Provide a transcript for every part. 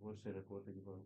Por sera e porta aki pa mi.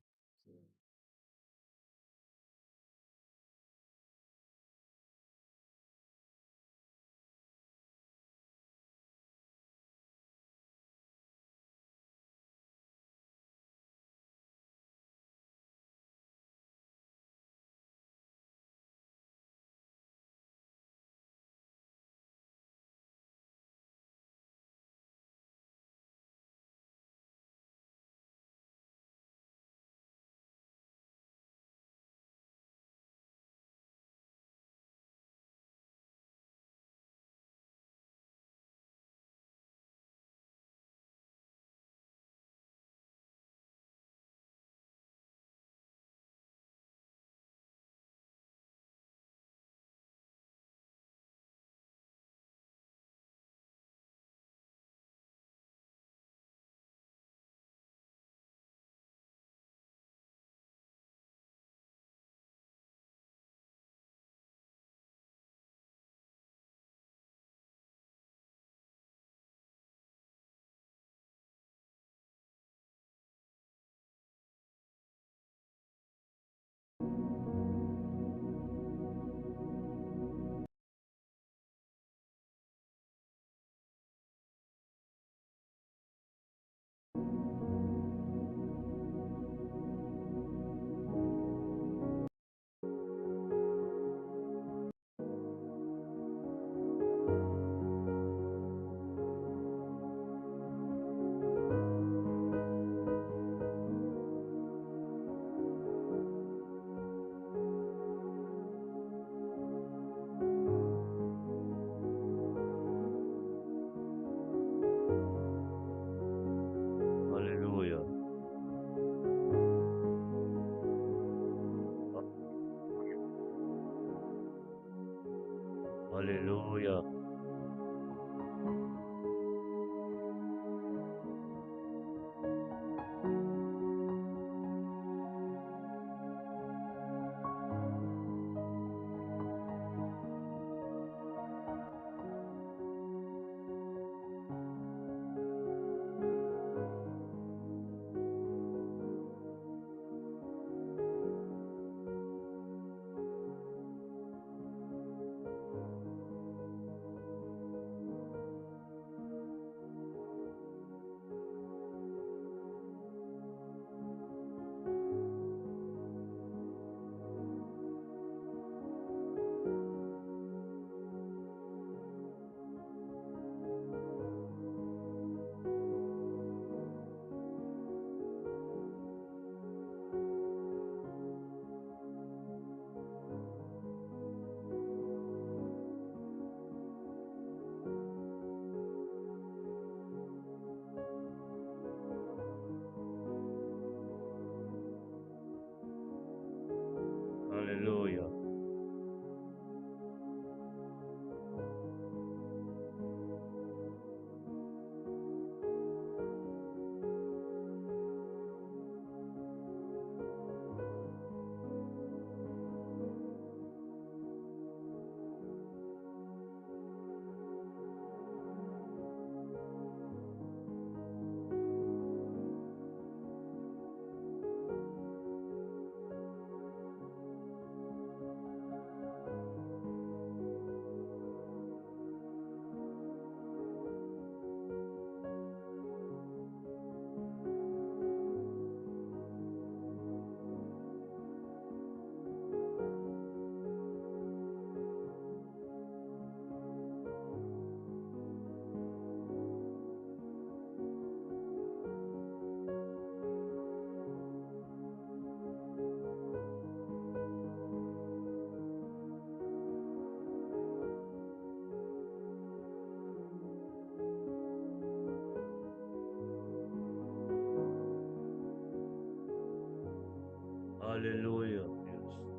Aleluya. Aleluya. Aleluya. Aleluya, Dios.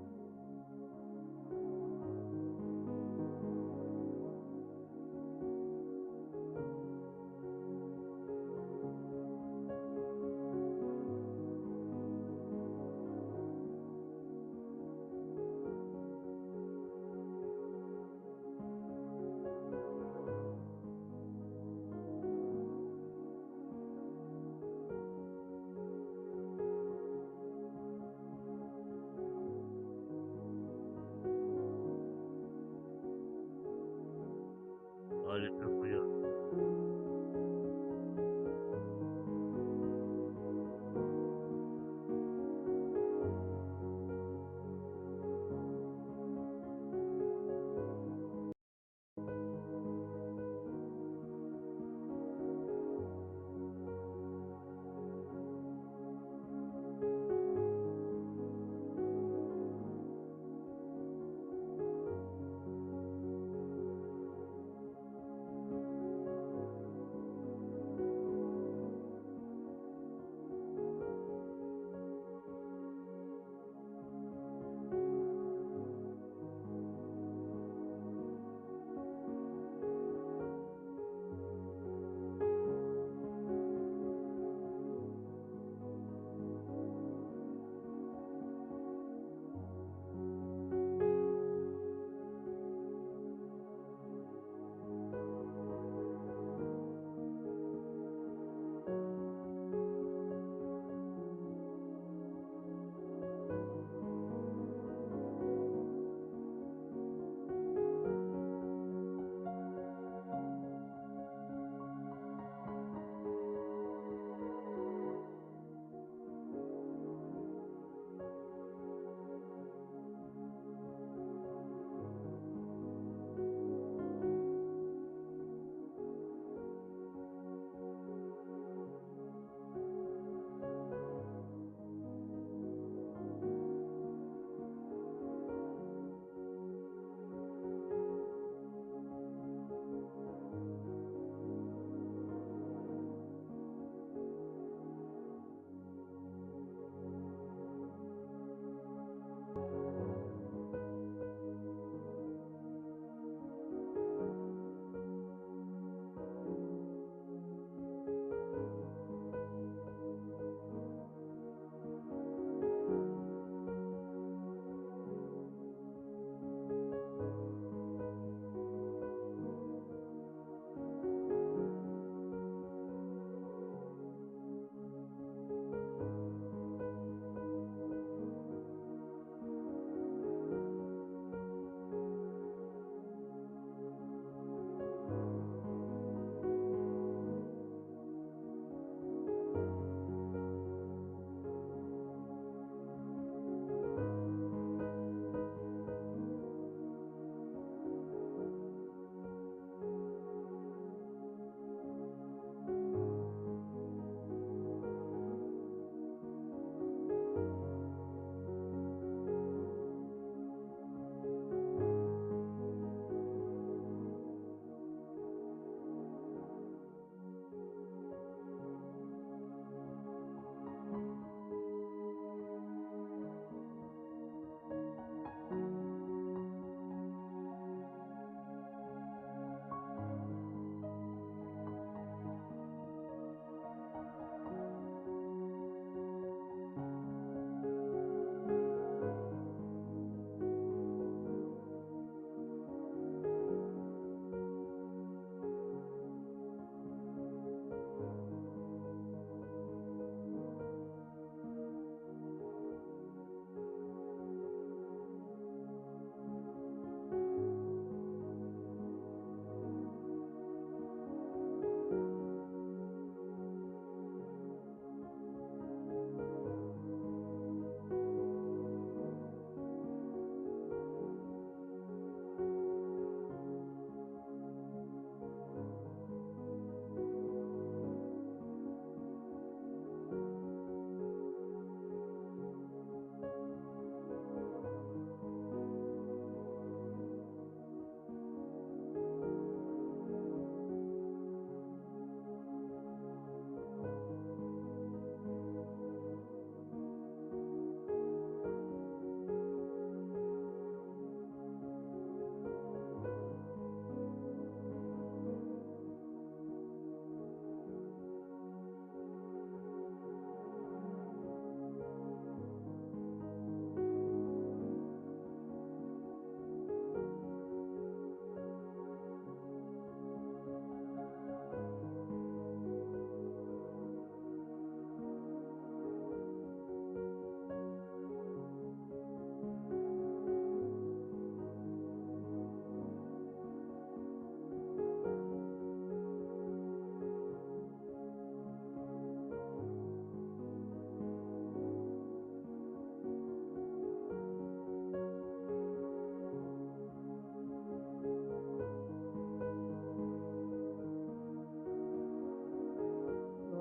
Aleluya.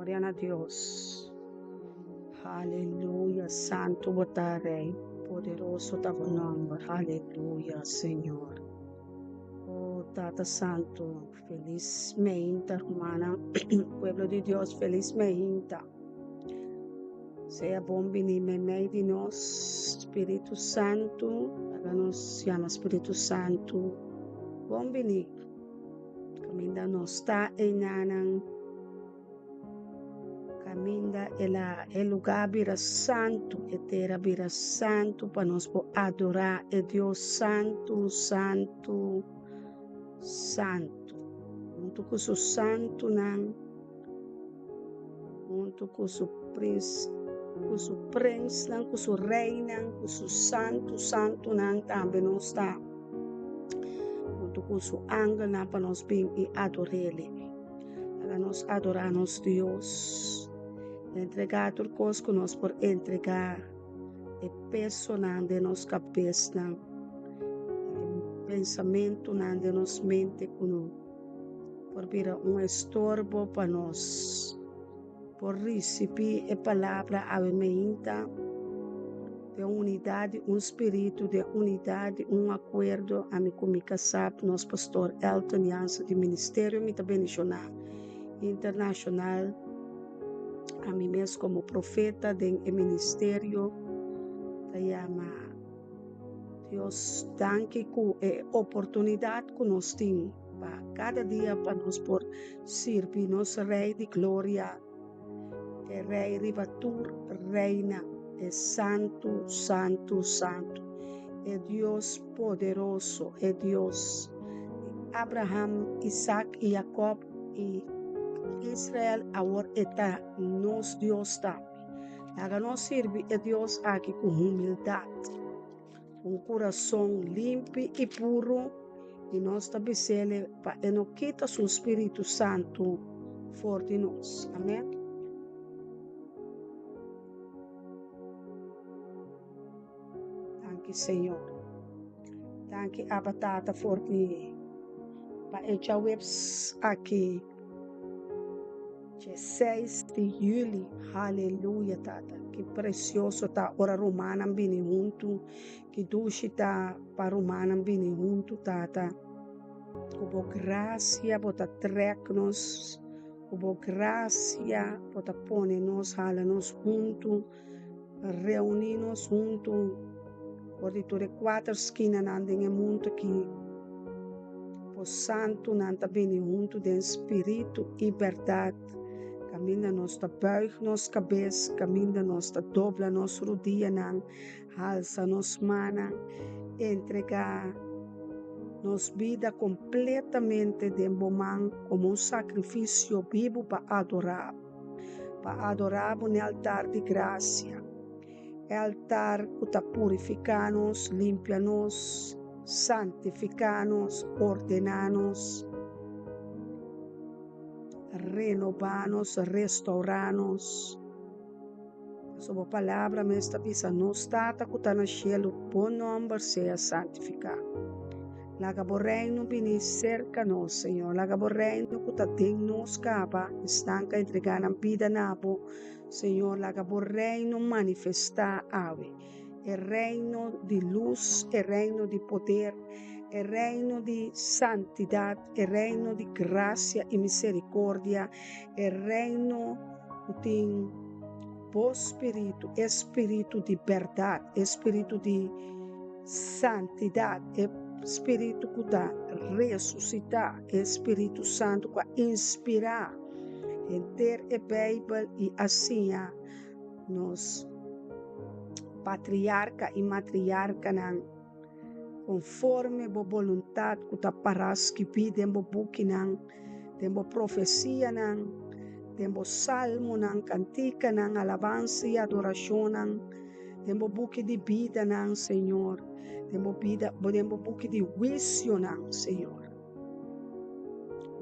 Gloria na Dios. Haleluya. Santu bo ta, Rei. Poderoso ta bo nòmber. Haleluya, Señor. Oh, Tata Santu, felis meinta, rumannan. Pueblo di Dios, felis meinta. Sea bon bini meimei di nos, Spiritu Santu. Laga nos yama Spiritu Santu. Bon bini. Kaminda nos ta einanan, kaminda el a e lugá bira santu, e tera bira santu pa nos por adorá e Dios santu, santu, santu. Huntu ku su santunan, huntu ku su prins, ku su prensnan, ku su reinan, ku su santu santunan tambe nos ta. Huntu ku su angelnan pa nos bin i ador'Ele. Laga nos adorá nos Dios. Entregá tur kos ku nos por entregá, e pesonan den nos kabesnan, e pensamentunan den nos mente ku no por bira un estorbo pa nos por risibí e palabra awe meinta den unidat di un spiritu, den unidat di un akuerdo, ami ku mi kasá, nos pastor Elton Jansen di Ministerio Mi Ta Bendishoná Internashonal, ami mes komo profeta den e ministerio ta yama Dios danki ku e oportunidat ku nos tin pa kada dia pa nos por sirbi nos Rei di Gloria, e Rei riba tur reinan, e Santu, Santu, Santu, e Dios poderoso, e Dios di Abraham, Isaac i Jacob i Israel, awor e ta nos Dios tambe. Laga nos sirbi e Dios aki ku humildat. Un kurason limpi i puru, i nos ta bis'El pa E no kita Su Spiritu Santu for di nos. Amen. Danki, Señor. Danki, Abba Tata, for di pa e djaweps aki. Dje seis di juli, haleluya Tata, ki precioso ta ora rumannan bini huntu, ki dushi ta pa rumannan bini huntu Tata, ku bo gracia bo ta trek nos, ku bo gracia bo ta pone nos hala nos huntu, reuni nos huntu for di tur e kuater skinanan den e mundu aki. Bo santunan ta bini huntu den spiritu i bèrdat, kaminda nos ta bùig nos kabes, kaminda nos ta dobla nos rudianan, halsa nos mannan, entregá nos bida kompletamente den bo man komo un sakrifisio bibu pa adorá bo. Pa adorá bo n'e altar di grasia, e altar ku ta purifiká nos, limpia nos, santifiká nos, ordená nos, renobá nos, restourá nos. Pasobra bo palabra mes ta bisa, Nos Tata ku ta na shelu, bo nòmber sea santifiká. Laga bo Reino bini serka nos, Señor. Laga bo Reino ku ta den nos kaba, esnan ku a entregá nan bida na bo, Señor. Laga bo Reino manifestá awe, e Reino di lus, e Reino di poder, e Reino di santidat, e Reino di grasia i miserikordia, e Reino ku tin bo spiritu, e spiritu di bèrdat, e spiritu di Santidat, e Spiritu ku ta resusitá, e Spiritu Santu ku a inspirá henter e Beibel i a siña nos patriarka i matriarkanan konforme bo boluntat ku ta pará skibí den bo bukinan, den bo profesianan, den bo salmonan, kantikanan, alabansa i adorashonnan. Den bo buki di bidanan, Señor. Den bo bida, den bo buki di huisionan, Señor.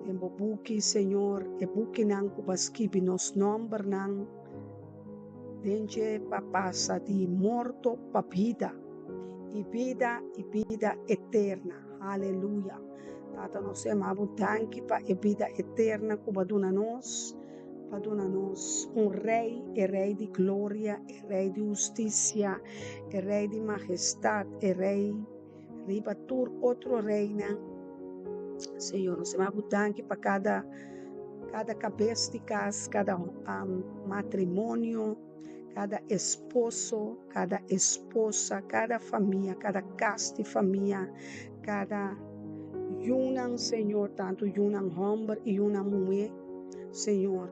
Den bo buki, Señor, e bukinan ku bo a skibi nos nòmbernan den dje pa pasa di morto pa bida, i bida i bida eterna. Haleluya. Tata, nos yama bo danki pa e bida eterna ku bo a duna nos. Pa duna nos un Rei, e Rei di gloria, e Rei di hustisia, e Rei di mahestat, e Rei riba tur otro reinan. Señor, nos ta bo danki pa kada kada kabes di kas, kada matrimonio, kada esposo, kada esposa, kada famia, kada kas di famia, kada yunan, Señor, tantu yunan hòmber i yunan muhé, Señor,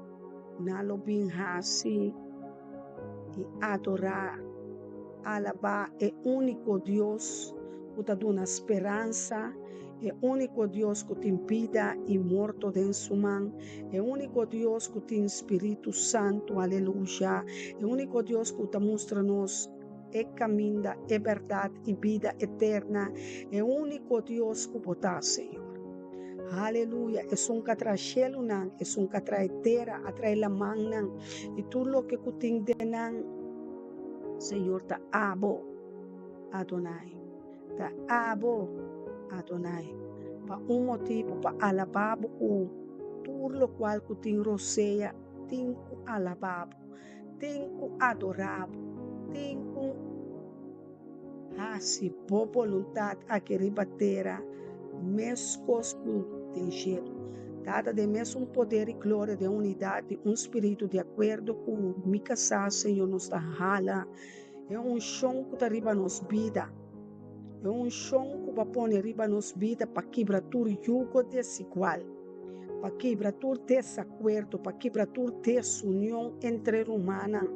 nan lo bin hasi i adorá, alabá e úniko Dios ku ta duna speransa, e úniko Dios ku tin bida i morto den su man, e úniko Dios ku tin Spiritu Santu, aleluya, e úniko Dios ku ta mustra nos e kaminda, e bèrdat i bida eterna, e úniko Dios ku bo ta, Señor. Aleluya, esun ku a traha shelunan, esun ku a traha e tera, a traha e lamannan i tur loke ku tin den nan, Señor, ta abo, Adonai. Ta abo, Adonai. Pa un motibu, pa alabá bo ku tur lokual ku tin rosea tin ku alabá bo, tin ku adorá bo, tin ku hasi bo boluntat aki riba tera meskos ku den shelu. Tata, den mesun poder i gloria, den unidat di un spiritu, di akuerdo ku mi kasá, Señor, nos ta hala e unshon ku ta riba nos bida, e unshon ku bo a pone riba nos bida pa kibra tur yugo desigual, pa kibra tur desakuerdo, pa kibra tur desunion entre rumannan,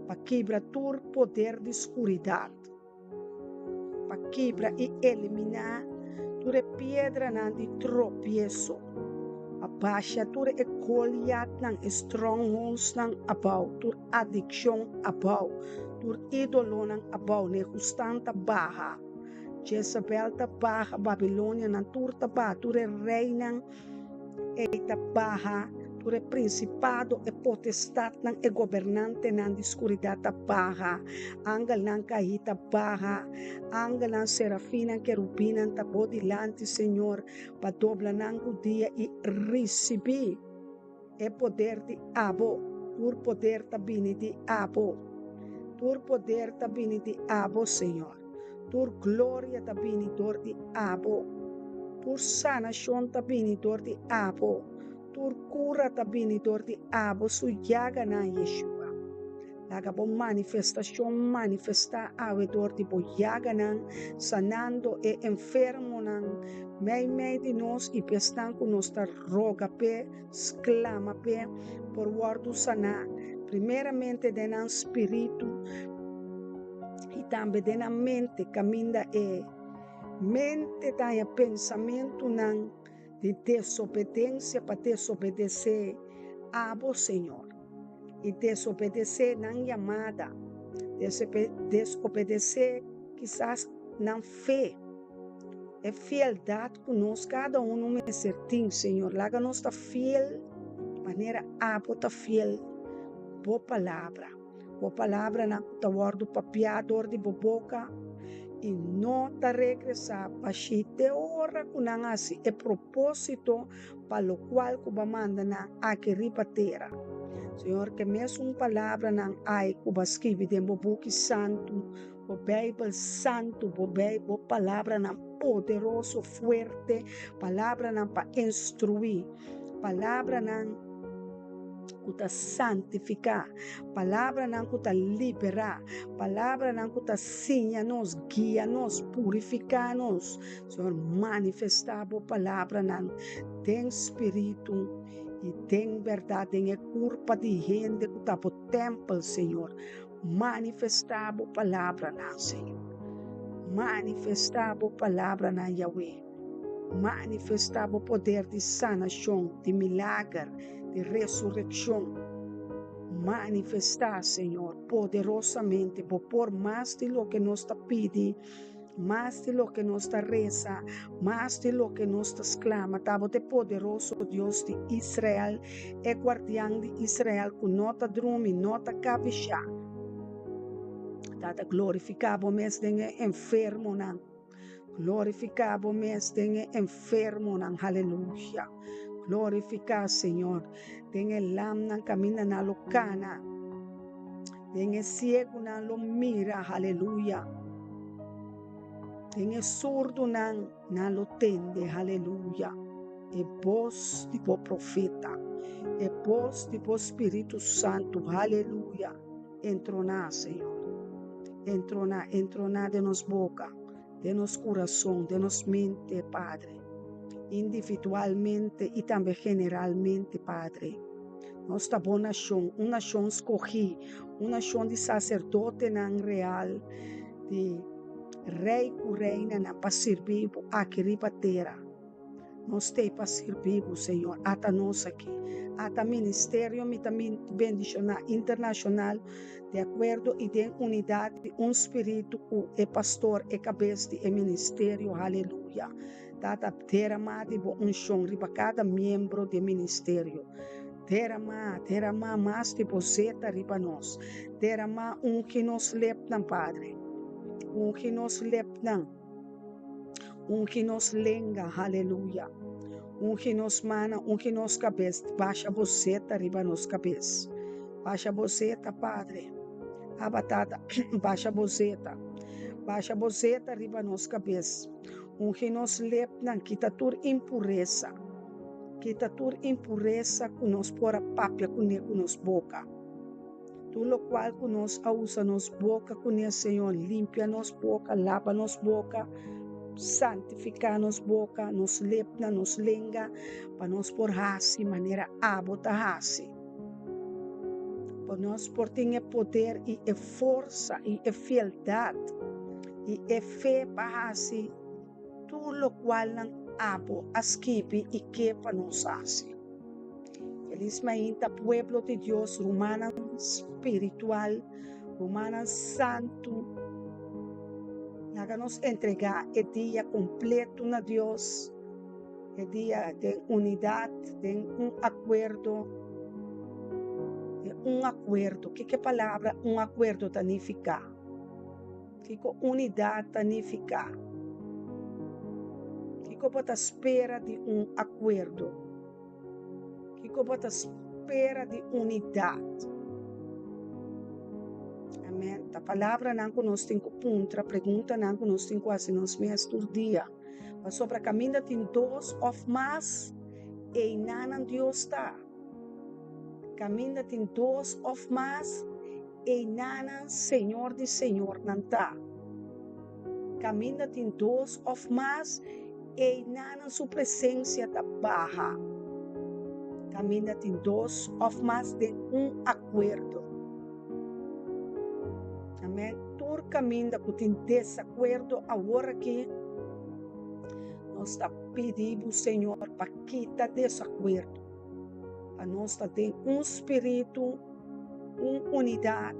pa kibra tur poder di skuridat, pa kibra i eliminá tur e piedranan di tropieso, pa basha tur e Goliatnan, e strongholdsnan abou, tur adikshon abou, tur ídolonan abou, Nehustan ta baha. Jezabel ta baha, Babilonia nan tur ta baha, tur e reinan ei ta baha, tur e prinsipado, e potestatnan, e gobernantenan di skuridat ta baha, angelnan kaí ta baha, angelnan, serafinnan, kerubinnan ta bo dilanti, Señor, pa dobla nan rudia i risibí e poder di abo. Tur poder ta bini di abo. Tur poder ta bini di abo, Señor. Tur gloria ta bini dor di abo. Tur sanashon ta bini dor di abo. Tur kura ta bini dor di abo su yaganan, Yeshua. Laga bo manifestashon manifestá awe dor di bo yaganan, sanando e enfermonan meimei di nos i p'esnan ku nos ta roga p'e, sklama p'e, por wòrdu saná, primeramente den nan spiritu i tambe den nan mente, kaminda e mente ta haña pensamentunan di desobedensia pa desobedesé abo, Señor, i desobedesé nan yamada, desobedesé kisas nan fe. E fieldat ku nos kada unu mester tin, Señor. Laga nos ta fiel manera abo ta fiel bo palabra. Bo palabranan ku ta wòrdu papiá dor di bo boka i no ta regresá bashí te ora ku nan hasi e propósito pa lokual ku bo a manda nan aki riba tera. Señor, ke mesun palabranan ai ku bo a skibi den bo buki santu, Bo Bijbel santu, bo bo palabranan poderoso, fuerte, palabranan pa instruí, palabranan ku ta santifiká, palabranan ku ta liberá, palabranan ku ta siña nos, guia nos, purifiká nos. Señor, manifestá bo palabranan den spiritu i den bèrdat den e kurpa di hende ku ta bo tèmpel, Señor. Manifestá bo palabranan, Señor. Manifestá bo palabranan, Yahweh. Manifestá bo poder di sanashon, di milager, di resurekshon. Manifestá, Señor, poderosamente bo por mas di loke nos ta pidi. Mas di loke nos ta resa, mas di loke nos ta sklama, ta bo ta e poderoso Dios di Israel, e guardian di Israel ku no ta drumi, no ta kabishá. Tata, glorifiká bo mes den e enfermonan. Glorifiká bo mes den e enfermonan. Haleluya. Glorifiká Señor den e lamnan kaminda nan lo kana, den e siegunan lo mira, haleluya, den e surdunan nan lo tende, haleluya, e bos di bo profeta, e bos di bo Spiritu Santu, haleluya, entroná, Señor, entroná, entroná den nos boka. Den nos kurason, den nos mente, Padre, individualmente i tambe generalmente, Padre. Nos ta bo nashon, un nashon skogí, un nashon di saserdotenan real, di rei ku reinanan pa sirbi bo aki riba tera. Nos t'ei pa sirbi bo, Señor. Ata nos aki. Ata ministerio mi ta bendishoná internashonal di akuerdo i den unidat di un spiritu ku e pastor, e kabes di e ministerio. Haleluya. Tata, deramá di bo unshon riba kada miembro di e ministerio. Deramá, deramá mas di bo zeta riba nos. Deramá, ungi nos lepnan, Padre. Ungi nos lepnan. Ungi nos lenga, haleluya. Ungi nos mana, ungi nos kabes, basha bo zeta riba nos kabes. Basha bo zeta, Padre. Abba Tata, basha bo zeta. Basha bo zeta riba nos kabes. Ungi nos lepnan, kita tur impuresa. Kita tur impuresa ku nos por a papia kuné ku nos boka. Tur lokual ku nos a usa nos boka kuné, Señor, limpia nos boka, laba nos boka, santifiká nos boka, nos lepnan, nos lenga, pa nos por hasi manera abo ta hasi. Pa nos por tin e poder i e forsa i e fieldat i e fe pa hasi tur lokualnan abo a skibi i ke pa nos hasi. Felis mainta pueblo di Dios, rumannan spiritual, rumannan santu. Laga nos entregá e dia kompleto na Dios, e dia den unidat, den un akuerdo, den un akuerdo. Kiko e palabra un akuerdo ta nifiká? Kiko unidat ta nifiká? Kiko bo ta spera di un akuerdo? Kiko bo ta spera di unidat? Amen. Ta palabranan ku nos tin ku puntra, preguntanan ku nos tin ku hasi nos mes tur dia. Pasobra kaminda tin dos òf mas, einanan Dios ta. Kaminda tin dos òf mas, Einanan Señor di señornan ta. Kaminda tin dos òf mas, einanan su presensia ta baha. Kaminda tin dos òf mas den un akuerdo. Amèn. Tur kaminda ku tin desakuerdo awor aki, nos ta pidi bo, Señor, pa kita desakuerdo, pa nos ta den un spiritu. un unidat,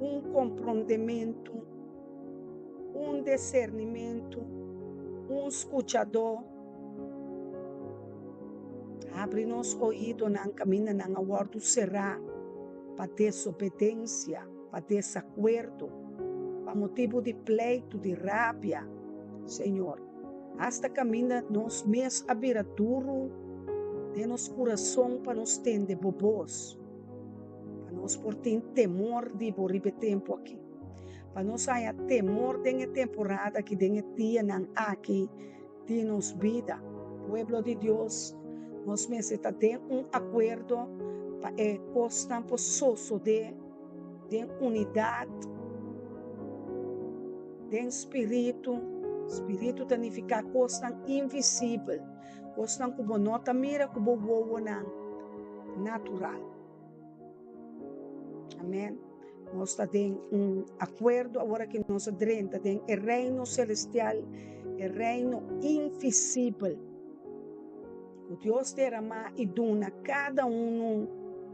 un komprondementu, un desernimentu, un skuchadó. Habri nos oídonan kaminda nan a wòrdu será pa desobedensia, pa desakuerdo, pa motibu di pleitu, di rabia, Señor. Asta kaminda nos mes a bira duru den nos kurason pa nos tende bo bos. Pa nos por tin temor di bo riba e tempu aki. Pa nos haya temor den e temporada aki, den e dianan aki di nos bida. Pueblo di Dios, nos mester ta den un akuerdo pa e kosnan por sosodé den unidat, den spiritu. Spiritu ta nifiká kosnan invisibel. Kosnan ku bo no ta mira ku bo wowonan natural. Amen. Nos ta den un akuerdo awor aki nos a drenta den e reino selestial, e reino invisibel ku Dios deramá i duna kada unu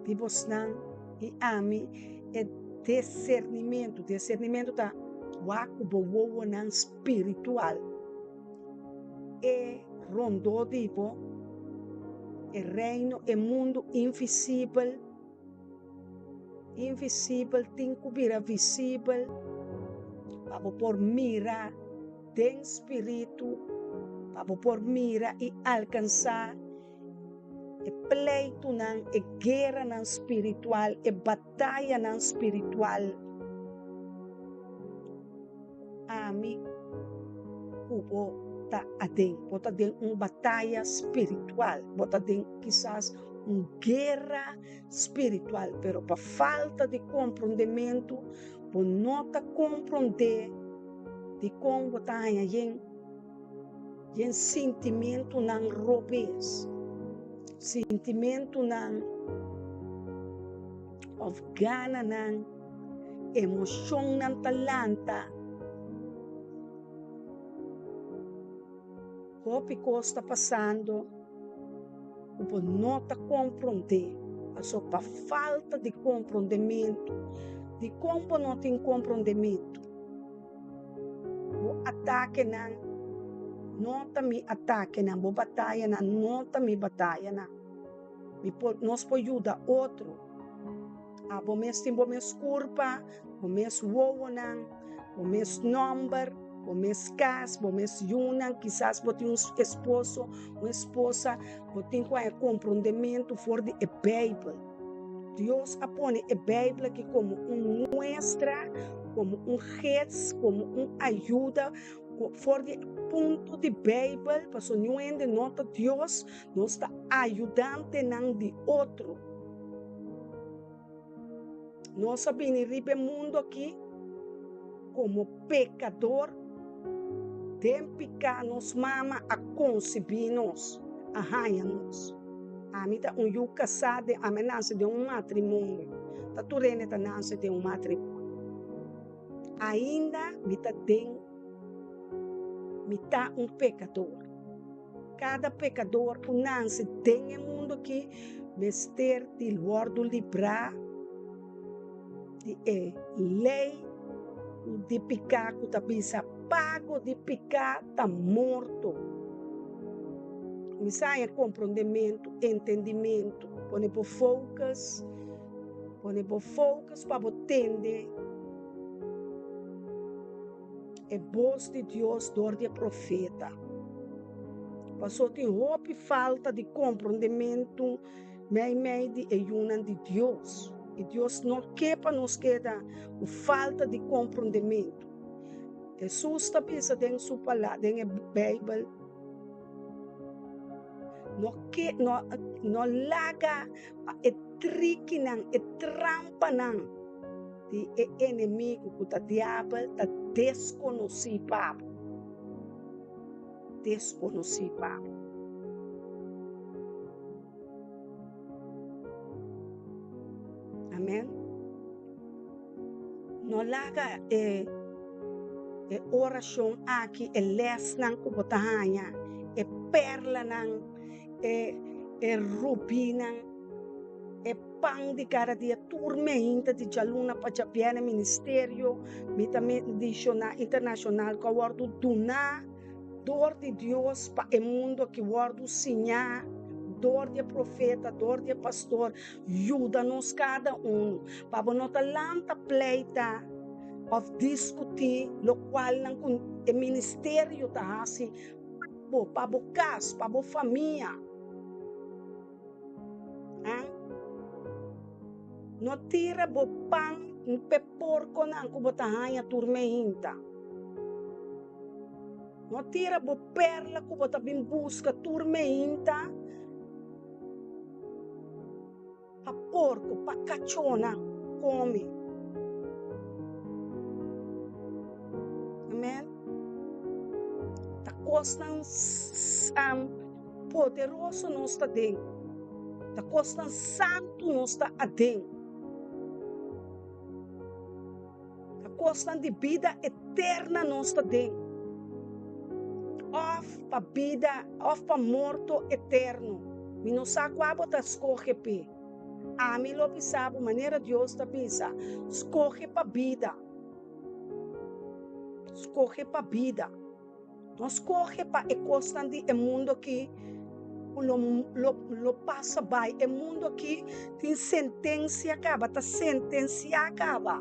di bosnan i ami e desernimentu. Desernimentu ta wak ku bo wowonan spiritual. E rondó di bo, e reino, e mundu invisibel, invisibel tin ku bira visibel pa bo por mira den spiritu, pa bo por mira i alkansá. E pleitunan, e gueranan spiritual, e batayanan spiritual. Ami ku bo ta aden. Bo ta den un bataya spiritual. Bo ta den kisas un guera spiritual. Pero pa falta di komprondementu, bo no ta komprondé dikon bo ta haña yen yen sintimentunan robes, sintimentunan òf gananan, emoshonnan ta lanta. Hopi kos ta pasando ku bo no ta komprondé, pasobra pa falta di komprondementu. Dikon bo no tin komprondementu? Bo atakenan no ta mi atakenan, bo batayanan no ta mi batayanan. Mi por, nos por yuda otro. Abo mes tin bo mes kurpa, bo mes wowonan, bo mes nòmber, bo mes kas, bo mes yunan. Kisas bo tin un esposo, un esposa, bo tin ku haña komprondementu for di e Beibel. Dios a pone e Beibel aki komo un muestra, komo un gids, komo un ayuda for di e punto di Beibel, pasobra niun hende no ta Dios, nos ta ayudantenan di otro. Nos a bini riba e mundu aki komo pekador, den piká nos mama a konsibí nos, a haña nos. Ami ta un yu kasá den, ami a nase den un matrimonio, ta tur hende ta nase den un matrimonio. Ainda mi ta den, mi ta un pekador. Kada pekador ku nanse den e mundu aki mester di wòrdu librá di e lei di piká ku ta bisa pago di piká ta morto. Kuminsá haña komprondementu, entendimentu, pone bo focus, pone bo focus pa bo tende E bos di Dios dor di e profeta. Paso tin hopi falta di komprondementu meimei di e yunan di Dios. I Dios no ke pa nos keda ku falta di komprondementu. Hesus ta bisa den su palabra, den e Beibel, no ke, no, no laga pa e trikinan, e trampanan di e enemigu ku ta diabel ta deskonosí pa bo. Deskonosí pa bo. Amen. No laga e e orashon aki, e lèsnan ku bo ta haña, e pèrlanan, e e rubínan, e pan di kada dia tur meinta di djaluna pa djabièrnè ministerio mi ta mendishoná internashonal ku a wòrdu duná dor di Dios pa e mundu aki wòrdu siñá dor di e profeta dor di e pastor yuda nos kada unu pa bo no ta lanta pleita òf diskutí lokualnan ku e ministerio ta hasi pa bo pa bo kas pa bo famia. No tira bo pan p'e porkonan ku bo ta haña tur meinta. No tira bo perla ku bo ta bin buska tur meinta pa porko, pa kachónan kome. Amen. Ta kosnan poderoso nos ta den. Ta kosnan santu nos ta aden. Ta kosnan di bida eterna nos ta den. Òf pa bida òf pa morto eterno. Mi no sa kua bo ta skohe p'e. Ami lo bisa bo manera Dios ta bisa, skohe pa bida. Skohe pa bida. No skohe pa e kosnan di e mundu aki ku lo lo lo pasa bai. E mundu aki tin sentensia kaba, ta sentensiá kaba.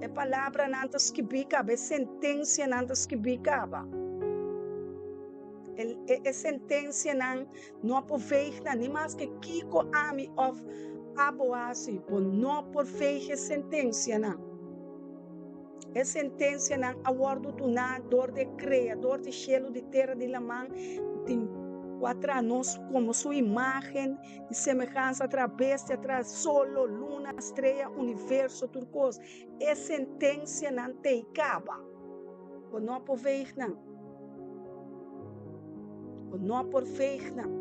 E palabranan ta skibí kaba, e sentensianan ta skibí kaba. E, e sentensianan no por veeg nan, ni maske kiko ami òf abo hasi, bo no por veeg e sentensianan. E sentensianan a wòrdu duná dor di e Kreador di shelu, di tera, di laman, ku tin ku a traha nos komo su imágen i semehansa, a traha bestia, a traha solo, luna, strea, universo, tur kos. E sentensianan t'ei kaba. Bo no por veeg nan. Bo no por veeg nan.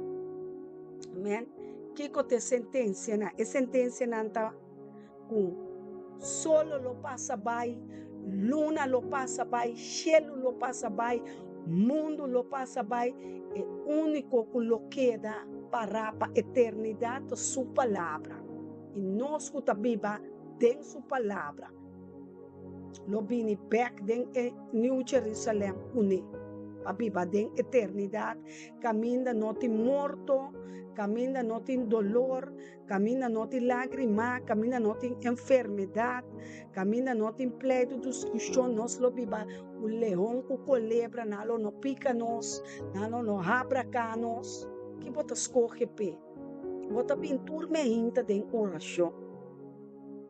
Amen. Kiko ta e sentensianan? E sentensianan ta ku solo lo pasa bai, luna lo pasa bai, shelu lo pasa bai, mundu lo pasa bai, e úniko ku lo keda pará pa eternidat ta su palabra. I nos ku ta biba den su palabra lo bini bek den e New Jerusalem kuné pa biba den eternidat, kaminda no tin morto, kaminda no tin dolor, kaminda no tin lágrima, kaminda no tin enfermedat, kaminda no tin pleitu, diskushon. Nos lo biba ku leon ku kolebra, nan lo no pika nos, nan lo no habraká nos. Ki bo ta skohe p'e? Bo ta bin tur meinta den orashon.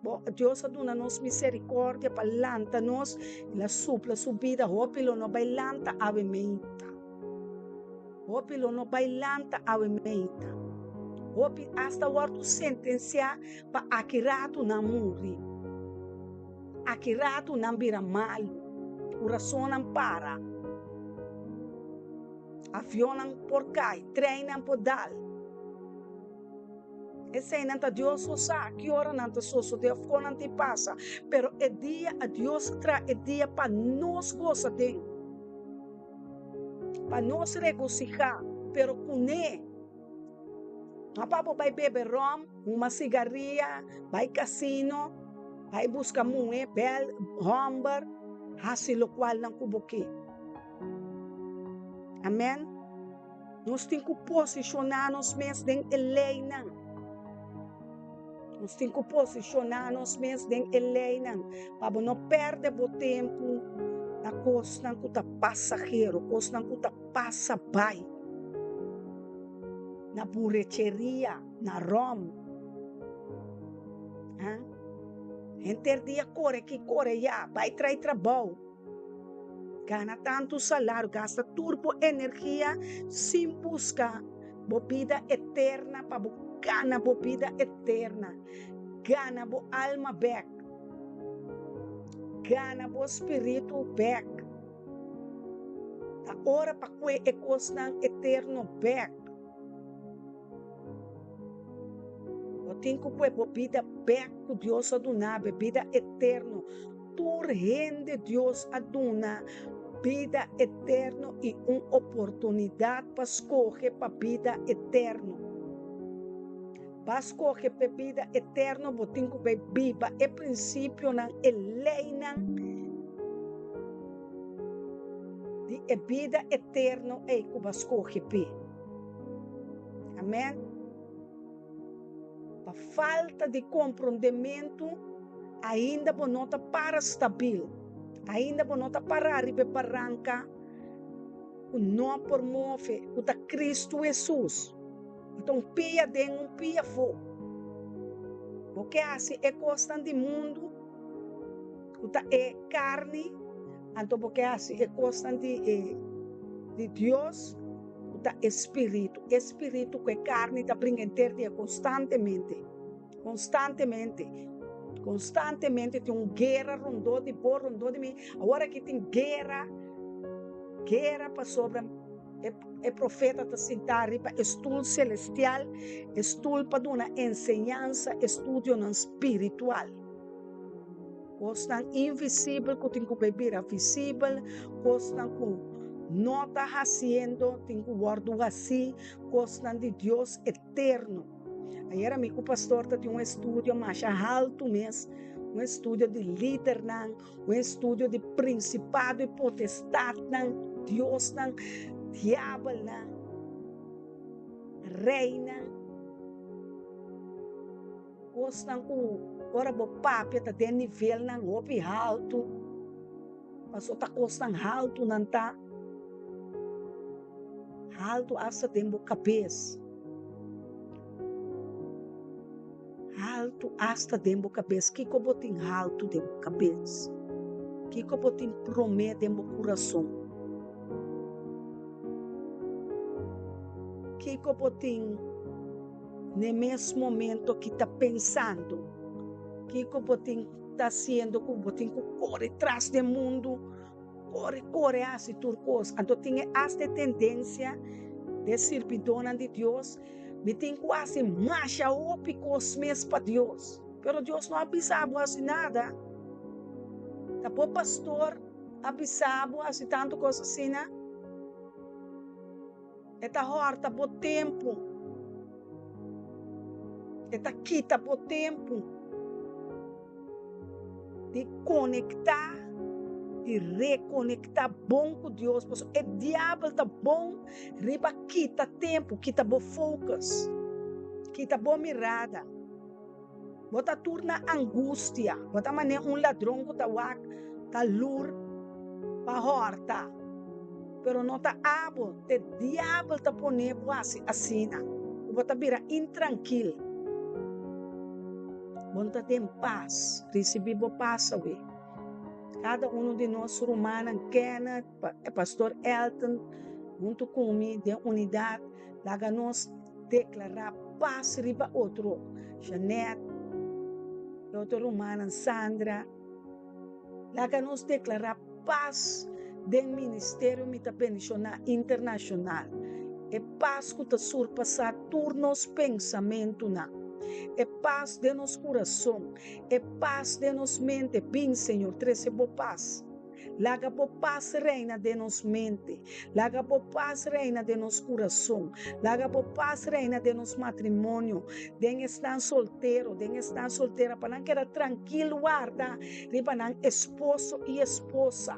Bo, Dios a duna nos misericordia pa lanta nos, el a supla su bida, hopi lo no bai lanta awe meinta. Hopi lo no bai lanta awe meinta. Hopi hasta wordo sentencia pa aki ratu nan muri. Aki ratu nan bira malu. Curasonnan para. Avionnan por kai, treinnan por dal. Eseinan ta Dios so sa ki ora nan ta sosodé of kon nan tin pasa, pero e dia a Dios a traha e dia pa nos gosa den, pa nos regosihá, pero kuné. No pa bo bai bebe ròm, huma sigaria, bai kasino, bai buska muhé, bèl, hòmber, hasi lokualnan ku bo ke. Amèn. Nos tin ku posishoná nos mes den e leinan. Nos tin ku posishoná nos mes den e leinan pa bo no pèrdè bo tempu na kosnan ku ta pasahero, kosnan ku ta pasa bai, na burecheria, na ròm. Henter dia kore aki kore ya, bai trai trabou. Gana tantu salario, gasta tur bo energia sin buska bo bida eterna pa bo gana bo bida eterna, gana bo alma bek, gana bo spiritu bek. Ta ora pa kue e kosnan eterno bek. Bo tin ku pue bo bida bek ku Dios a duna bo, e bida eterno. Tur hende Dios a duna bida eterno i un oportunidat pa skohe pa bida eterno. Pa skohe p'e bida eterno bo tin ku bai biba e prinsipionan, e leinan di e bida eterno ei ku bo a skohe p'e. Amen. Pa falta di komprondementu, ainda bo no ta para stabil, ainda bo no ta para riba e baranka ku no por move, ku ta Kristu Hesus. Bo ta un pia den, un pia afó. Bo ke hasi e kosnan di mundu, ku ta e karni, anto bo ke hasi e kosnan di e di Dios, ku ta e spiritu. E spiritu ku e karni ta bringa henter dia konstantemente, konstantemente, konstantemente tin un guera rondó di bo, rondó di mi. Awor aki tin guera, guera pasobra e e profeta ta sintá riba e stul selestial, e stul pa duna enseñansa, estudionan spiritual. Kosnan invisibel ku tin ku bai bira visibel, kosnan ku no ta hasiendo tin ku wòrdu hasí, kosnan di Dios eterno. Ayer ami ku pastor ta tin un estudio masha haltu mes, un estudio di lidernan, un estudio di prinsipado i potestatnan, diosnan, diabelnan, reinan. Kosnan ku ora bo papia ta den nivelnan hopi haltu, pasobra ta kosnan haltu nan ta. Haltu asta den bo kabes. Haltu asta den bo kabes. Kiko bo tin haltu den bo kabes? Kiko bo tin promé den bo kurason? Kiko bo tin n'e mes momento ki ta pensando? Kiko bo tin ta hasiendo ku bo tin ku kore tras den mundu? Kore kore hasi tur kos. Anto tin e asta e tendensia den sirbidónan di Dios, Mi tin ku hasi masha hopi kos mes pa Dios. Pero Dios no a bisa bo hasi nada. Ta bo pastor a bisa bo hasi tantu kos asina? E ta hòrta bo tempu. E ta kita bo tempu di konektá, di rekonektá bon ku Dios. Pasobra e diabel ta bon riba kita tempu, kita bo focus, kita bo mirada. Bo ta tur na angustia. Bo ta manera un ladron ku ta wak ta lur pa hòrta. Pero no ta abo, t'e diabel ta pone bo hasi asina, ku bo ta bira intrankil. Bo no ta den pas. Risibí bo pas awe. Kada unu di nos rumannan, Kenneth, Pastor Elton, huntu ku mi den unidat, laga nos Deklará pas riba otro, Jeanette, e otro rumannan Sandra. Laga nos deklará pas den Ministerio Mi Ta Bendishoná Internashonal, e pas ku ta surpasá tur nos pensamentunan, e pas den nos kurason, e pas den nos mente. Bin, Señor, trese bo pas. Laga bo pas reina den nos mente. Laga bo pas reina den nos kurason. Laga bo pas reina den nos matrimonio, den esnan soltero, den esnan soltera, pa nan keda trankil warda riba nan esposo i esposa.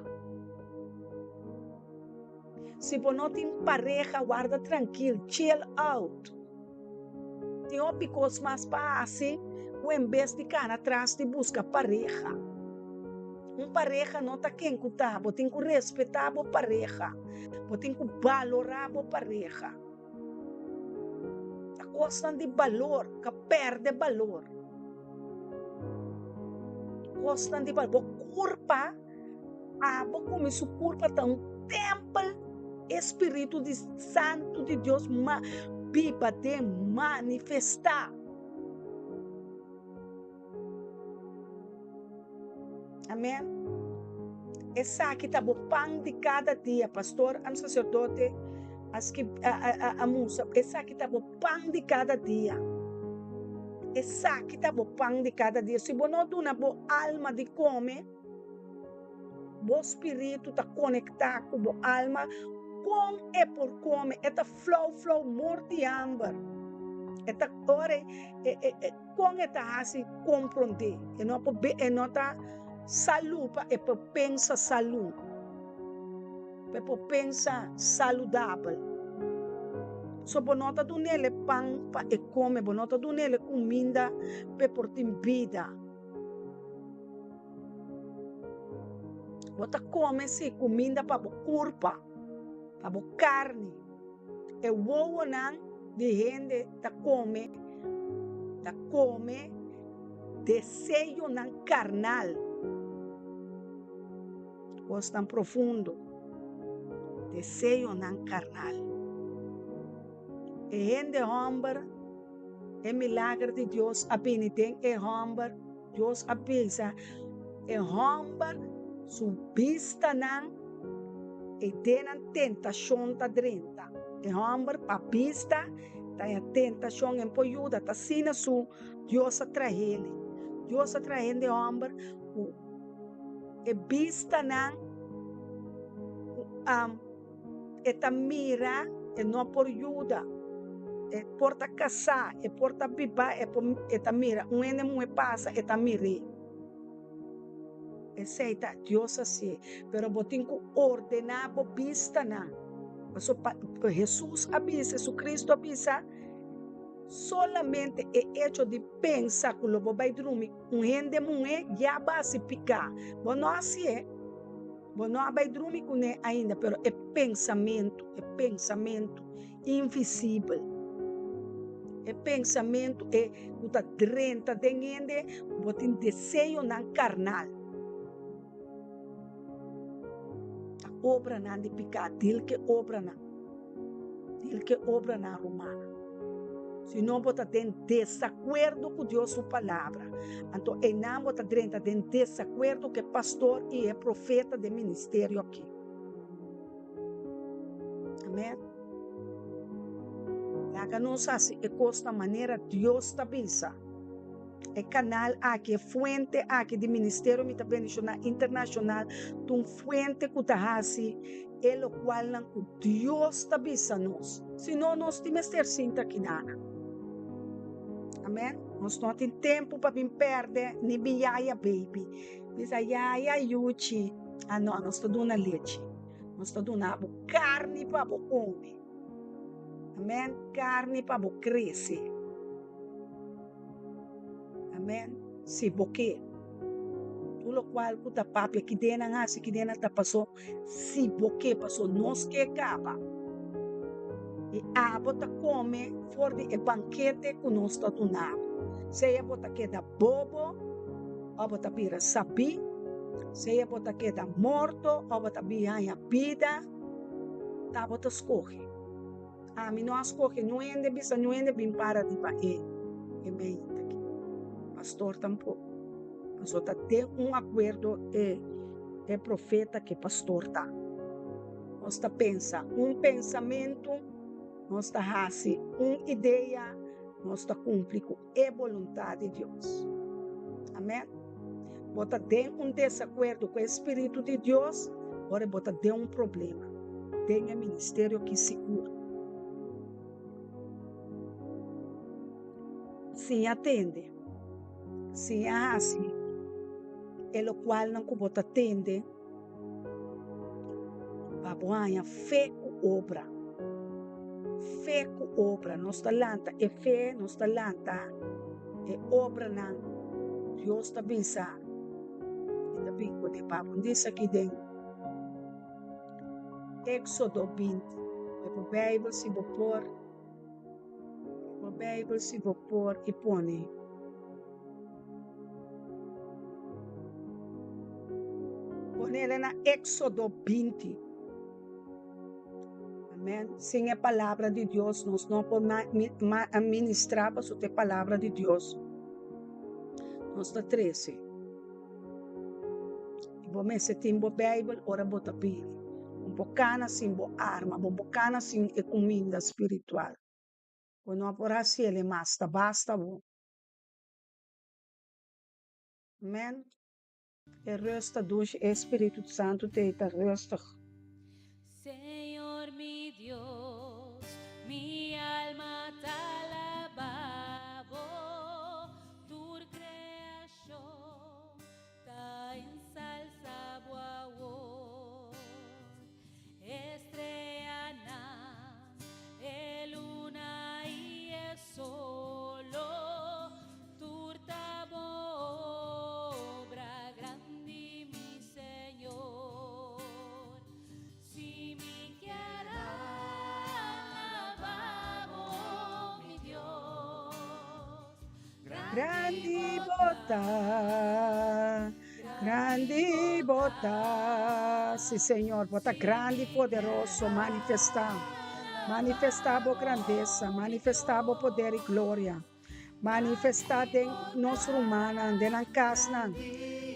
Si bo no tin pareha, warda trankil, chill out. Tin hopi kos mas pa hasi ku en bes di kana tras di buska pareha. Un pareha no ta ken ku ta, bo tin ku respetá bo pareha, bo tin ku balorá bo pareha. Ta kosnan di balor, ka pèrdè balor. Kosnan di balor, bo kurpa. Abo ku mi su kurpa ta un tèmpel, e spiritu di santu di Dios ma biba den manifestá. Amèn. Esaki ta bo pan di kada dia, pastor am saserdote a skib a a a musa, esaki ta bo pan di kada dia. Esaki ta bo pan di kada dia. Si bo no duna bo alma di kome, Bo spiritu ta konektá ku bo alma, kon e por kome? E ta flou flou mor di hamber. E ta ora e e e kon e ta hasi komprondé? E no por be e no ta salú pa e por pensa salú, pa e por pensa saludabel. So bo no ta dun'el e pan pa e kome, bo no ta dun'el e kuminda pa e por tin bida. Bo ta kome si kuminda pa bo kurpa, pa bo karni. E wowonan di hende ta kome, ta kome deseonan karnal, kosnan profundo, deseonan karnal. E hende hòmber, e milager di Dios a bini den e hòmber. Dios a bisa e hòmber su bistanan e den nan tentashon ta drenta. E hòmber pa bista ta e tentashon en por yuda ta asina su Dios a trahele. Dios a traha hende hòmber ku e bistanan ku E ta mira, e no por yuda. E por ta kasá, e por ta bibá, e por, e ta mira. Un hende muhé pasa, e ta mir'é. Esei ta Dios hasié. Pero bo tin ku ordená bo bistanan. Pasobra pa Hesus a bisa, Jesucristo a bisa, solamente e echo di pensa ku lo bo bai drumi un hende muhé ya bo hasi piká. Bo no hasié. Bo no a bai drumi kuné ainda, pero e pensamentu, e pensamentu invisibel, e pensamentu e ku ta drenta den hende, bo tin deseonan karnal. Ta obranan di piká, dil ke obranan, dil ke obranan rumannan. Si no bo ta den desakuerdo ku Dios su palabra, anto einan bo ta drenta den desakuerdo ku e pastor i e profeta den ministerio aki. Amen. Laga nos hasi e kosnan manera Dios ta bisa. E kanal aki, e fuente aki di Ministerio Mi Ta Bendishoná Internashonal ta un fuente ku ta hasi e lokualnan ku Dios ta bisa nos. Si no, nos tin mester sinta akinan. Amen. Nos no tin tempu pa bin pèrdè ni bin yaya baby. Bisa yaya yuchi. Ah no, nos ta duna lechi. Nos ta duna bo karni pa bo kome. Amen. Karni pa bo krese. Amen. Si bo ke. Tur lokual ku ta papia ki den nan hasi, ki den nan ta paso, si bo ke, paso nos ke kaba. I abo ta kome for di e bankete ku nos ta duna bo. Sea bo ta keda bobo òf bo ta bira sabí, sea bo ta keda morto òf bo ta bin haña bida, ta bo ta skohe. Ami no a scoge niun hende bisa niun hende bin para riba e e meinta aki. Pastor tampoco. Pasobra ta den un acuerdo e e profeta cu e pastor ta. Nos ta pensa un pensamento, nos ta haci un idea, nos ta cumpli cu e boluntad di Dios. Amen. Bo ta den un desacuerdo cu e Spiritu di Dios, ora bo ta den un problema den e ministerio ki sigur. Siña tende, siña haci e locualnan cu bo ta tende. Pa bo haña fe ku obra. Fe ku obra. Nos ta lanta e fe, nos ta lanta e obranan. Dios ta bisa, Mi ta bin ku di pa bo. Dice aki den Éxodo binti. Bai bo Bijbel si bo por. Bo Bijbel si bo por i pone. Ponele na Éxodo 20. Amen. Sin e palabra di Dios nos no por ministra pasobra ta e palabra di Dios nos ta trese. I bo mester tin bo Bijbel ora bo ta bini. Bo por kana sin bo arma, bo por kana sin e kuminda spiritual. Bo no por hasiel mas, ta basta bo. Amen. E rust ta dushi, e Spiritu Santu te ta rustig. Señor mi Dios, mi alma ta alaba bo, tur creacion ta ensalsa bo awor. Estreanan, e luna i e solo, tur ta bo obra grandi, mi Señor. Si mi kier alaba bo, mi Dios, Grandi bo ta. Grandi bo ta, si Señor, bo ta grandi i poderoso, manifestá, manifestá bo grandesa, manifestá bo poder i gloria, manifestá den nos rumannan, den nan kasnan,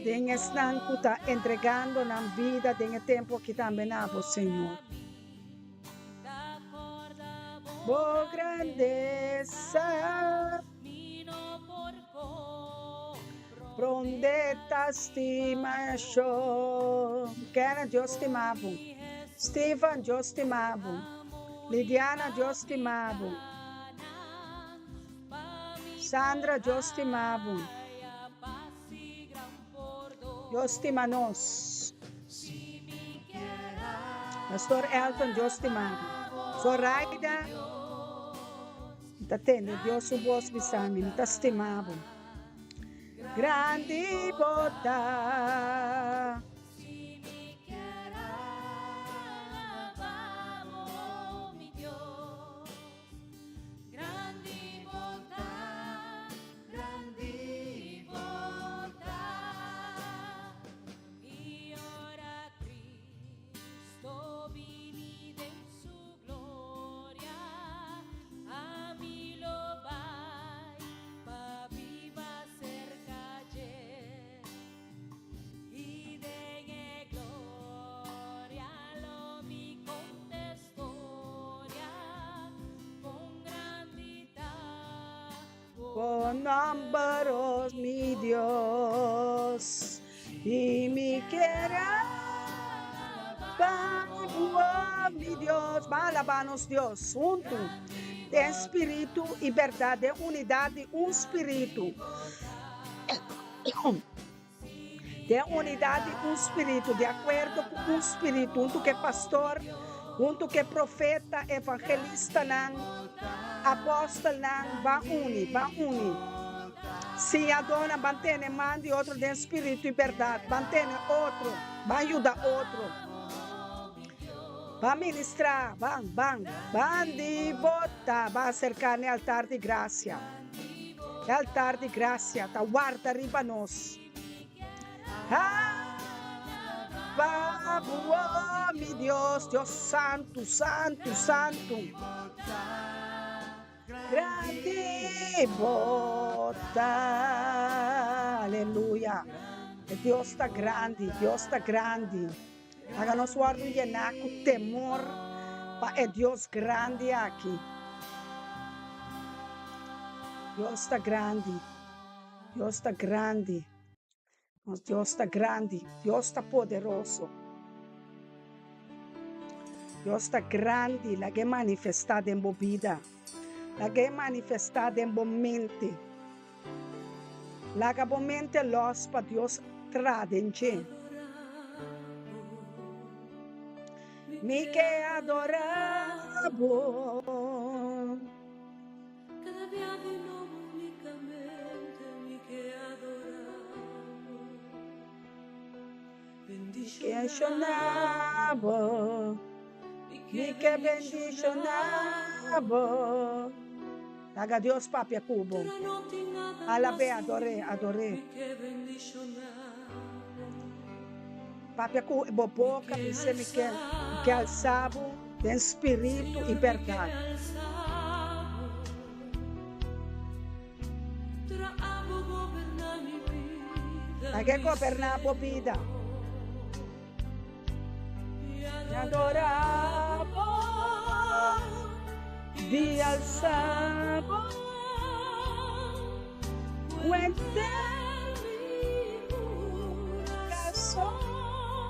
den esnan ku ta entregando nan bida den e tempu aki tambe na bo, Señor. Bo grandesa. Pronde ta stimashon. Kenneth, Dios stima bo. Steven, Dios stima bo. Lidiana, Dios stima bo. Sandra, Dios stima bo. Dios stima nos. Pastor Elton, Dios stima bo. Zoraida. Mi ta tende Dios su bos bisa mi, Mi ta stima bo. Grandi bo ta. Bo nomber, oh mi Dios, i mi kier alaba bo, oh mi Dios. Ban alaba nos Dios huntu den spiritu i berdad, den unidad di un spiritu. Den unidat di un spiritu, di akuerdo ku un spiritu, huntu ku e pastor, huntu ku e profeta, evangelistanan, apòstelnan, ban uni, ban uni. Siñadónan, ban tene man di otro den spiritu i bèrdat, ban tene otro, ban yuda otro, ban ministrá, ban, ban, ban di bota, ban aserká n'e altar di grasia. E altar di gracia ta warda riba nos. Alaba bo, oh mi Dios, Dios santu, santu, santu. Grandi bo ta. Aleluya. E Dios ta grandi, Dios ta grandi. Laga nos wòrdu yená ku temor pa e Dios grandi aki. Dios ta grandi, Dios ta grandi, nos Dios ta grandi, Dios ta poderoso. Dios ta grandi, lag'é manifestá den bo bida, lag'é manifestá den bo mente. Laga bo mente lòs pa Dios tra den dje. Mi ke adorá bo. Mi ke bendishoná bo. Mi ke bendishoná bo. Laga Dios papia ku bo. Alab'é, ador'é, ador'é. Papia ku bo boka, bis'é, Mi ke, mi ke alsa bo den spiritu i bèrdat. Lag'é goberná bo bida. Mi adorá bo, di alsa bo fuente mi kurason.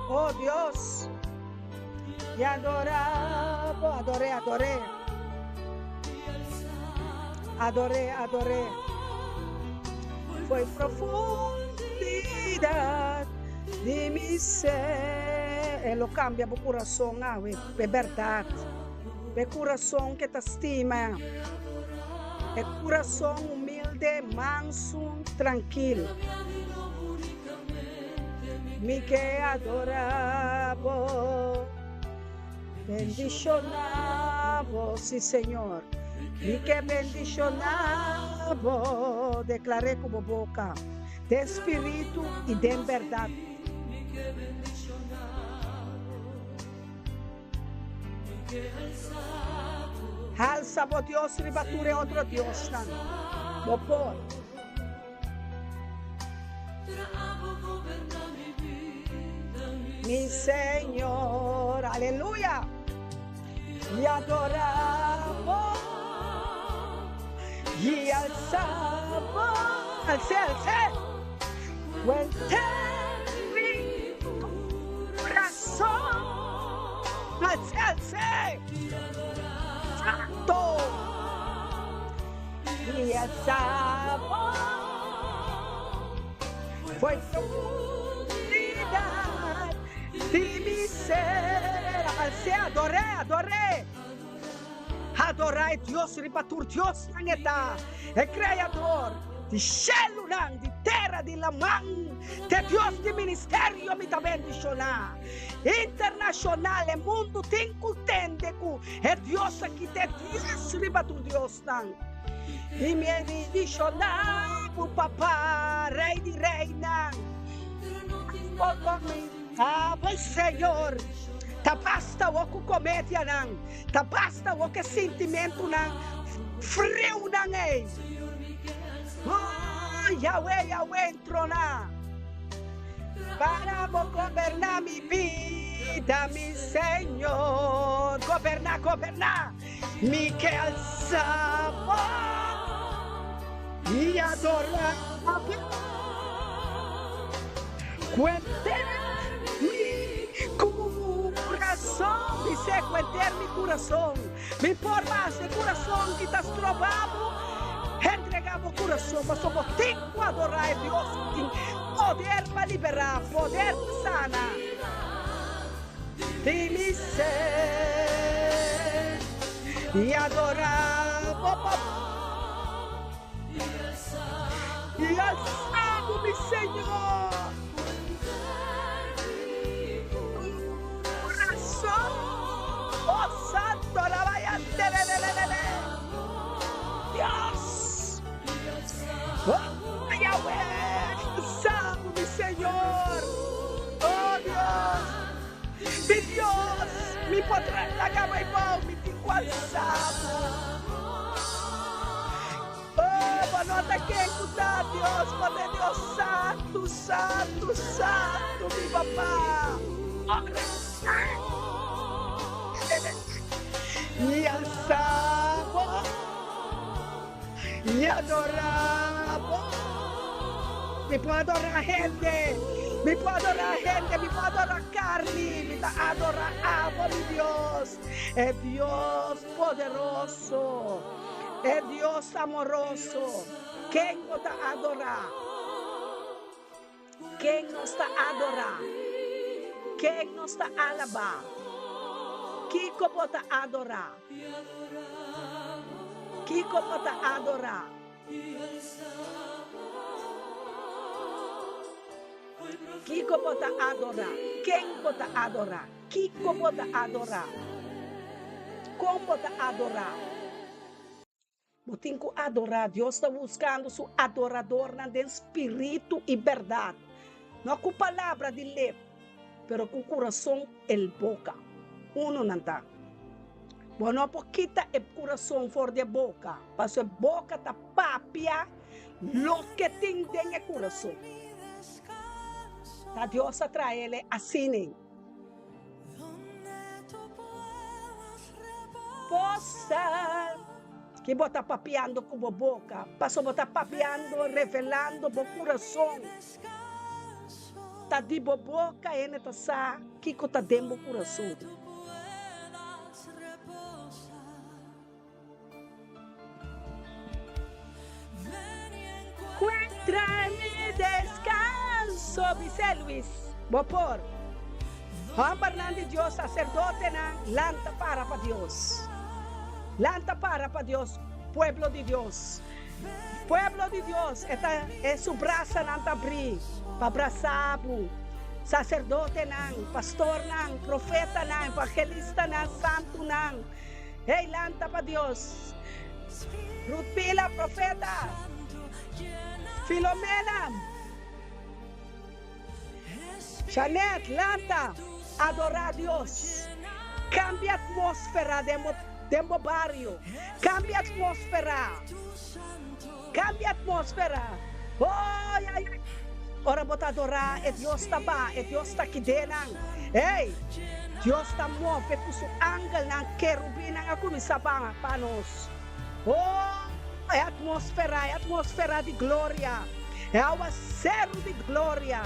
Oh Dios, mi adorá bo, ador'é, ador'é. Ador'é, ador'é. Foi profundidad di mi ser. E lo cambia bo curason awe p'e berdad, p'e curason ke ta stima, e curason humilde, mansu, trankil. Mi ke adora bo. Bendiciona bo, si Señor. Mi ke bendiciona bo, declar'é cu bo boca, den spiritu y den berdad. Halsa bo Dios riba tur e otro diosnan. Bo por. Mi Señor, aleluya. Y adoramos y alzamos. Alcé, alcé. Fuente mi corazón. Alcé, alcé. Santo. Y alzamos. Fue profundidad di mi ser. Alcé, adoré, adoré. Adorá e Dios riba tur diosnan e ta, e Kreador di shelunan, di tera, di laman. T'e Dios di ministerio mi ta bendishoná. Internashonal, e mundu tin ku tende ku e Dios aki t'e Dios riba tur diosnan. I mi e bendishoná bo Papa, Rei di reinan. Abo, Señor, ta basta awor ku komedianan, ta basta awor ku e sintimentunan friunan ei. Oh, Yahweh, Yahweh, entrona para bo goberná mi bida, mi Señor. Goberná, goberná, mi ke alsa bo. I adorá bo. Kuenter mi kurason, bis'é, kuenter mi kurason. Mi por mas e kurason ki ta stroba bo, entregá bo kurason, pasobra bo tin ku adorá e Dios ku tin poder pa liberá, poder pa sana. Di mi ser i adorá bo pa I alsá bo, mi Señor. Kurason, oh Santo, rabayantelelelele. Dios, oh Yahweh, alsá bo, mi Señor. Oh Dios, mi Dios, mi por laga bo ei bou, mi tin ku alsá bo. Oh, bo no ta ken ku ta Dios, bo ta e Dios santu, santu, santu, mi Papá. Mi alsa bo, mi adora bo. Mi por adora hende, mi por adora hende, mi por adora karni, mi ta adora abo, mi Dios, e Dios poderoso. E Dios amoroso, ken bo ta adorá? Ken nos ta adorá? Ken nos ta alabá? Kiko bo ta adorá? Kiko bo ta adorá? Kiko bo ta adorá? Ken bo ta adorá? Kiko bo ta adorá? Kon bo ta adorá? Bo tin ku adorá. Dios ta buskando su adoradornan den spiritu i bèrdat, no ku palabra di lep, pero ku kurason el boka. Unu nan ta. Bo no por kita e kurason for di e boka, pasobra e boka ta papia Loke tin den e kurason. Ta Dios a traha el asina. Posa ki bo ta papiando ku bo boka, pasobra bo ta papiando, revelando bo kurason. Ta di bo boka hende ta sa kiko ta den bo kurason. Encuentra mi descanso, bis'é Luis. Bo por. Hombernan di Dios, sacerdotenan, lanta para pa Dios. Lanta para pa Dios, pueblo di Dios. Pueblo di Dios, e ta, e su brasanan ta abrí pa brasa bo. Sacerdotenan, pastornan, profetanan, evangelistanan, santunan. Hey lanta pa Dios. Ruth Pila profeta. Filomena. Janet lanta adora Dios. Cambia atmosfera den bo den bo bario. Cambia atmosfera. Cambia atmosfera. Oh ya ya. Ora bo ta adora e Dios ta ba, e Dios ta kidenan. Hey! Dios ta move ku su angelnan, kerubinnan a kuminsá baha pa nos. Oh, e atmósfera, e atmósfera di gloria, e awaseru di gloria.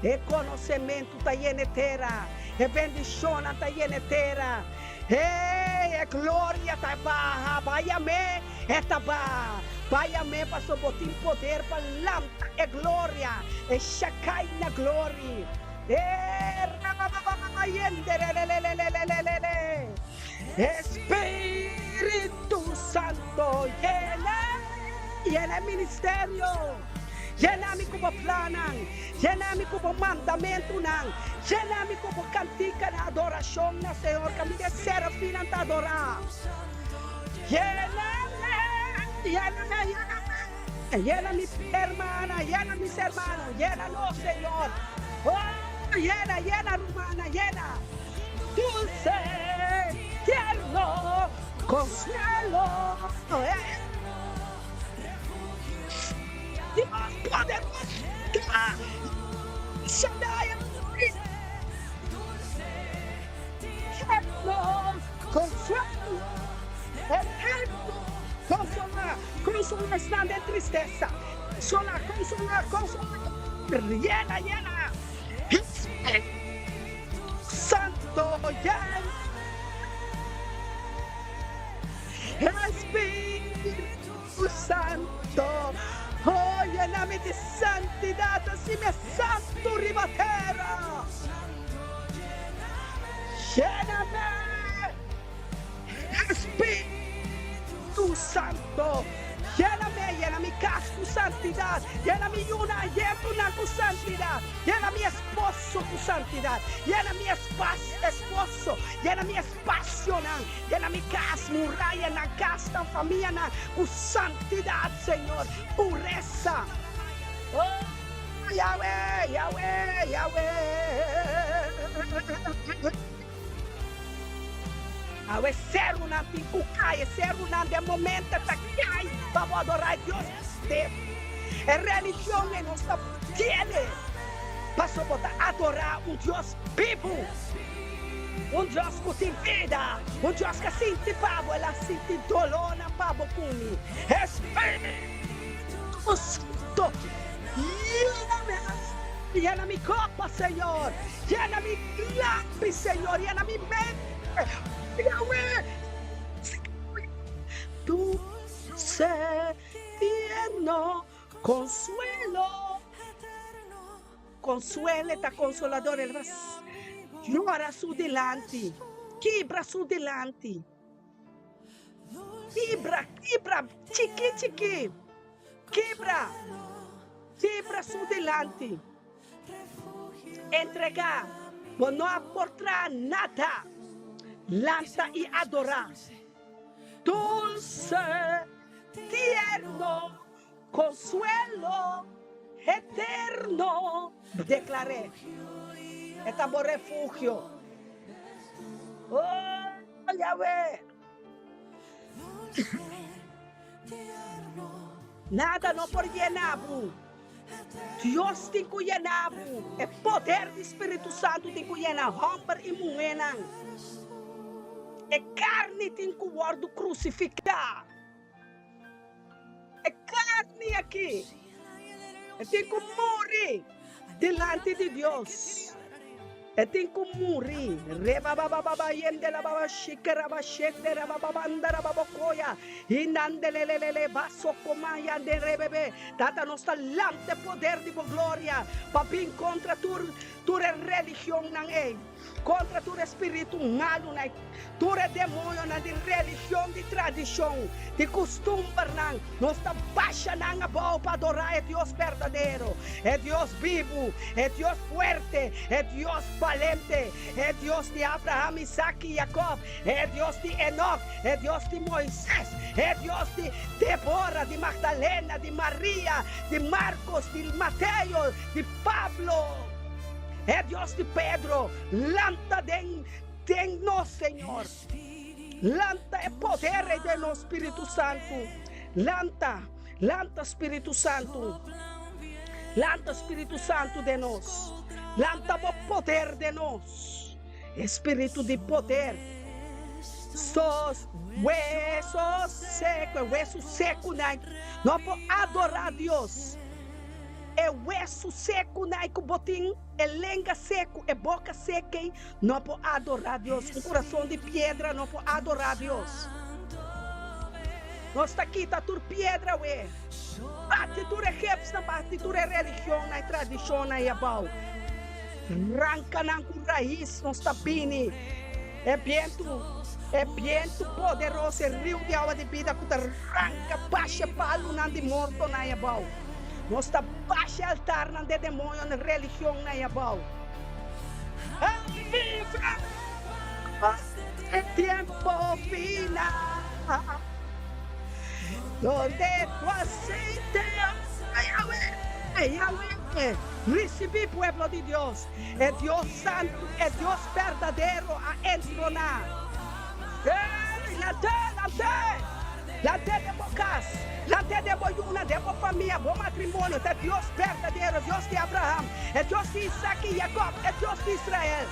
E konosementu ta yena e tera, e bendishonnan ta yena e tera. Hey, e gloria ta baha, bai amé, e ta baha. Bai amé pasobra bo tin poder pa lanta e gloria, e Shekinah glory. Espíritu Santo yena, yena e ministerio, yena mi ku bo plannan, yena mi ku bo mandamentunan, yena mi ku bo kantikanan adorashon na Señor kaminda e serafinnan ta adorá. Yena mi, yena mi, yena mi. Yena mi hermana, yena mis hermano, yena nos, Señor. Oh, yena, yena rumana, yena. Dulce, tierno consuelo. Eh. Dios poderoso. Shaddai, tierno consuelo. Eterno consola. Konsolá esnan den tristesa. Konsolá, konsolá, konsolá. Yena, yena. Santo, yena. Espíritu Santo, oh, yena mi di santidat, hasi mi santu riba tera. Yena mi. Espíritu Santo, yena mi, yena mi cas cu santidad, yena mi yunan, yetunan cu santidad, yena mi esposo cu santidad, yena mi esposo, yena mi espacionan, yena mi cas, murayanan, casnan, famianan cu santidad, Señor, pureza. Oh, Yahweh, Yahweh, Yahweh. Awe serunan tin ku kai, e serunan den momento ta kai pa bo adorá e Dios berdadero. E religion ei nos ta tiene pasobra bo ta adorá un Dios bibu, un Dios ku tin bida, un Dios ku a sinti pa bo, el a sinti dolónan pa bo ku mi. Espíritu Santo, yena mi, yena mi kopa, Señor, yena mi Lampi, Señor, yena mi mente, Yahweh, Dulce, tierno consuelo. Consuelo ta consolador, el ta yora su dilanti, kibra su dilanti, kibra, kibra, chiki, chiki, kibra, kibra su dilanti. Entregá, bo no a por traha nada. Lanta i adorá. Dulce, tierno consuelo eterno. Declar'é, E ta bo refugio. Oh, Yahweh! Nada no por yena bo. Dios tin ku yena bo. E poder di Spiritu Santu tin ku yena hòmber i muhénan. E karni tin ku wòrdu krusifiká. E karni aki e tin ku muri dilanti di Dios. E tin ku muri. Rebabababa yendelababa shikeraba shenderabababandarababokoya inandelelelele basokomaya nderebebe. Tata nos ta lanta e poder di bo gloria pa bin kontra tur tur e religionnan ei, kontra tur e spiritu malunan ei, tur e demoñonan di religion, di tradishon, di kustumbernan. Nos ta basha nan abou pa adorá e Dios berdadero, e Dios bibu, e Dios fuerte, e Dios balente, e Dios di Abraham, Isaac i Jacob, e Dios di Enoc, e Dios di Moises, e Dios di Debora, di Magdalena, di Maria, di Marcos, di Mateo, di Pablo, e Dios di Pedro. Lanta den den nos, Señor. Lanta e poder ei den nos, Spiritu Santu. Lanta, lanta Spiritu Santu. Lanta Spiritu Santu den nos. Lanta bo poder den nos. E Spiritu di poder. Sos weso seku, e wesu sekunan no por adorá Dios. E wesu sekunan ku bo tin, e lenga seku, e boka sekei No por adorá Dios. Un kurason di piedra no por adorá Dios. Nos ta kita tur piedra awe. Bati tur e gepsnan, bati tur e religionnan, e tradishonnan ei abou. Ranka nan ku rais. Nos ta bini e bientu, e bientu poderoso, e riu di awa di bida ku ta ranka basha e palunan di mortonan ei abou. Nos ta basha e altarnan di e demoñonan, religionnan ei abou. E tiempo final Donde tu aceite Yahweh, Yahweh Ricibi pueblo di Dios E Dios santo, e Dios berdadero a entroná Ey, lant'é, lant'é! Lant'é den bo kas, lant'é den bo yunan, den bo famia, bo matrimonio, ta Dios berdadero, Dios di Abraham, e Dios di Isaac i Jacob, e Dios di Israel.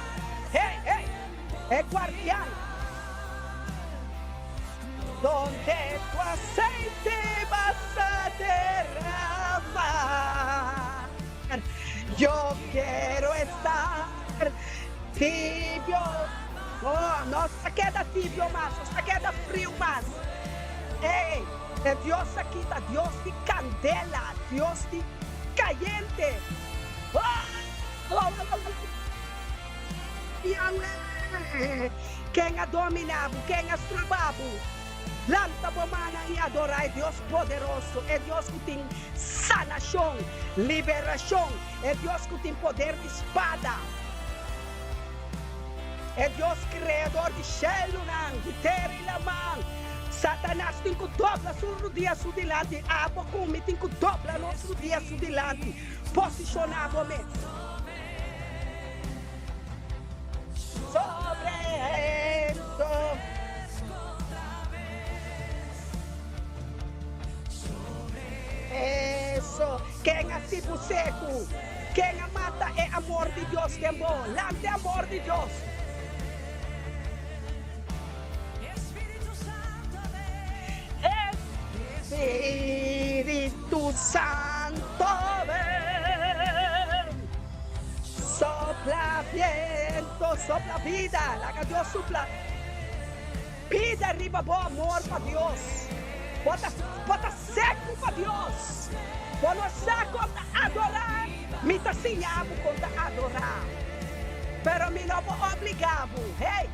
Hey, hey! E guardian. Donde tu aceite vas a derramar. Yo quiero estar tibio. Oh, nos ta keda tibio mas, nos ta keda friu mas. Ey, e Dios aki ta Dios di candela, Dios di cayente. Oh! Yahweh, ken a dominá bo, ken a stroba bo? Lanta bo mannan i adorá e Dios poderoso, e Dios ku tin sanashon, liberashon, e Dios ku tin poder di spada, e Dios kreador di shelunan, di tera i laman. Satanas tin ku dobla su rudia su dilanti, abo ku mi tin ku dobla nos rudia su dilanti. Posishoná bo mes. Sobre esto. Eso. Ken a sibu seku? Ken a mata e amor di Dios den bo? Lanta e amor di Dios. Espíritu Santo ven. Sopla viento, sopla vida. Laga Dios supla bida riba bo amor pa Dios. Bo ta, bo ta seku pa Dios. Bo no sa kon ta adorá, mi ta siña bo kon ta adorá. Pero mi no por obligá bo. Hey!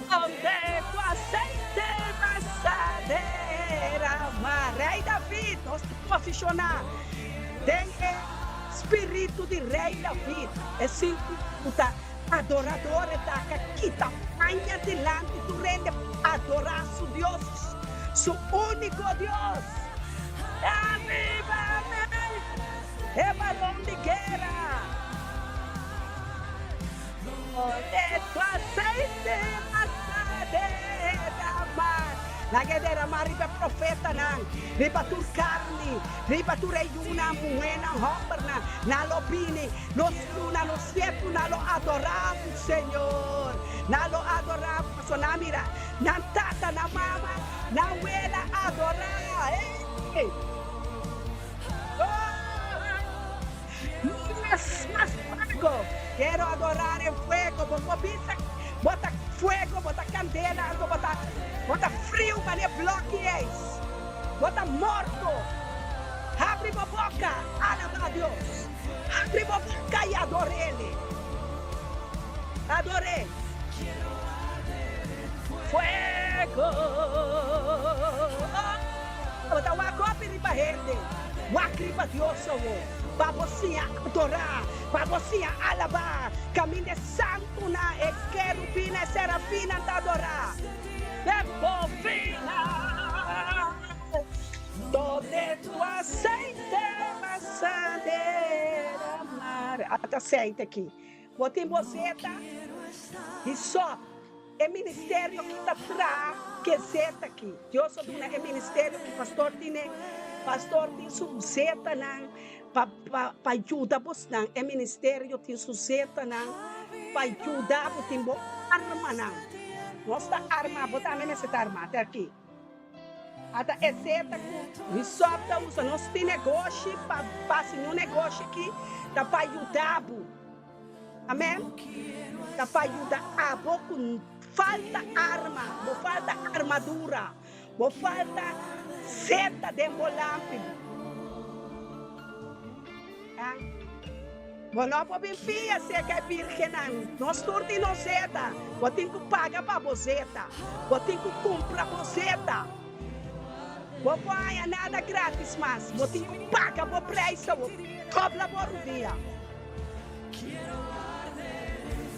Donde tu aceite vas a derramar. Rey David, nos ta posiciona den e spiritu di Rey David. E sinti cu ta adorador e ta ca kita paña dilanti tur hende pa adora su Dios, su unico Dios. Avivame e baron di guera. Donde tu aceite vas a derramar. Laga e derramá riba e profetanan, riba tur karni, riba tur e yunan, muhénan, hòmbernan. Nan lo bini, nos yunan, nos nietunan lo adorá bo, Señor. Nan lo adorá bo, pasobra nan a mira nan tata, nan mama, nan wela adorá. Hey! Mas, mas fuego. Quiero adorar en fuego. Bo por bisa bo ta fuego, bo ta candela, anto bo ta, bo ta friu manera bloki ijs. Bo ta morto. Habri bo boca, alaba Dios. Habri bo boca y ador'Ele. Ador'E. Fuego. Bo ta wak hopi riba hende, wak riba Dios awor, pa bo siña adorá, pa bo siña alabá. Kaminda e santunan, e kerubinnan, e serafinnan ta adorá. Tempo final, donde tu aceite vas a derramar. Ata aceite aki. Bo tin bo zeta di sop. E ministerio ki ta traha ke zeta ki. Dios a duna e ministerio ki pastor tine. Pastor tin su zetanan pa pa pa yuda bosnan. E ministerio tin su zetanan pa yuda bo tin bo armanan. Nos ta arma, bo tambe mester ta arma. Te aki. Ata e zeta ku Hisop ta usa. Nos tin negoshi pa basi no negoshi ki ta pa yuda bo. Amen. Ta pa yuda abo ku falta arma, bo falta armadura, bo falta zeta den bo lampi. Bo no por bin fia serka e birgennan. Nos tur tin nos zeta. Bo tin ku paga pa bo zeta. Bo tin ku kumpra bo zeta. Bo por haña nada gratis mas. Bo tin ku paga bo preis awor. Dobla bo rudia.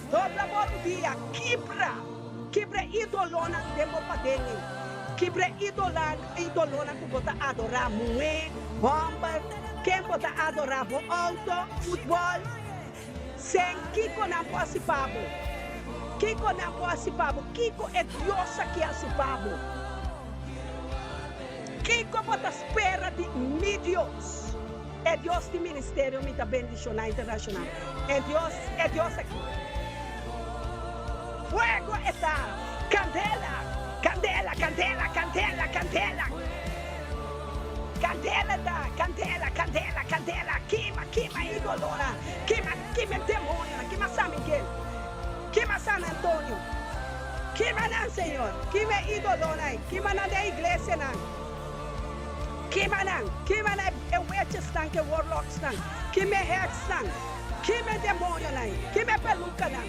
Dobla bo rudia, kibra, kibra e idolonan den bo paden-ei, kibra e idolonan ku bo ta adorá, muhé, hòmber, ken bo ta adorá, bo outo, futbòl, sen kiko nan por hasi pa bo? Kiko nan por hasi pa bo? Kiko e Dios aki hasi pa bo? Kiko bo ta spera di mi Dios? E Dios di Ministerio Mi Ta Bendiciona Internacional. E Dios, e Dios aki. Fuego e ta! Candela! Candela, candela, candela, candela! Candela e ta! Candela, candela, candela! Kima, kima e idolonan! Kima, kima e demonionan! Kima San Miguel! Kima San Antonio! Kima nan, Señor! Kima e idolonan! Kima nan den iglesianan! Kima nan! Kima nan e witchesnan ku e warlocksnan! Kima e hexnan! Kima e demonionan! Kima e pelukanan!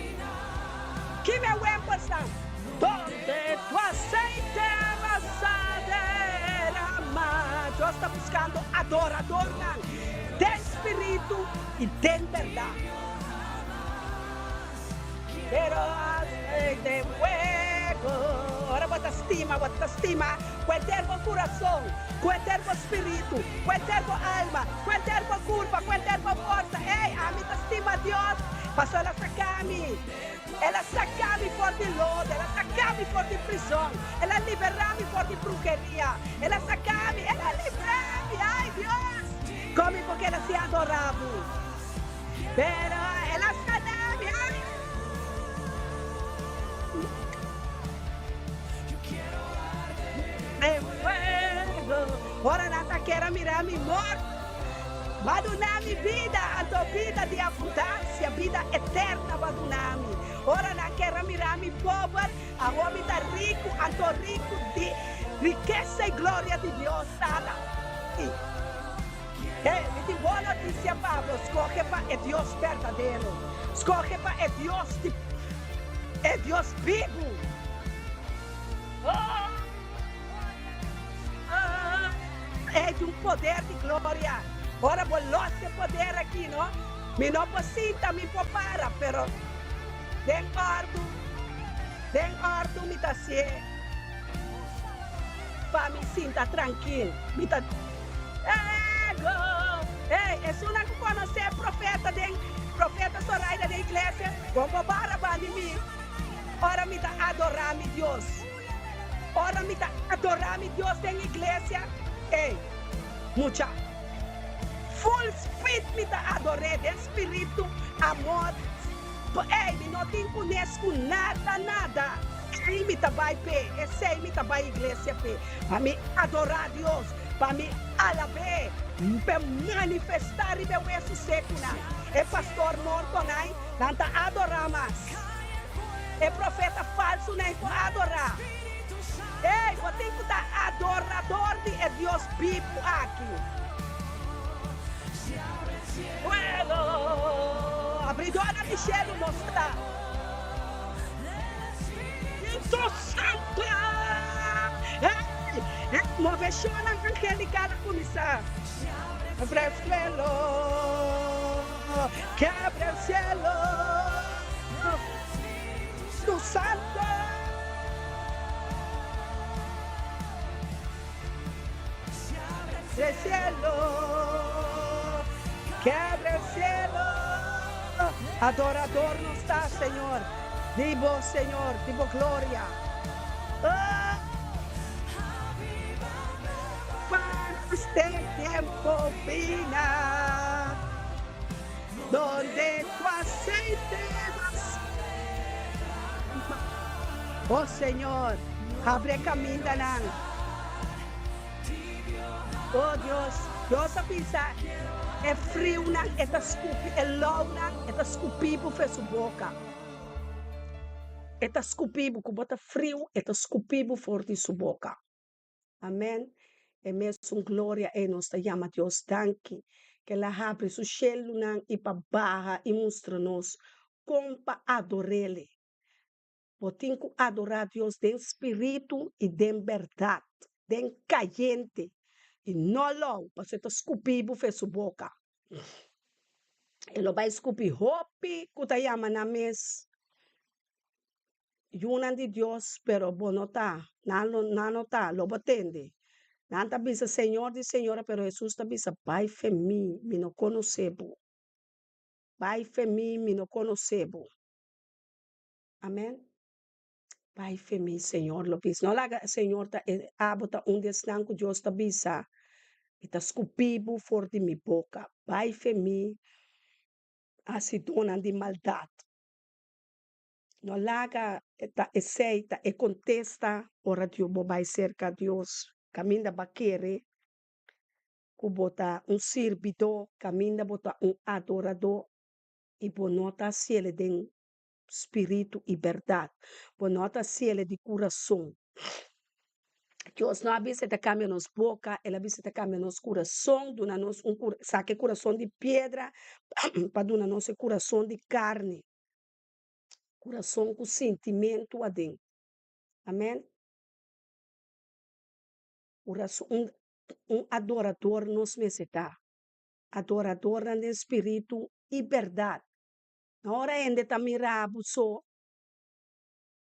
Kima e wempersnan! Donde tu aceite vas a derama. Dios ta buskando adoradornan den spiritu i den bèrdat. Pero aceite fuego. Ora bo ta stima, bo ta stima ku henter bo kurason, ku henter bo spiritu, ku henter bo alma, ku henter bo kurpa, ku henter bo forsa. Ey, ami ta stima Dios pasobra el a saka mi. El a saka mi for di lodo, el a saka mi for di prizon, el a libera mi for di bruheria, el a saka mi, el a libra mi. Ay, Dios! Kon mi por keda sin adora bo? Pero el a sana mi. Ay! Den fuego. Ora nan ta kere mira mi morto, bo a duna mi bida, anto bida di abundansia, bida eterna bo a duna mi. Ora nan kere mira mi pober, awor mi ta riku, anto riku di rikesa i gloria di Dios Tata. Hey, mi tin bon notisia pa bo, skohe pa e Dios berdadero, skohe pa e Dios di e Dios bibu. Oh, E tin un poder di gloria. Ora bo los e poder aki, no? Mi no por sinta, mi por para, pero den ordu, den ordu mi ta hacié pa mi sinta trankil. Mi ta Ego! Ey, esunnan cu conoce profeta den profeta Zoraida den iglesia, bo por bara bandi mi ora mi ta adora mi Dios. Ora mi ta adorá mi Dios den iglesia, ey, mucha, full speed mi ta ador'é den spiritu, amor, ey, mi no tin kunes ku nada, nada, ey mi ta bai p'e, esey mi ta bai iglesia p'e, pa mi adorá Dios, pa mi alab'é, p'e manifestá riba e wesu sekunan, e pastor mortonan, nan ta adorá mas. E profeta falsunan por adorá. Ey, bo tin ku ta adorador di e Dios bibu aki. Fuego! Abridornan di shelu nos ta. Spiritu Santu! Ey, e moveshonnan angelikal a kuminsá. Abre el suelo, que abre el cielo. Tu Santo. El cielo, que abre el cielo. Adorador nos ta, Señor. Di bo, Señor, di bo gloria. Oh. Pa este tiempo final. Donde tu aceite vas Oh Señor, abre camindanan. Oh Dios, Dios a bisa e friunan e ta scupi, e lounan e ta scupi bo fe su boca. E ta scupi bo, cu bo ta friu, e ta scupi bo for di su boca. Amen. E mesun gloria ei nos ta yama Dios danki ku el a habri su shelunan i pa baha i mustra nos kon pa ador'El. Bo tin ku adorá Dios den spiritu i den bèrdat, den kayente i no lou, pasobra e ta skupi bo fe su boka. E lo bai skupi hopi ku ta yama nan mes Yunan di Dios, pero bo no ta, nan lo, nan no ta, lo bo tende. Nan ta bisa Señor di señora, pero Hesus ta bisa, Bai fe mi, mi no konosé bo. Bai fe mi, mi no konosé bo. Amen. Bai fe mi, Señor lo bisa. No laga Señor ta, abo ta un di esnan ku Dios ta bisa. Mi ta skupi bo for di mi boka. Bai fe mi, hasidónan di maldat. No laga ta esei ta e kontesta ora Dios bo bai serka Dios. Kaminda bo a kere ku bo ta un sirbidó, kaminda bo ta un adoradó i bo no ta hasiel den spiritu i bèrdat. Bo no ta hasiel di kurason. Dios no a bisa e ta kambia nos boka, el a bisa e ta kambia nos kurason, duna nos un saka e kurason di piedra pa duna nos e kurason di karni. Kurason ku sintimentu aden. Amen. Kurason, un, un adorador nos mester ta. Adoradornan den spiritu i bèrdat. No ora hende ta mira bo so,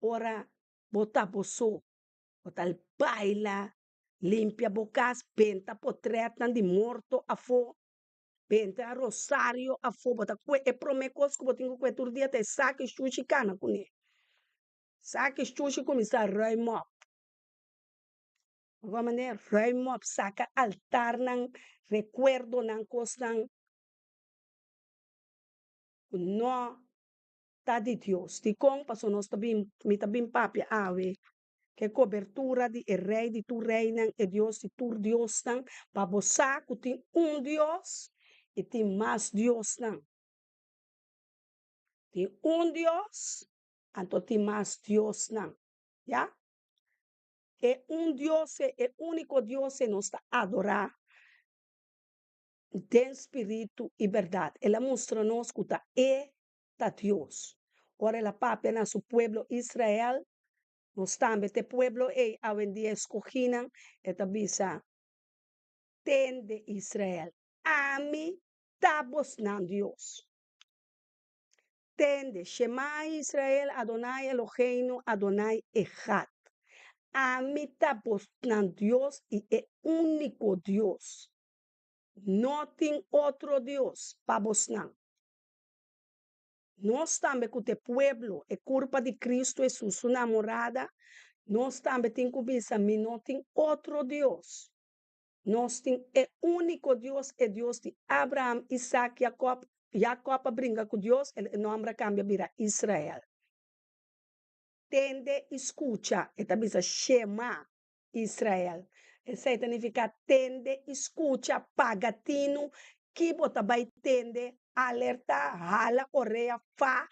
ora bo ta bo so. Bo ta baila, limpia bo kas, benta potrètnan di morto afó. Benta rosario afó, bo ta kue e promé kos ku bo tin ku kue tur dia ta e saki shushi kana kuné. Saki shushi kuminsá ruim op. Bo manera ruim op, saka altarnan, rekuerdonan, kosnan ku no ta di Dios. Dikon? Pasobra nos ta bin, mi ta bin papia awe Ke kobertura di e Rei di tur reinan, e Dios di tur diosnan, pa bo sa ku tin un Dios i tin mas diosnan. Tin un Dios, anto tin mas diosnan. Ya? E un Dios e, e úniko Dios e nos ta adorá den spiritu i bèrdat. El a mustra nos ku ta e ta Dios. Ora el a papia na su pueblo Israel, nos tambe ta e pueblo ei awendia escogínan, e ta bisa, Tende, Israel, ami ta bosnan Dios. Tende, Shema Israel, Adonai Eloheinu, Adonai Echad. Ami ta bosnan Dios i e único Dios. No tin otro Dios pa bosnan. Nos tambe ku ta e pueblo, e kurpa di Kristu Hesus, su namorada, nos tambe tin ku bisa, Mi no tin otro Dios. Nos tin e úniko Dios, e Dios di Abraham, Isak, Yakòb. Yakòb a bringa ku Dios, e nòmber a kambia bira Israel. Tende i skucha, e ta bisa Shema, Israel. Esei ta nifiká tende i skucha, paga tinu ki bo ta bai tende, alerta, hala orea, fa,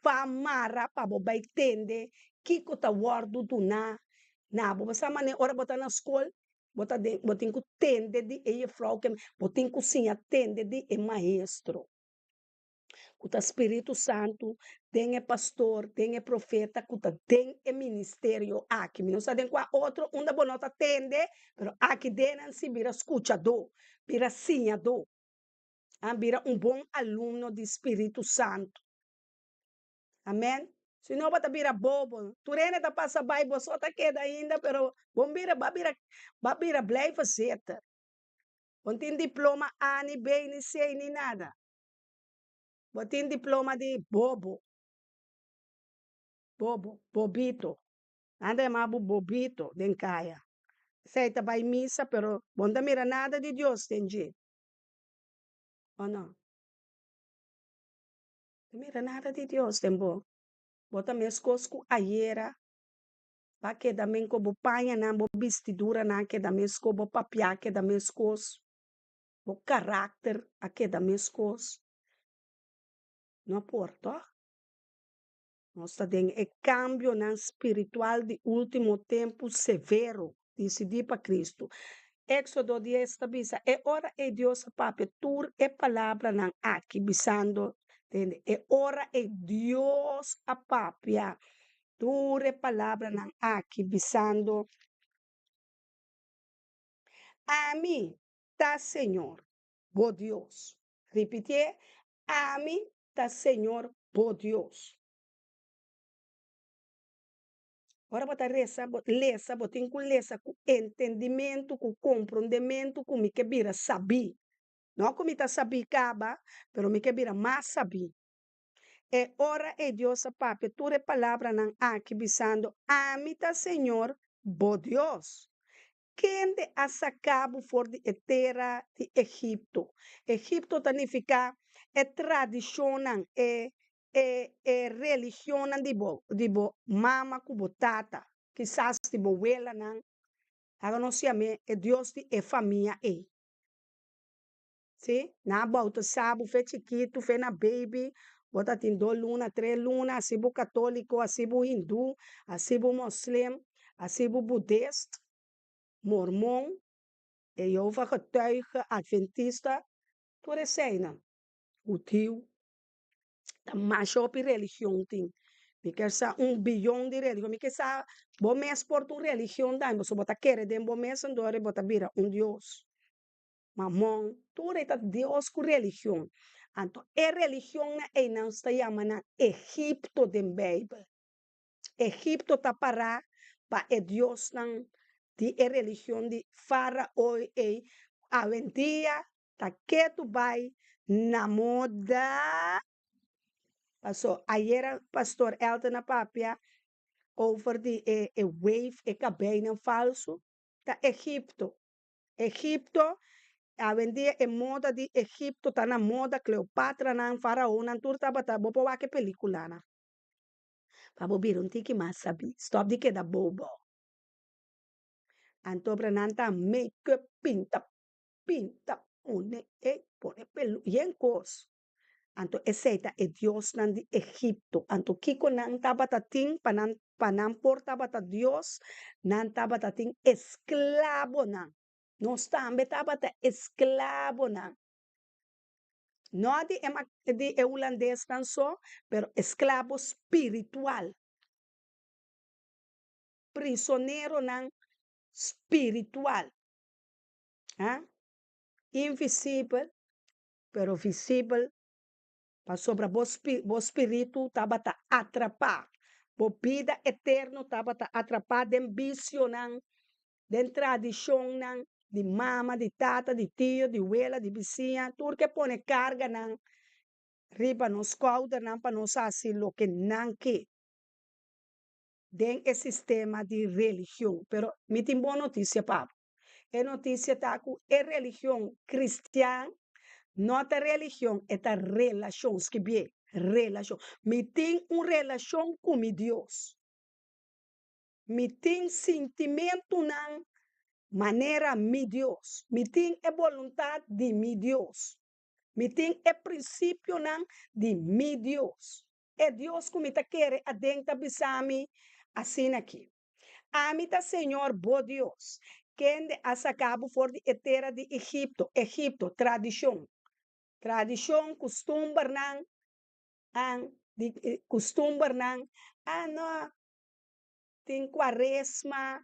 fa mara pa bo bai tende kiko ta wòrdu duná na bo. Bo sa manera ora bo ta na skol, bo ta den, bo tin ku tende di e jefrou ke bo tin ku siña tende di e maestro. ku ta Spiritu Santu den e pastor, den e profeta ku ta den e ministerio aki. Mi no sa den kua otro unda bo no ta tende, pero aki den nan si bira skuchadó, bira siñadó, a bira un bon alumno di Spiritu Santu. Amen. Si no bo ta bira bobo. Tur hende ta pasa bai, bo so ta keda ainda, pero bo bira, bo a bira, bo a bira blijven zitten. Bo no tin diploma A ni B ni C ni nada. Bo tin diploma di bobo. Bobo, bobito. Nan ta yama bo bobito den kaya. Esei ta bai misa pero bo no ta mira nada di Dios den dje. O no? No mira nada di Dios den bo. Bo ta meskos ku ayera. Ba keda men ku bo pañanan, bo bistiduranan a keda meskos, bo papia a keda meskos. Bo karakter a keda meskos? No por, tòg? Nos ta den e kambionan spiritual di último tempu severo, disidí pa Kristu. Éksodo dies ta bisa, E ora ei Dios a papia tur e palabranan aki, bisando, Tende, e ora ei Dios a papia tur e palabranan aki, bisando, Ami ta Señor, bo Dios. Ripitié, Ami ta Señor, bo Dios. Ora bo ta resa, bo lesa, bo tin ku lesa ku entendimentu, ku komprondementu ku mi ke bira sabí. No ku mi ta sabí kaba, pero mi ke bira mas sabí. E ora ei Dios a papia tur e palabranan aki bisando, Ami ta Señor, bo Dios. Kende a saka bo for di e tera di Egipto. Egipto ta nifiká e tradishonnan, e e e religionnan di bo di bo mama ku bo tata, kisas di bo welanan. Laga nos yam'é e dios di e famia ei. Sí, nan a bautisá bo fe chikitu, fe na baby, bo ta tin dos luna, tres luna, hasi bo katóliko, hasi bo hindú, hasi bo moslim, hasi bo budist, mormon, Jehová Getuige, Adventista, tur eseinan, hudiu, ta masha hopi religion tin. Mi kier sa un biyon di religion, mi kier sa bo mes por ta un religion tambe, pasobra bo ta kere den bo mes anto bo ta bira un dios. Mamon, tur e ta Dios ku religion. Anto e religionnan ei nan ta yama nan Egipto den Beibel. Egipto ta pará pa e diosnan di e religion di Farao ei awendia ta ketu bai na moda. Paso ayera Pastor Elton a papia over di e wave, e kabeinan falsu, ta Egipto. Egipto, awendia e moda di Egipto ta na moda, Cleopatranan, Faraonnan, tur tabata, bo por wak e peliculanan pa bo bira un tiki mas sabí, stop di keda bobo. Antobra nan ta make-up, pinta, pinta, pone e, pone pelu, yen kos. Anto esei ta e diosnan di Egipto. Anto kiko nan tabata tin pa nan pa nan por tabata dios? Nan tabata tin esklabonan. Nos tambe tabata esklabonan. No di e di e hulandesnan so, pero esklabo spiritual. Prisoneronan spiritual. Ha? Invisibel pero visibel, pasobra bo bo spiritu tabata atrapá, bo bida eterno tabata atrapá den bisionan, den tradishonnan di mama, di tata, di tio, di wela, di bisiña, tur ke pone karganan riba nos skoudernan pa nos hasi loke nan ke den e sistema di religion. Pero mi tin bon notisia pa bo. E notisia ta ku e religion kristian no ta religion, e ta relashon. Skibié, relashon. Mi tin un relashon ku mi Dios. Mi tin sintimentunan manera mi Dios. Mi tin e boluntat di mi Dios. Mi tin e prinsipionan di mi Dios. E Dios ku mi ta kere aden ta bisa mi asin'aki. Ami ta Señor bo Dios, kende a saka bo for di e tera di Egipto, Egipto, tradishon, tradishon, kustumbernan, an, di kustumbernan, ah no, tin kuaresma,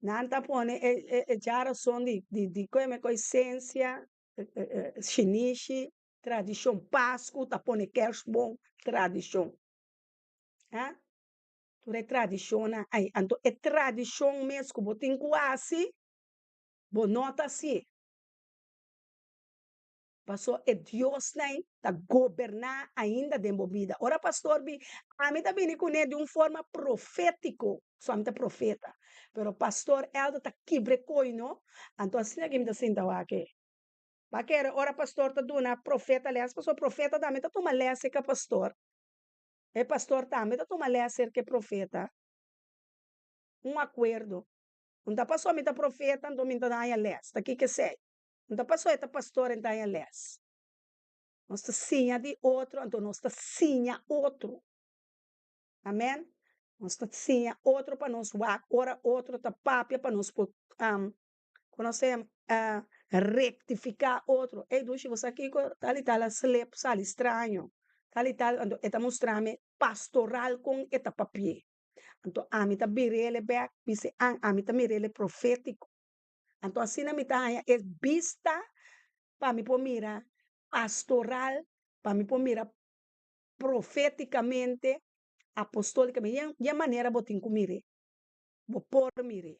nan ta pone e e e djarason di di di koe koe sensia, shinishi, tradishon, pasku ta pone kersboom, tradishon, ah. Tur e tradishonnan ai. Anto e tradishon mes ku bo tin ku hasi, bo no ta hasié. Paso e diosnan ta goberná ainda den bo bida. Ora pastor bi, ami ta bini kuné di un forma profétiko, pasobra ami ta profeta. Pero pastor Elder ta kibra e koi no. Anto asina ke mi ta sinta wak e. Bo a kere ora pastor ta duna profeta lès, pasobra profeta tambe ta tuma lès serka pastor. E pastor tambe ta tuma lès serka e profeta. Un akuerdo. Un ta paso mi ta profeta anto mi ta haña lès. Ta kiko esei? Un ta paso e ta pastor en ta haña lès. Nos ta siña di otro anto nos ta siña otro. Amen. Nos ta siña otro pa nos wak ora otro ta papia pa nos por ku nos ta rektifiká otro. Ey dushi bo sa kiko? Tal i tal a slep sali straño. Tal i tal anto e ta mustra mi pastoral kon e ta papi'é. Anto ami ta bir'el bèk bisa an ami ta mir'el profétiko. Anto asina mi ta haña e bista pa mi por mira pastoral, pa mi por mira profétikamente, apostolikamente. Yen manera bo tin ku mir'é, bo por mir'é.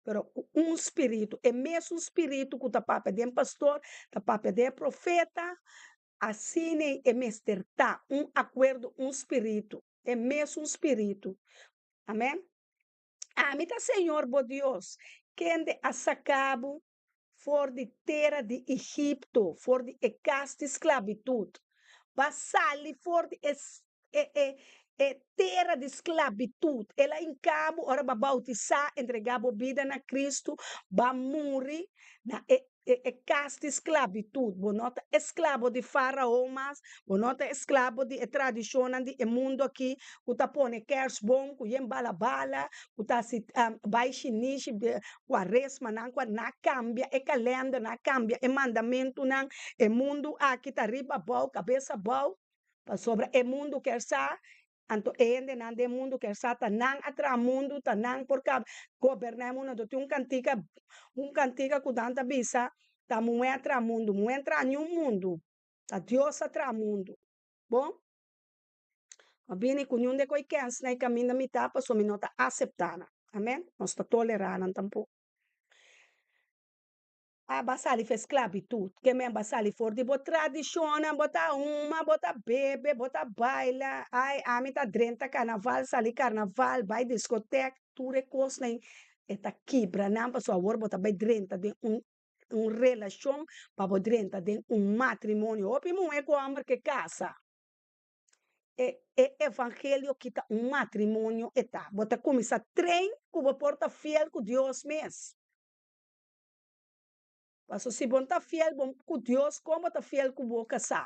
pero ku un spiritu, e mesun spiritu ku ta papia den pastor, ta papia den e profeta, asina e mester ta, un akuerdo, un spiritu, e mesun spiritu. Amen. Ami ta Señor bo Dios, Kende a saka bo for di tera di Egipto, for di e kas di sklabitut. Bo a sali for di e e e e tera di sklabitut. El a hinka bo ora bo a boutisá, entregá bo bida na Kristu, bo a muri na e e e kas di sklabitut. Bo no ta esklabo di Fárao mas, bo no ta esklabo di e tradishonnan di e mundu akí ku ta pone kèrsbon, ku yen bala bala, ku ta hasi bai shinishi, kuaresmanan, ku nan a kambia e kalènder, nan a kambia e mandamentunan. E mundu aki ta riba abou, kabes abou, pasobra e mundu kier sa Anto e hendenan den mundu kier sa ta nan a traha mundu, ta nan por kaba goberná e mundu. Anto tin un kantika, un kantika ku nan ta bisa, ta muhé a traha mundu. Muhé a traha niun mundu, ta Dios a traha mundu. Bon, no bini ku niun de koe kèns na e kaminda mi ta, pasobra mi no ta aseptá nan. Amèn. Nos ta tolerá nan tampoko. A ba sali for esklabitut, ke men ba sali for di bo tradishonnan, bo ta huma, bo ta bebe, bo ta baila, ai ami ta drenta karnaval, sali karnaval, bai diskotek, tur e kosnan ei e ta kibra nan pasobra awor bo ta bai drenta den un un relashon pa bo drenta den un matrimonio. Hopi muhé ku hòmber ke kasa e e evangelio kita un matrimonio e ta. Bo ta kuminsá train ku bo por ta fiel ku Dios mes. Paso si bo no ta fiel bo ku Dios, kon bo ta fiel ku bo kasá?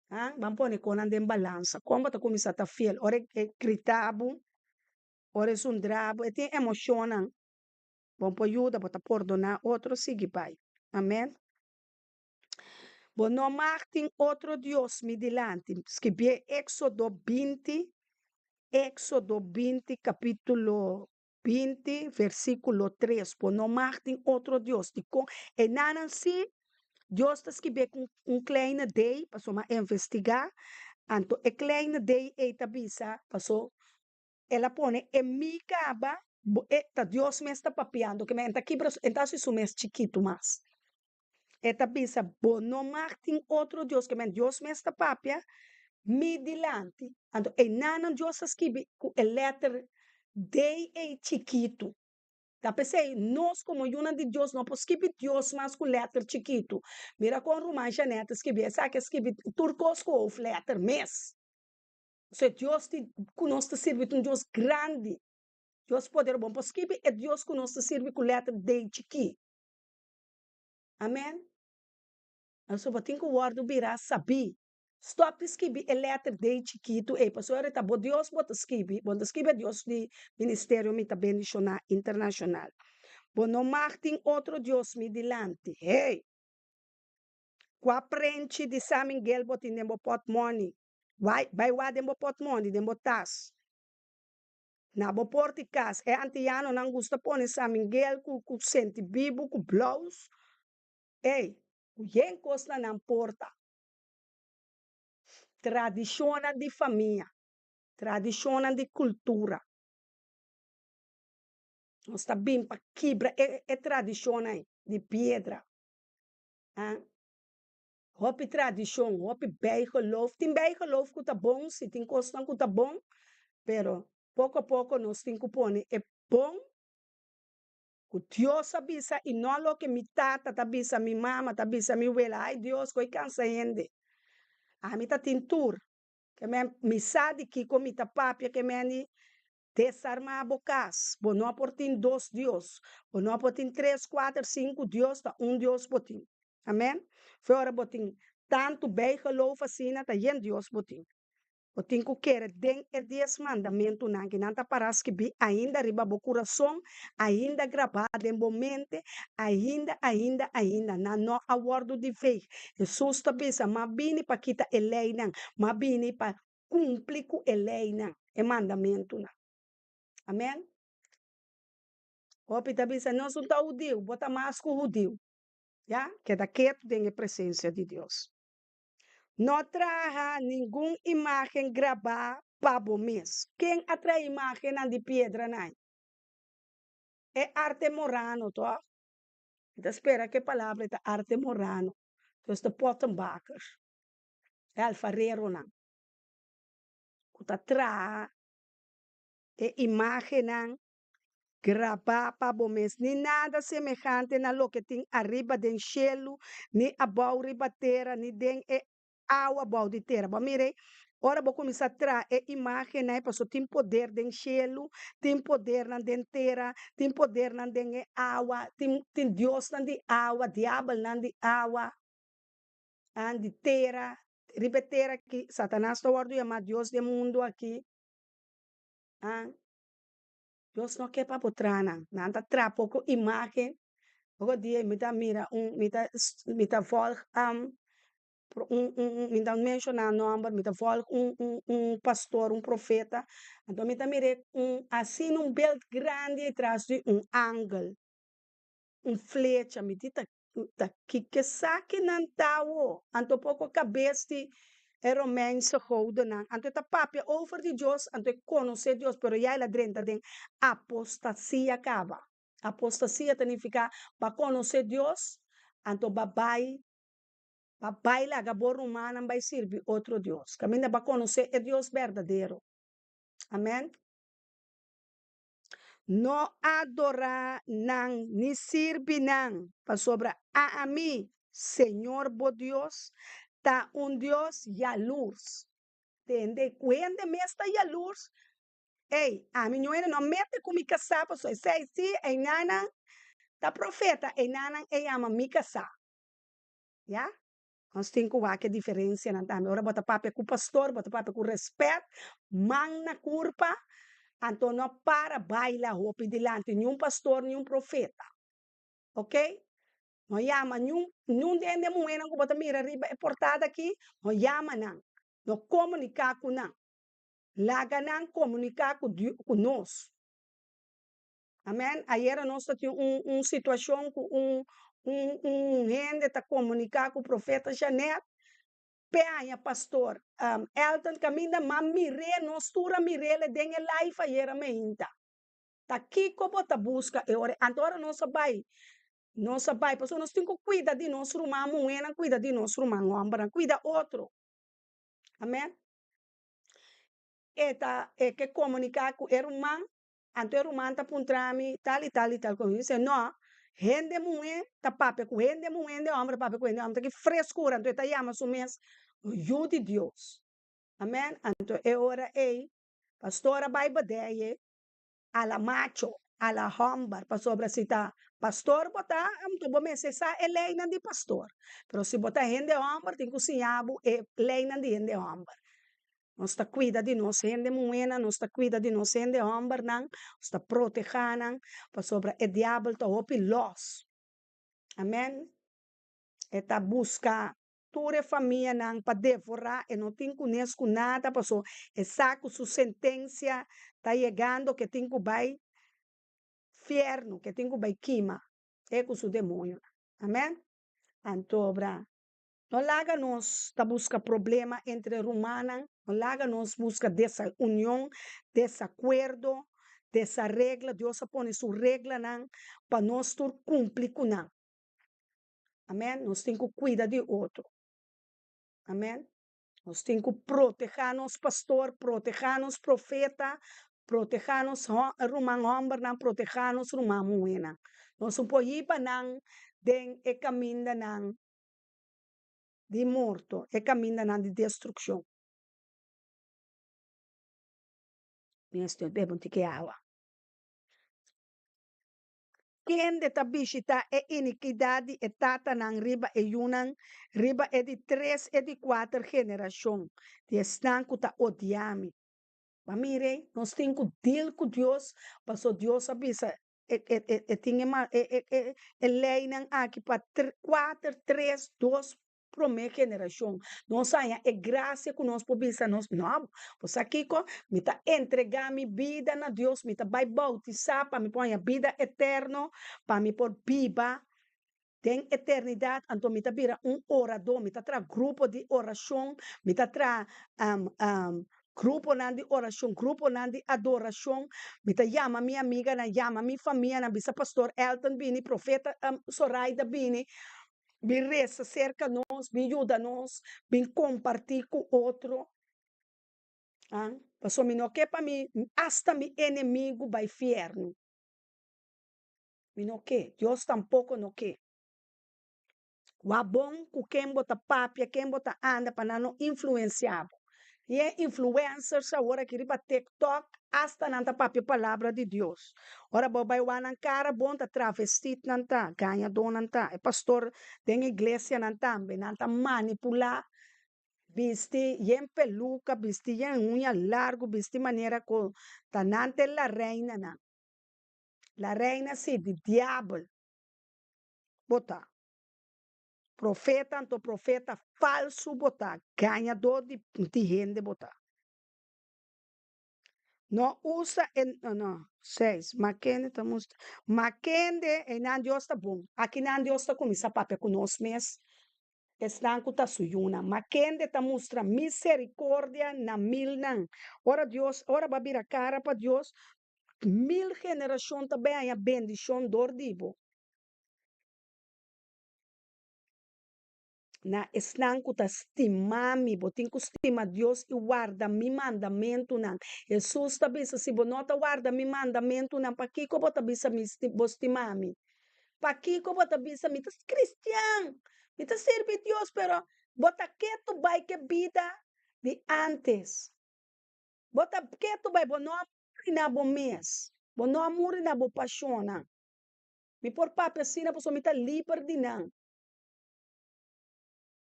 Ha? Ban pone konan den balansa. Kon bo ta kuminsá ta fiel? Ora e grita bo, ora e zundra bo, e tin emoshonnan. Bo por yuda, bo ta pordoná otro, sigui bai. Amen. Bo no mag tin otro dios mi dilanti. Skibié Éxodo 20, Éxodo 20 kapítulo 20 versíkulo 3. Bo no mag tin otro dios. Dikon? Enanan sí, Dios ta skibié ku un kleine D, pasobra mi a investigá. Anto e kleine D ei ta bisa, paso el a pone e mi kaba, bo e ta Dios mes ta papiando, ke men e ta kibra, e ta hasi su mes chikitu mas. E ta bisa, Bo no mag tin otro dios, ke men Dios mes ta papia mi dilanti. Anto einanan Dios a skibi ku e lèter D ei chikitu. Ta p'esei nos komo yunan di Dios no por skibi Dios mas ku lèter chikitu. Mira kon ruman Jeanette a skibi, esaki a skibi tur kos ku hooflèter mes. Pasobra e Dios di ku nos ta sirbi ta un Dios grandi, Dios poderoso. Bo no por skibi e Dios ku nos ta sirbi ku lèter D chikí. Amen. Pasobra bo tin ku wòrdu bira sabí. Stòp di skibi e lèter D chikitu ei, pasobra ta bo Dios bo ta skibi, bo no ta skibi e Dios di Ministerio Mi Ta Bendishoná Internashonal. Bo no mag tin otro dios mi dilanti. Hey! Kua prenchi di San Miguel bo tin den bo pòtmòni? Wai, bai wak den bo pòtmòni, den bo tas. Na bo porta di kas, e antianonan gusta pone San Miguel ku ku senti bibu, ku blous, ey, ku yen kos na nan porta. Tradishonnan di famia, tradishonnan di kultura. Nos ta bin pa kibra e e tradishonnan ei di piedra. Ah. Hopi tradishon, hopi bijgeloof. Tin bijgeloof ku ta bon, si tin kosnan ku ta bon, pero poko poko nos tin ku pone e bon ku Dios a bisa i no loke mi tata ta bisa, mi mama ta bisa, mi wela. Ai Dios, ku e kansa hende. Ami ta tin tur. Ke men mi sa di kiko mi ta papia, ke men di desarmá bo kas. Bo no por tin dos Dios. Bo no por tin tres, kuater, sinku Dios, ta un Dios bo tin. Amen. Fe ora bo tin tantu bijgeloof asina, ta yen Dios bo tin. Bo tin ku kere den e dies mandamentunan ki nan ta pará skibí ainda riba bo kurason, ainda grabá den bo mente, ainda, ainda, ainda. Nan no a wòrdu di veeg. Hesus ta bisa, M'a bini pa kita e leinan, m'a bini pa kumpli ku e leinan, e mandamentunan. Amen. Hopi ta bisa, Nos no ta hudiu, bo ta mas ku hudiu. Ya, keda ketu den e presensia di Dios. No traha ningun imágen grabá pa bo mes. Ken a traha imágennan di piedranan? E arte morano, tòg? Mi ta spera ku e palabra ei ta arte morano. Dus de pottenbakkers, e alfareronan ku ta traha e imágennan. Grabá pa bo mes, ni nada semehante na loke tin ariba den shelu, ni abou riba tera, ni den e awa bou di tera. Bo a mira ei? Ora bo kuminsá traha e imágennan ei, pasobra tin poder den shelu, tin podernan den tera, tin podernan den e awa, tin tin diosnan di awa, diabelnan di awa, di tera. Riba e tera aki, Satanas ta wòrdu yamá dios di e mundu aki. Dios no ke pa bo traha nan. Nan ta traha poko imágen. Poko dia mi ta mira un, mi ta, mi ta vòlg un, un, un, mi ta menshoná nòmber, mi ta vòlg un, un, un pastor, un profeta. Anto mi ta mir'é un, asina un bèlt grandi atras di un angel, un flecha. Mi di ta Ta kiko esakinan ta awo? Anto poko kabes di e Romeinse godennan. Anto e ta papia over di Dios, anto e konosé Dios, pero ya el a drenta den apostasia kaba. Apostasia ta nifiká bo a konosé Dios, anto bo a bai, bo a bai laga bo rumannan bai sirbi otro dios. Kaminda bo a konosé e Dios berdadero. Amèn. No adorá nan ni sirbi nan, pasobra ami, Señor bo Dios, ta un Dios yalurs. Tende ku hende mes ta yalurs? Ey, ami no hende no mete ku mi kasá, pasobra esei sí, einanan ta profeta, einanan e yama mi kasá. Ya? Nos tin ku wak e diferensianan tambe. Ora bo ta papia ku pastor, bo ta papia ku rèspèt, man na kurpa, anto no para baila hopi dilanti niun pastor, niun profeta. Oke? No yama niun, niun den den muhénan ku bo ta mira riba e portada aki, no yama nan. No komuniká ku nan. Laga nan komuniká ku ku nos. Amen. Ayera nos ta tin un un situacion cu un un un hende ta comunica cu profeta Janet p'e haña pastor um Elton caminda m'a mir'é nos tur a mir'é den e live ayera meinta. Ta kico bo ta busca e ora? Anto ora nos a bay nos a bay pasobra nos tin cu cuida di nos ruman muhénan cuida di nos ruman hombernan cuida otro. Amen. E ta e ke comunica cu e ruman Anto e ruman ta puntra mi tal i tal i tal kos. Mi bisa, No, hende muhé ta papia ku hende muhé, hende hòmber ta papia ku hende hòmber. Ta ki freskura. Anto e ta yama su mes yu di Dios. Amèn. Anto e ora ei, pastor a bai badeye a la macho, a la hòmber, pasobra si ta pastor bo ta, anto bo mester sa e leinan di pastor. Pero si bo ta hende hòmber, tin ku siña bo e leinan di hende hòmber. Nos ta kuida di nos hende muhénan, nos ta kuida di nos hende hòmbernan, nos ta protehá nan, pasobra e diabel ta hopi lòs. Amèn. E ta buska tur e famianan pa devorá, e no tin kunes ku nada, paso e sa ku su sentensia ta yegando ke tin ku bai fièrnu, ke tin ku bai kima, e ku su demoñonan. Amèn. Antobra No laga nos ta buska problema entre rumannan, no laga nos buska desunion, desakuerdo, desaregla. Dios a pone su reglanan pa nos tur kumpli ku nan. Amen. Nos tin ku kuida di otro. Amen. Nos tin ku protehá nos pastor, protehá nos profeta, protehá nos ruman hòmbernan, protehá nos ruman muhénan. Nos no por hiba nan den e kamindanan di morto, e kamindanan di destrukshon. Mi mester bebe un tiki awa. Kende ta bishitá e inikidat di e tatanan riba e yunan, riba e di tres e di kuater generashon di esnan ku ta odia mi. Bo a mira ei? Nos tin ku deal ku Dios, pasobra Dios a bisa e e e e tin e ma e e e e leinan aki pa tre kuater tres dos promé generashon. Nos haña e grasia ku nos por bisa nos, no, bo sa kiko? Mi ta entregá mi bida na Dios, mi ta bai boutisá pa mi por haña bida eterno, pa mi por biba Den eternidat anto mi ta bira un oradó, mi ta traha grupo di orashon, mi ta traha gruponan di orashon, gruponan di adorashon, mi ta yama mi amiganan, yama mi famianan, bisa Pastor Elton bini, Profeta Soraida bini, bin resa serka nos, bin yuda nos, bin kompartí ku otro. Pasobra mi no ke pa mi, asta mi enemigu bai fièrnu. Mi no ke. Dios tampoko no ke. Wak bon ku ken bo ta papia, ken bo ta anda pa nan no influensiá bo. I e influencers awor aki riba TikTok asta nan ta papia palabra di Dios. Ora bo bai wak nan kara bon ta travestit nan ta, gañadó nan ta. E pastor den iglesianan tambe nan ta manipulá, bisti yen peluka, bisti yen uña largu, bisti manera ku ta nan ta e la reinanan. La reina si di diabel bo ta. Profeta anto profeta falsu bo ta, gañadó di di hende bo ta. No usa e no no seis ma kende ta mustra ma kende einan Dios ta bon akinan Dios ta kuminsá papia ku nos mes esnan ku ta su yunan ma kende ta mustra miserikordia na milnan ora Dios ora bo a bira kara pa Dios Mil generashon ta bai haña bendishon dor di bo. Na esnan ku ta stima mi, bo tin ku stima Dios i warda mi mandamentunan. Hesus ta bisa, Si bo no ta warda mi mandamentunan, pakiko bo ta bisa mi bo stima mi? Pakiko bo ta bisa mi ta kristian, mi ta sirbi Dios, pero bo ta ketu bai ku e bida di ántes? Bo ta ketu bai, bo no a muri na bo mes, bo no a muri na bo pashonnan. Mi por papia asina pasobra mi ta liber di nan.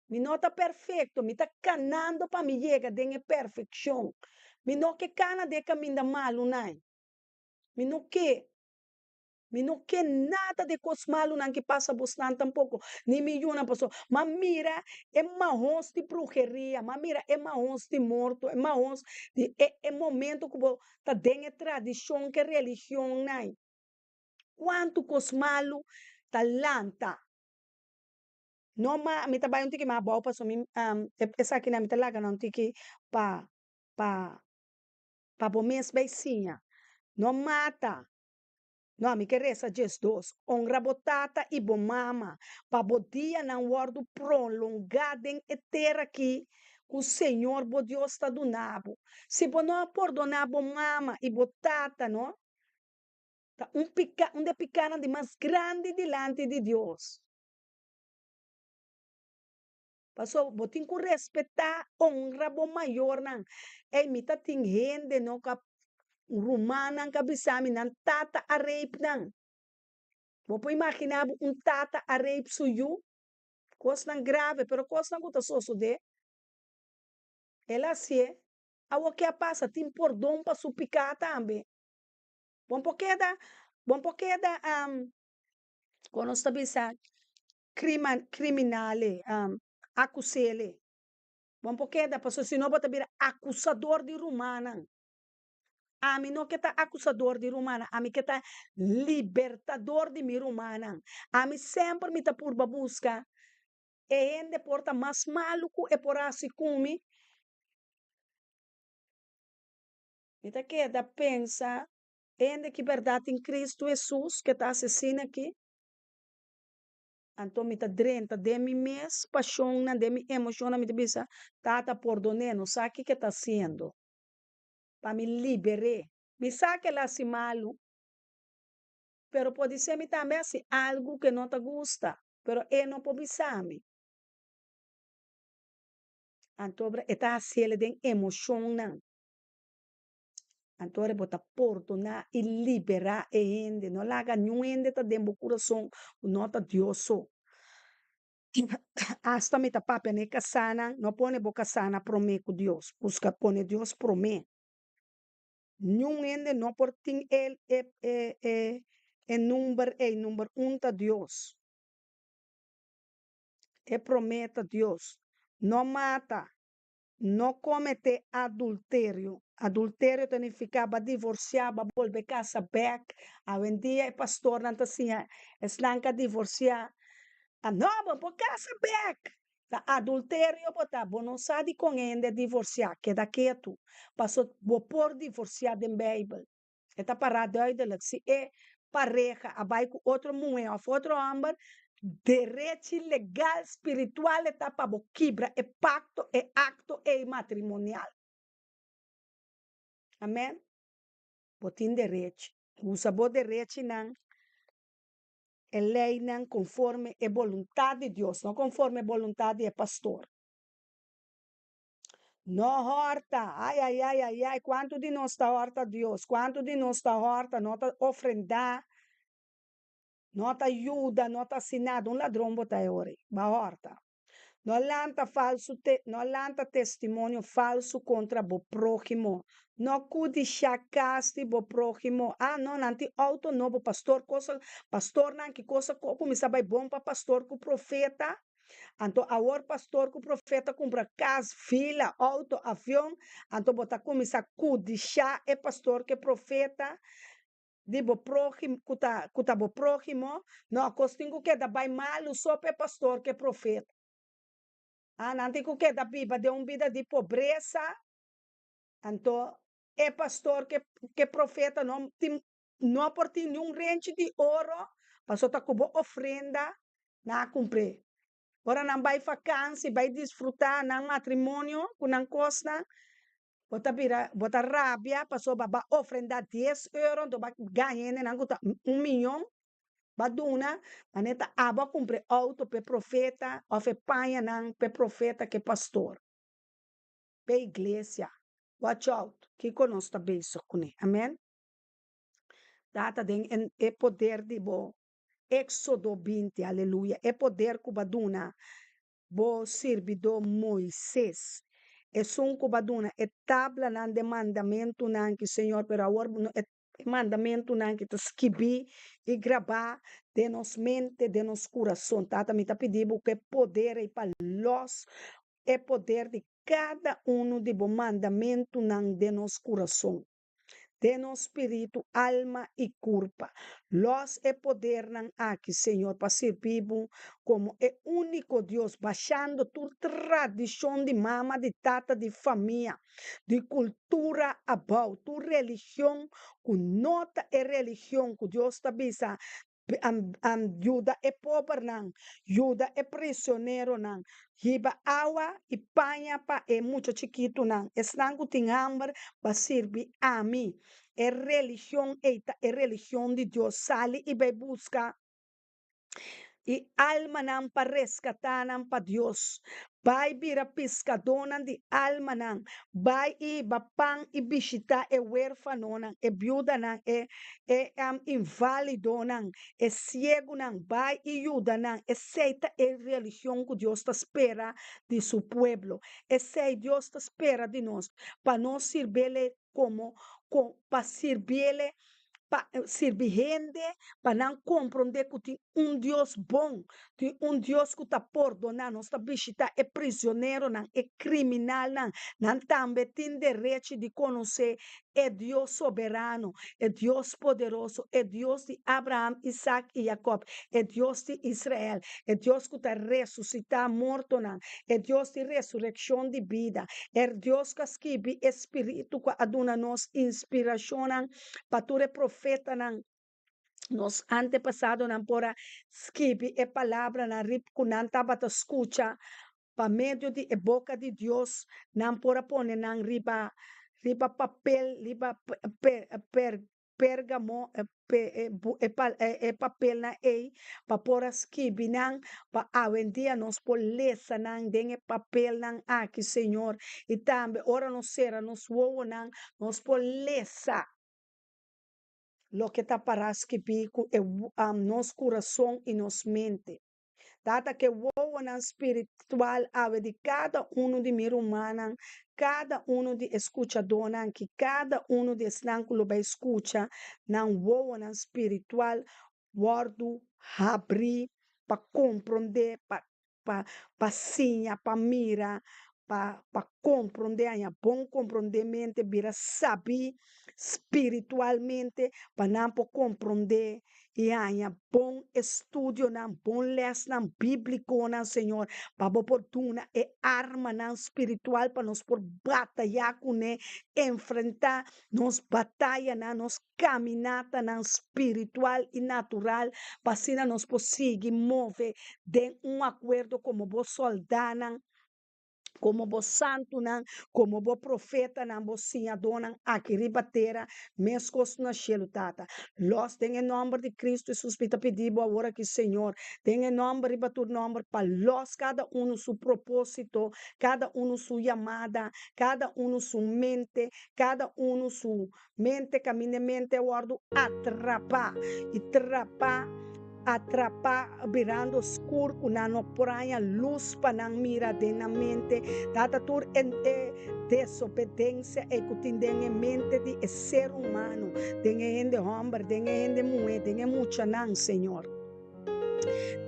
Mi no ta perfekto, mi ta kanando pa mi yega den e perfekshon. Mi no ke kana den e kaminda malu nai. Mi no ke. Mi no ke nada di e kos malunan ki pasa bosnan tampoko, ni mi yunan, pasobra m'a mira e mahos di bruheria, m'a mira e mahos di morto, e mahos di e e momento ku bo ta den e tradishon ku e religionnan. Kuantu kos malu ta lanta. No ma mi ta bai un tiki mas abou pasobra mi esakinan mi ta laga nan un tiki pa pa pa bo mes bai siña. No mata. No, mi ke resa djesdos, Honra bo tata i bo mama, pa bo dianan wòrdu prolongá den e tera aki ku señor bo Dios ta duna bo. Si bo no a pordoná bo mama i bo tata, no, ta un piká, un di e pikánan di mas grandi dilanti di Dios. Pasobra bo tin ku respetá, honra bo mayornan. Ey, mi ta tin hende no ku a rumannan ku a bisa mi nan tata a rape nan. Bo por imaginá bo un tata a rape su yu? Kosnan grave, pero kosnan ku ta sosodé. El a hasié. Awor ke a pasa? Tin pordon pa su piká tambe. Bo por keda, bo por keda, kon nos ta bisa? Criminal acusele. Bo no por keda pasobra si no bo ta bira acusador di rumannan. Ami no ke ta acusador di rumannan, ami ke ta libertador di mi rumannan. Ami semper mi ta purba busca e hende por ta mas malu cu e por haci cu mi. Mi ta keda pensa hende ki berdad tin Cristo Jesus ke ta asesina aki. Anto mi ta drenta den mi mes pashonnan, den mi emoshonnan, mi ta bisa, Tata, pordon'é, no sa kiko e ta hasiendo, pa mi liber'é. Mi sa ku el a hasi malu, pero podisé mi tambe a hasi algu ku e no ta gusta, pero e no por bisa mi. Anto e ta hasiel den emoshonnan. Anto ora bo ta pordoná i liberá e hende. No laga niun hende ta den bo kurason ku no ta Dios so. Asta mi ta papia na e kasánan, no pone bo kasá na promé ku Dios. Buska pone Dios promé. Niun hende no por tin e e e e e number ei. Number un ta Dios. E promé ta Dios. No mata. No kometé adulterio. Adulterio ta nifiká ba divorsiá, ba bolbe kasa bèk. Awendia e pastornan ta siña esnan ku a divorsiá, a no, bo por kasa bèk. Ta adulterio bo ta. Bo no sa dikon e hende a divorsiá. Keda ketu. Paso bo por divorsiá den Beibel. E ta pará duidelijk, si e pareha a bai ku otro muhé òf otro hòmber, derechi legal spiritual e ta pa bo kibra e pakto, e akto ei matrimonial. Amèn. Bo tin derechi. Usa bo derechinan. e leinan konforme e boluntat di Dios, no konforme e boluntat di e pastor. No hòrta! Ai, ai, ai, ai, ai, kuantu di nos ta hòrta Dios? Kuantu di nos ta hòrta, no ta ofrendá, no ta yuda, no ta hasi nada? Un ladron bo ta e ora ei, bo a hòrta. No lanta falsu te, no lanta testimonio falsu kontra bo próhimo. No kudishá kas di bo próhimo. Ah, no, nan tin outo nobo, pastor kosa, pastornan ki kosa ku a kuminsá bai bon pa pastor ku profeta. Anto awor pastor ku profeta kumpra kas, vila, outo, avion, anto bo ta kuminsá kudishá e pastor ku e profeta. Di bo próhimo, ku ta, ku ta bo próhimo, no, kos tin ku keda bai malu so pa e pastor ku e profeta. Ah, nan tin ku keda biba den un bida di pobresa, anto e pastor ku e, ku e profeta no tin, no por tin niun renchi di oro, pasobra ta ku bo ofrenda nan a kumpr'é. Ora nan bai fakansi, bai disfrutá nan matrimonio ku nan kosnan, Bo ta bira, bo ta rabia pasobra bo a ofrendá dies euro, anto bo a gaña hendenan ku ta un miyon, bo a duna, manera ta abo a kumpra e outo p'e profeta òf e pañanan p'e profeta ku e pastor, p'e iglesia. Watch out, kiko nos ta bezig kuné. Amen. Tata, den e poder di bo Éxodo 20, aleluya, e poder ku bo a duna bo sirbidó Moises, esun ku bo a duna e tablanan den mandamentunan ki Señor, pero awor e mandamentunan ki ta skibí i grabá den nos mente, den nos kurason. Tata, mi ta pidi bo ku e poder ei pa lòs e poder di kada unu di bo mandamentunan den nos kurason. Den nos spiritu, alma i kurpa. Lòs e podernan aki, Señor, pa sirbi Bo komo e úniko Dios, bashando tur tradishon di mama, di tata, di famia, di kultura abou, tur religion ku no ta e religion ku Dios ta bisa Yuda e pobernan, yuda e prisioneronan, hiba awa i paña pa e mucha chikitunan, esnan ku tin hamber pa sirbi ami. E religion ei ta e religion di Dios. Sali i bai buska i almanan pa reskatá nan pa Dios. Bai bira piskadónan di almanan, bai i hiba pan i bishitá e wérfanonan, e biudanan, e e inválidonan, e siegunan, bai i yuda nan. Esei ta e religion ku Dios ta spera di su pueblo. Esei Dios ta spera di nos, pa nos sirbiel komo pa sirbiel pa sirbi hende pa nan komprondé ku tin un Dios bon, tin un Dios ku ta pordoná. Nos ta bishitá e prisioneronan, e kriminalnan, nan tambe tin derechi di konosé e Dios soberano, e Dios poderoso, e Dios di Abraham, Isak i Jakòb, e Dios di Israel, e Dios ku ta resusitá mortonan, e Dios di resurekshon di bida, e Dios ku a skibi e Spiritu ku a duna nos inspirashonnan pa tur e profetanan, nos antepasadonan por a skibi e palabranan rib ku nan tabata skucha pa medio di e boka di Dios, nan por a pone nan riba riba papel, riba per Pérgamo, e papelnan ei pa por a skibi nan, pa awendia nos por lesa nan den e papelnan aki, Señor. I tambe ora nos sera nos wowonan, nos por lesa loke ta pará skibí ku e nos kurason i nos mente. Tata ke wowonan spiritual awe di kada unu di mi rumannan, kada unu di e skuchadónan aki, kada unu di esnan ku lo bai skucha, nan wowonan spiritual wòrdu habrí pa komprondé, pa pa pa siña, pa mira, pa pa komprondé, haña bon komprondemente, bira sabí spiritualmente pa nan por komprondé i haña bon estudionan, bon lèsnan bíblikonan, Señor, pa bo por duna e armanan spiritual pa nos por batayá kuné, enfrentá nos batayanan, nos kaminatanan spiritual i natural, pa asina nos por sigui move den un akuerdo komo bo sòldánan. Komo bo santunan, komo bo profetanan, bo siñadónan aki riba tera, meskos na shelu, Tata. Lòs den e nòmber di Kristu Hesus mi ta pidi bo awor aki, Señor, den e nòmber riba tur nòmber, pa lòs kada unu su propósito, kada unu su yamada, kada unu su mente, kada unu su Mente kaminda e mente a wòrdu atrapá i trapá, atrapá birando skur ku nan no por haña lus pa nan mira den nan mente. Tata tur e e desobedensia ei ku tin den e mente di e ser humano, den e hende hòmber, den e hende muhé, den e muchanan, Señor.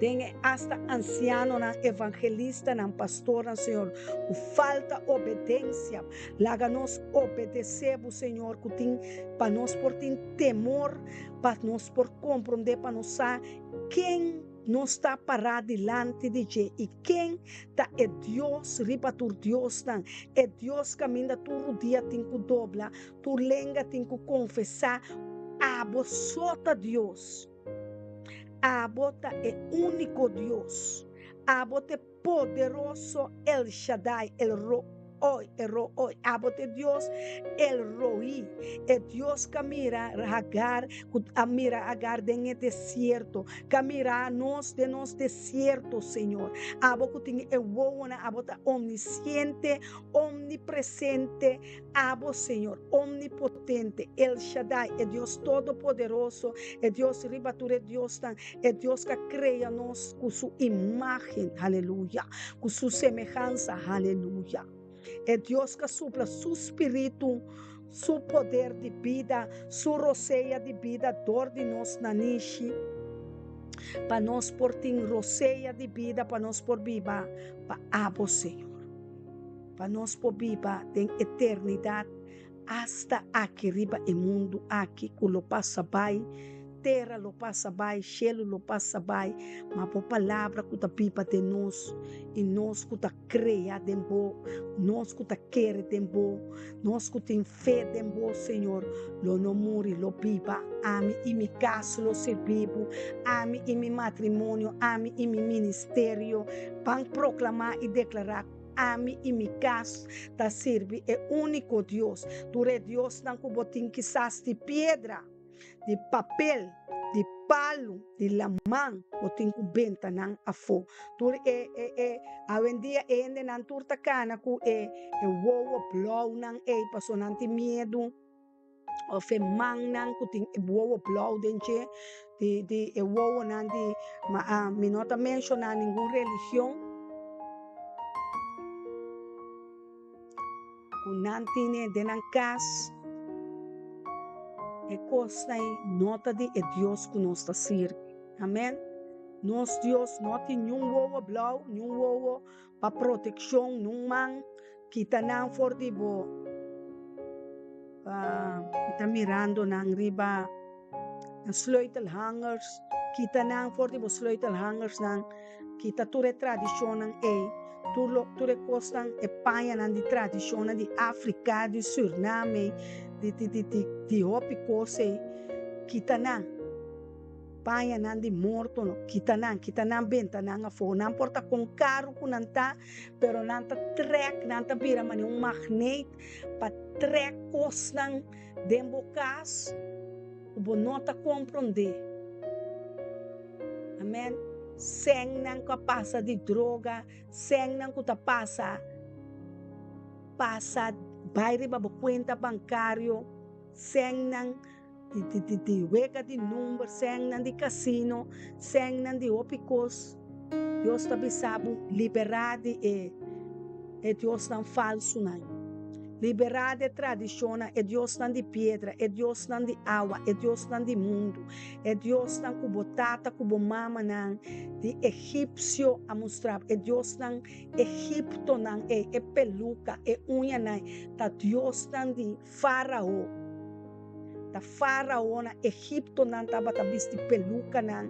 Den e asta ansianonan, evangelistanan, pastornan, Señor, ku falta obedensia. Laga nos obedesé Bo, Señor, ku tin pa nos por tin temor, pa nos por komprondé, pa nos sa ken nos ta pará dilanti di dje i ken ta e Dios riba tur diosnan, e Dios kaminda tur rudia tin ku dobla, tur lenga tin ku konfesá, Abo so ta Dios. Abo ta e úniko Dios. Abo ta e poderoso El Shaddai, El Rooi, El Rooi. Abo ta e Dios El Roi, e Dios ku a mira Hagar, ku a mira Hagar den e desierto, ku a mira nos den nos desierto, Señor. Abo ku tin e wowonan, abo ta omnisiente, omnipresente, Abo, Señor, omnipotente, El Shaddai, e Dios Todopoderoso, e Dios riba tur e diosnan, e Dios ku a krea nos ku su imágen, aleluya, ku su semehansa, aleluya. E Dios ku a supla su spiritu, su poder di bida, su rosea di bida dor di nos nanishi, pa nos por tin rosea di bida, pa nos por biba pa abo, Señor. Pa nos por biba den eternidat asta aki riba e mundu aki ku lo pasa bai, tera lo pasa bai, shelu lo pasa bai, ma bo palabra ku ta biba den nos i nos ku ta krea den bo, nos ku ta kere den bo, nos ku tin fe den bo, Señor, lo no muri, lo biba. Ami i mi kas lo sirbi bo, ami i mi matrimonio, ami i mi ministerio, ban proklamá i deklará. Ami i mi kas ta sirbi e úniko Dios. Tur e diosnan ku bo tin kisas di piedra, di papel, di palu, di laman, bo tin ku benta nan afó. Tur e, e, e, awendia e hendenan tur ta kana ku e, e wowo blòunan ei pasobra nan tin miedu. Of e mannan ku tin e wowo blou den dje, di di e wowonan di, ma a mi no ta menshoná ningun religion ku nan tine den nan kas, e kosnan ei no ta di e Dios ku nos ta sirbi. Amen. Nos Dios no tin niun wowo blou, niun wowo Pa protekshon nun man kita nan for di bo. Mi ta mirando nan riba nan sleutelhangers, kita nan for di bo sleutelhangers nan, kita tur e tradishonnan ei, tur lo tur e kosnan, e pañanan di tradishonnan di Afrika, di Surname, di di di di di hopi kos ei, kita nan. Pañanan di morto no kita nan, kita nan benta nan afó. Nan por ta kon karu ku nan ta, pero nan ta trèk, nan ta bira manera un magneet pa trèk kosnan den bo kas ku bo no ta komprondé. Amèn. Sènnan ku a pasa di droga, sènnan ku ta pasa pasa bai riba bo kuenta bankario, sènnan. Di wega di number, sènnan di kasino, sènnan di hopi kos. Dios ta bisa bo, liberá di e e diosnan falsunan. Liberá di e tradishonnan, e diosnan di piedra, e diosnan di awa, e diosnan di mundu, e diosnan ku bo tata ku bo mamanan di egipsio a mustra bo, e diosnan egiptonan ei, e peluka, e uñanan ei, ta diosnan di Fárao. Ta Fárao na Egipto nan tabata bisti pelukanan.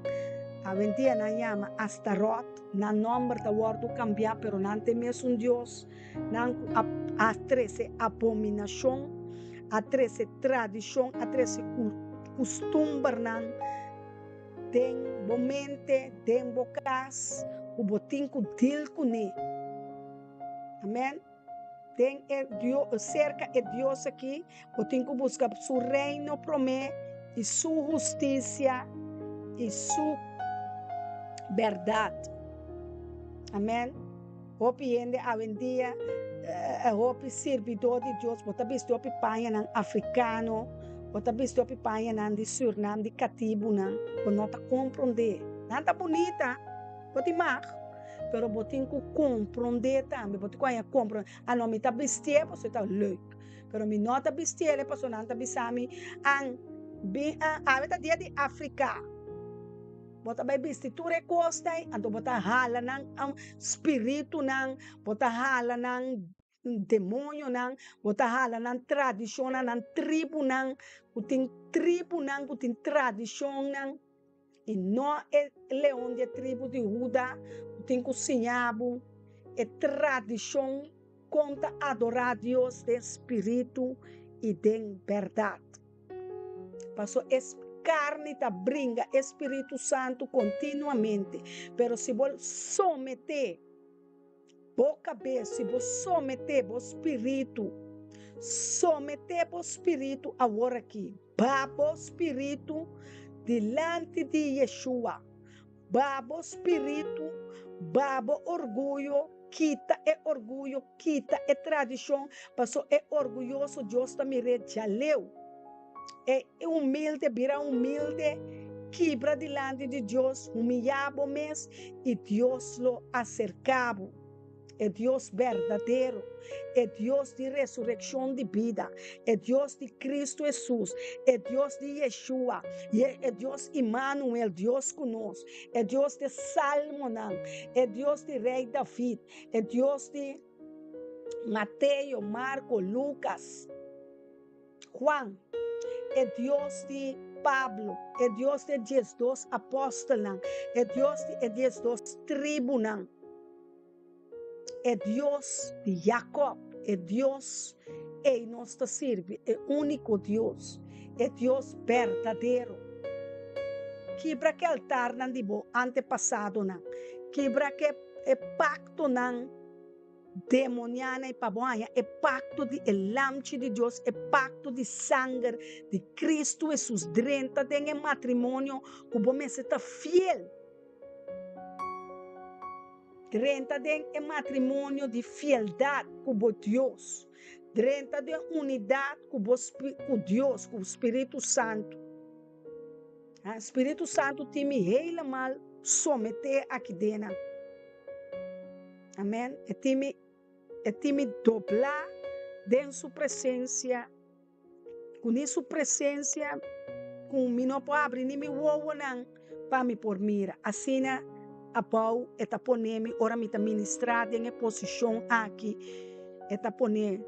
Awendia nan yama Astarot. Nan nòmber ta wòrdu kambiá, pero nan ta e mesun dios. Nan ku a a trese abominashon, a trese tradishon, a trese kustumbernan den bo mente, den bo kas, ku bo tin ku dil kuné. Amen. Den e Dios, serka e Dios aki, bo tin ku buska su reino promé i su hustisia i su bèrdat. Amen. Hopi hende awendia, hopi sirbidó di Dios, bo ta bisti hopi pañanan afrikano, bo ta bisti hopi pañanan di Surnam, di katibunan, bo no ta komprondé. Nan ta bunita, bo tin mag, pero bo tin ku komprondé tambe, bo tin ku haña komprondé. Ah no, mi ta bistié pasobra e ta leuk, pero mi no ta bistié pasobra nan ta bisa mi, an, bin, awe ta dia di Afrika. Bo ta bai bisti tur e kosnan ei, anto bo ta hala nan spiritunan, bo ta hala nan demonionan, bo ta hala nan tradishonnan, nan tribunan ku tin tribunan ku tin tradishonnan, i no e leon di e tribu di Huda ku tin ku siña bo e tradishon kon ta adorá Dios den spiritu i den bèrdat. Paso e karni ta bringa e Spiritu Santu kontinuamente. Pero si bo someté bo kabes, si bo someté bo spiritu, someté bo spiritu awor aki, ba bo spiritu dilanti di Yeshua, ba bo spiritu, ba bo orguyo, kita e orguyo, Kita e tradishon, paso e orguyoso Dios ta mir'é djaleu. E humilde bira humilde, kibra dilanti di Dios, humiyá bo mes i Dios lo aserká bo. E Dios berdadero, e Dios di resurekshon di bida, e Dios di Kristu Hesus, e Dios di Yeshua, e Dios Imanuel, Dios ku nos, e Dios di Salmonan, e Dios di Rei David, E Dios di Mateo, Marko, Lukas, Juan, e Dios di Pablo, e Dios di e diesdos apòstelnan, e Dios di e diesdos tribunan, e Dios di Jakòb, e Dios ei nos ta sirbi, e úniko Dios, e Dios berdadero. Kibra ke altarnan di bo antepasadonan, kibra ke E paktonan demoniana i pa bo haña e pakto di e Lamchi di Dios, e pakto di sanger di Kristu Hesus drenta den e matrimonio ku bo mester ta fiel. Drenta den e matrimonio di fieldat ku bo Dios. Drenta den unidat ku bo ku Dios, ku Spiritu Santu. Spiritu Santu tin mi helemaal someté aki den nan. Amen. E tin mi, e tin mi doblá den su presencia, ku ni su presencia ku mi no por abri ni mi wowonan pa mi por mira. Asina abou e ta pone mi ora mi ta ministrá den e posishon aki, e ta pone,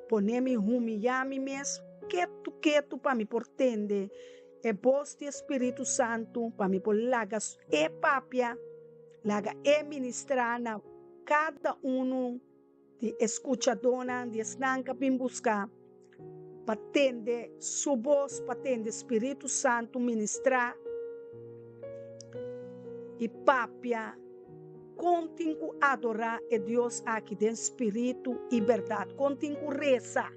pone mi humiyá mi mes ketu ketu pa mi por tende E bos di e Spiritu Santu pa mi por laga E papia, laga E ministrá na kada unu di e skuchadónan, di esnan ku a bin buska pa tende Su bos, pa tende Spiritu Santu ministrá i papia kon tin ku adorá e Dios aki den spiritu i bèrdat, kon tin ku resa.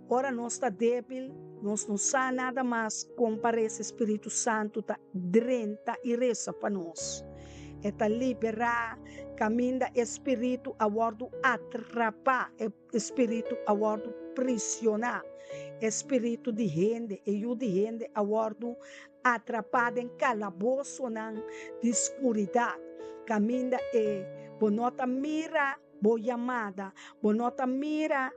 Ora nos ta débil, nos no sa nada mas kon pa resa Spiritu Santu ta drenta i resa pa nos. E ta liberá kaminda e spiritu a wòrdu atrapá, e spiritu a wòrdu prisioná, e spiritu di hende, e yu di hende a wòrdu atrapá den kalabosonan di skuridat, kaminda e bo no ta mira bo yamada, bo no ta mira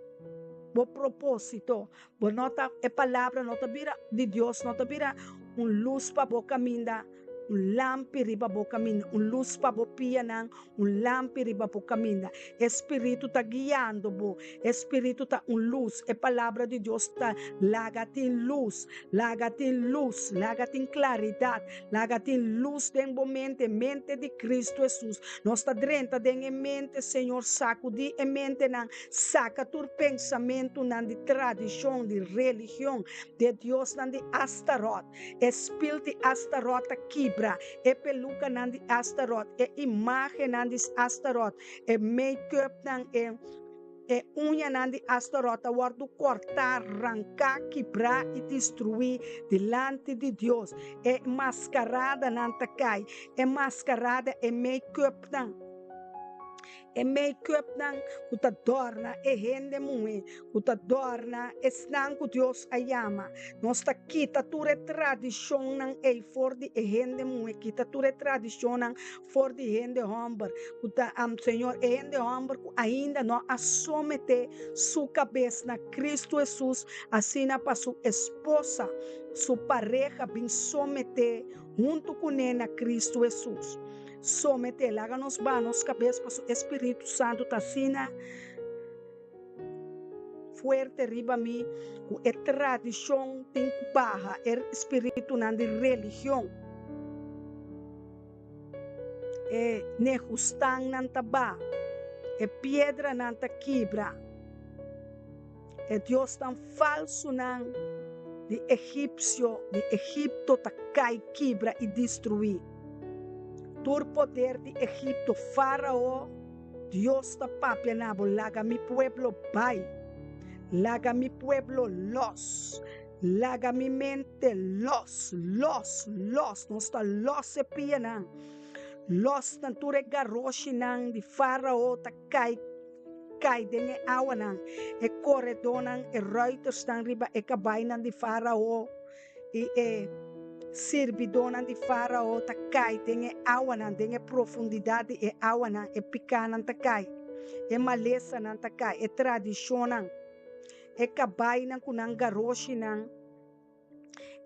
bo propósito, bo no ta, e palabra no ta bira di Dios no ta bira un lus pa bo kaminda, un lampi riba bo kaminda, un lus pa bo pianan, un lampi riba bo kaminda. E Spiritu ta guiando bo, e Spiritu ta un lus, e palabra di Dios ta laga tin lus, laga tin lus, laga tin klaridat, Laga tin lus den bo mente, mente di Cristo Hesus. Nos ta drenta den e mente, Señor, sacudi e mentenan, saca tur pensamentunan di tradicion, di religion, di e diosnan di Astarot. E spil di Astarot ta kibra. kibra, e pelukanan di Astarot, e imágennan di Astarot, e make-upnan, e e uñanan di Astarot ta wòrdu kòrtá, ranká, kibrá i destruí dilanti di Dios. E maskaradanan ta kai, e maskarada, e make-upnan. E make-upnan ku ta dòrna e hende muhé, ku ta dòrna esnan ku Dios a yama. Nos ta kita tur e tradishonnan ei for di e hende muhé, kita tur e tradishonnan for di hende hòmber ku ta, Señor, e hende hòmber ku ainda no a someté su kabes na Kristu Hesus, asina pa su esposa, su pareha bin someté huntu kuné na Kristu Hesus. Someté, laga nos baha nos kabes pasobra e Spiritu Santu ta asina fuerte riba mi ku e tradishon tin ku baha, e spiritunan di religion, e nehustannan ta baha, e piedranan ta kibra. E diosnan falsunan di egipsio di Egipto ta kai kibra i destruí. Tur poder di Egipto, Fárao, Dios ta papia na bo, Laga mi pueblo bai! Laga mi pueblo lòs! Laga mi mente lòs! Lòs! Lòs! Nos ta lòs e pianan! Lòs nan tur e garoshinan di Fárao ta kai kai den e awanan, e koredónan, e ruitersnan riba e kabainan di Fárao i e sirbidónan di Fárao ta kai den e awanan, den e profundidat di e awanan, e pikánan ta kai, e malesanan ta kai, e tradishonnan, e kabainan ku nan garoshinan,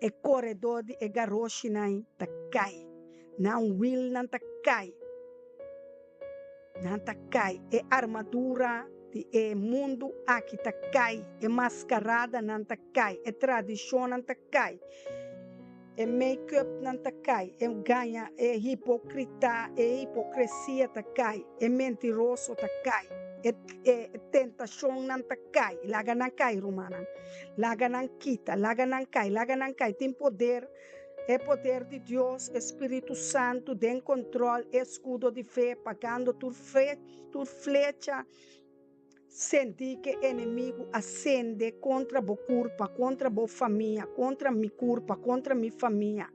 e koredó di e garoshinan ta kai, nan wilnan ta kai. Nan ta kai, e armadura di e mundu aki ta kai, e maskaradanan ta kai, e tradishonnan ta kai, e make-upnan ta kai, e gaña, e hipokrita, e hipokresia ta kai, e mentiroso ta kai, e e tentashonnan ta kai. Laga nan kai, rumannan. Laga nan kita, laga nan kai, laga nan kai. Tin poder. E poder di Dios, e Spiritu Santu den control, e escudo di fe, pagando tur tur flecha sentí ke enemigu a sende contra bo curpa, contra bo famia, contra mi curpa, contra mi famia.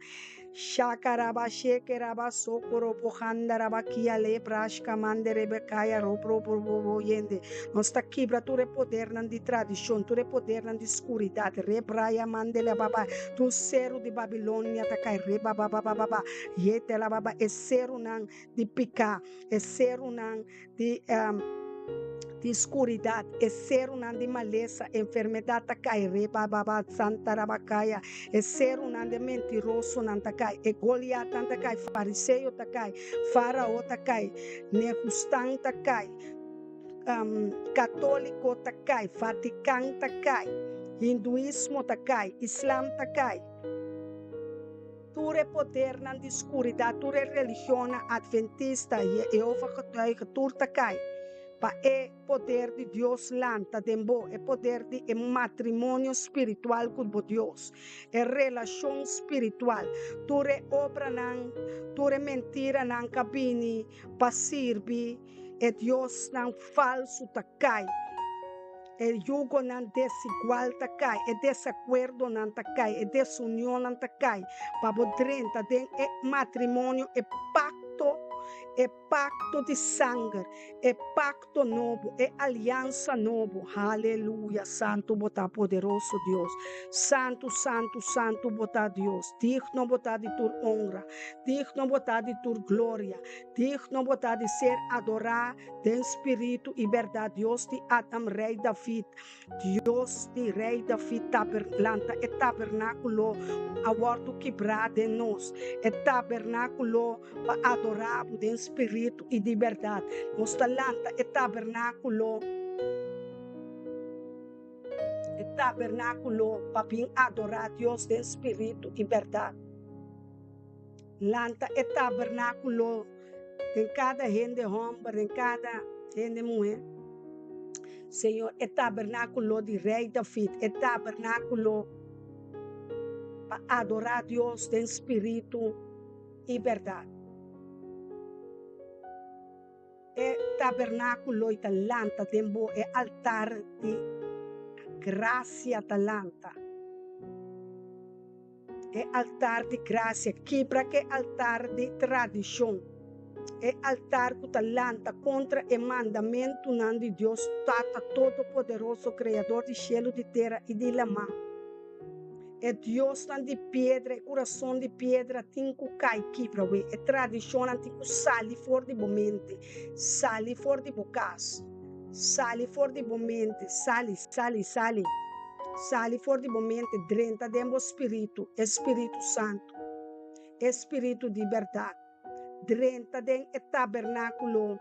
Shakaraba shekeraba sokorobo handaraba kia lebrashka manderebe kaya roprobobo yende. Nos ta kibra tur e podernan di tradishon, tur e podernan di skuridat. Rebraya mandele baba, tur seru di Babilonia ta kai rebababababa, yetelababa, e serunan di piká, e serunan di di skuridat, e serunan di malesa, enfermedat ta kai rebababa, santarabakaya, e serunan di mentirosonan ta kai, e Goliatnan ta kai, fariseo ta kai, Farao ta kai, Nehustan ta kai. Katoliko ta kai, Vatikan ta kai, Hinduismo ta kai, Islam ta kai. Tur e podernan di skuridat, tur e religionnan, Adventista, Jehova Getuigen, tur ta kai pa e poder di Dios lanta den bo, e poder di e matrimonio spiritual ku bo Dios, e relashon spiritual. Tur e obranan, tur e mentiranan ka bini pa sirbi. E diosnan falsu ta kai, e yugonan desigual ta kai, e desakuerdonan ta kai, e desunionnan ta kai, pa bo drenta den e matrimonio, e pakto, e pakto di sanger, e pakto nobo, e aliansa nobo. Haleluya! Santu bo ta, poderoso Dios! Santu, santu, santu bo ta, Dios! Digno bo ta di tur onra, digno bo ta di tur gloria. Digno bo ta di ser adorá den spiritu i bèrdat, Dios di Adam, Rei David, Dios di Rei David taber lanta e tabernákulo ku a wòrdu kibrá den nos, e tabernákulo pa adorá bo den spiritu i di bèrdat. Nos ta lanta e tabernákulo, e tabernákulo pa bin adorá Dios den spiritu i bèrdat. Lanta e tabernákulo den kada hende hòmber, den kada hende muhé. Señor, e tabernákulo di Rei David, e tabernákulo pa adorá Dios den spiritu. i bèrdat. E tabernákulo i ta lanta den bo, e altar di grasia ta lanta. E altar di grasia, kibra ku e altar di tradishon, e altar ku ta lanta kontra e mandamentunan di Dios Tata Todopoderoso, Kreador di shelu, di tera i di lamá. E diosnan di piedra, e kurason di piedra tin ku kai kibra we. E tradishonnan tin ku sali for di bo mente, sali for di bo kas, sali for di bo mente, sali, sali, sali. Sali for di bo mente, drenta den bo spiritu, e Spiritu Santu, e Spiritu di bèrdat. Drenta den e tabernákulo.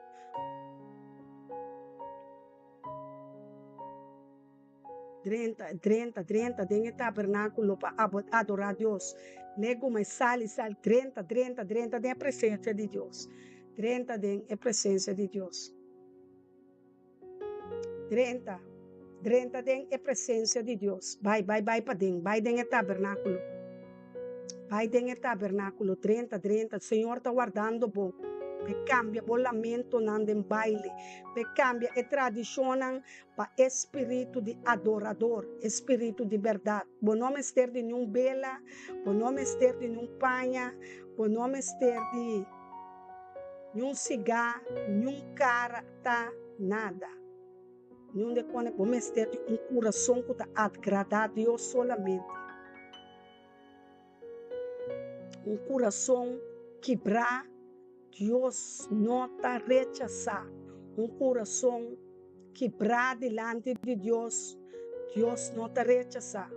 Drenta, drenta, drenta den e tabernákulo pa abo adorá Dios. Legumai, sali, sali, drenta, drenta, drenta den e presensia di Dios. Drenta den e presensia di Dios. Drenta, drenta den e presencia di Dios. Bai, bai, bai paden, bai den e tabernáculo. Bai den e tabernáculo, drenta, drenta. Señor ta wardando bo. P'e cambia bo lamentonan den baile. P'e cambia e tradicionnan pa e spiritu di adorador, e spiritu di berdad. Bo no mester di niun bela, bo no mester di niun paña, bo no mester di. Niun sigá, niun kara ta nada. Niun de kone bo mester di un kurason ku ta agradá Dios solamente. Un kurason kibrá, Dios no ta rechasá. Un kurason kibrá dilanti di Dios, Dios no ta rechasá.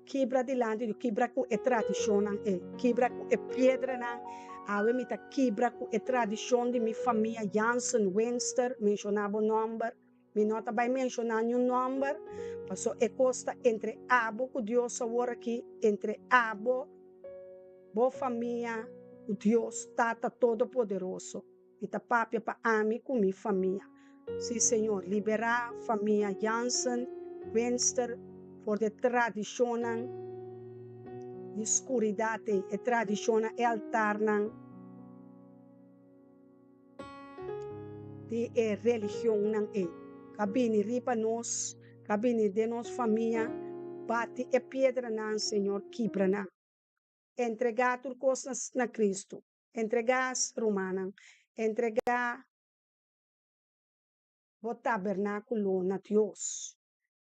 Kibra dilanti di kibra ku e tradishonnan ei, kibra ku e piedranan. Awe mi ta kibra ku e tradishon di mi famia Jansen Winster, menshoná bo nòmber. Mi no ta bai menshoná niun nòmber, paso e kos ta entre abo ku Dios awor aki, entre abo, bo famia ku Dios Tata Todopoderoso. Mi ta papia pa ami ku mi famia. Sí, Señor, liberá famia Jansen, Winster for di e tradishonnan di skuridat ei, e tradishonnan, e altarnan di e religionnan ei. Ka bini riba nos, ka bini den nos famia, bati e piedranan, Señor, kibra nan. Entregá tur kos na Kristu. Entregá, rumannan, entregá bo tabernákulo na Dios.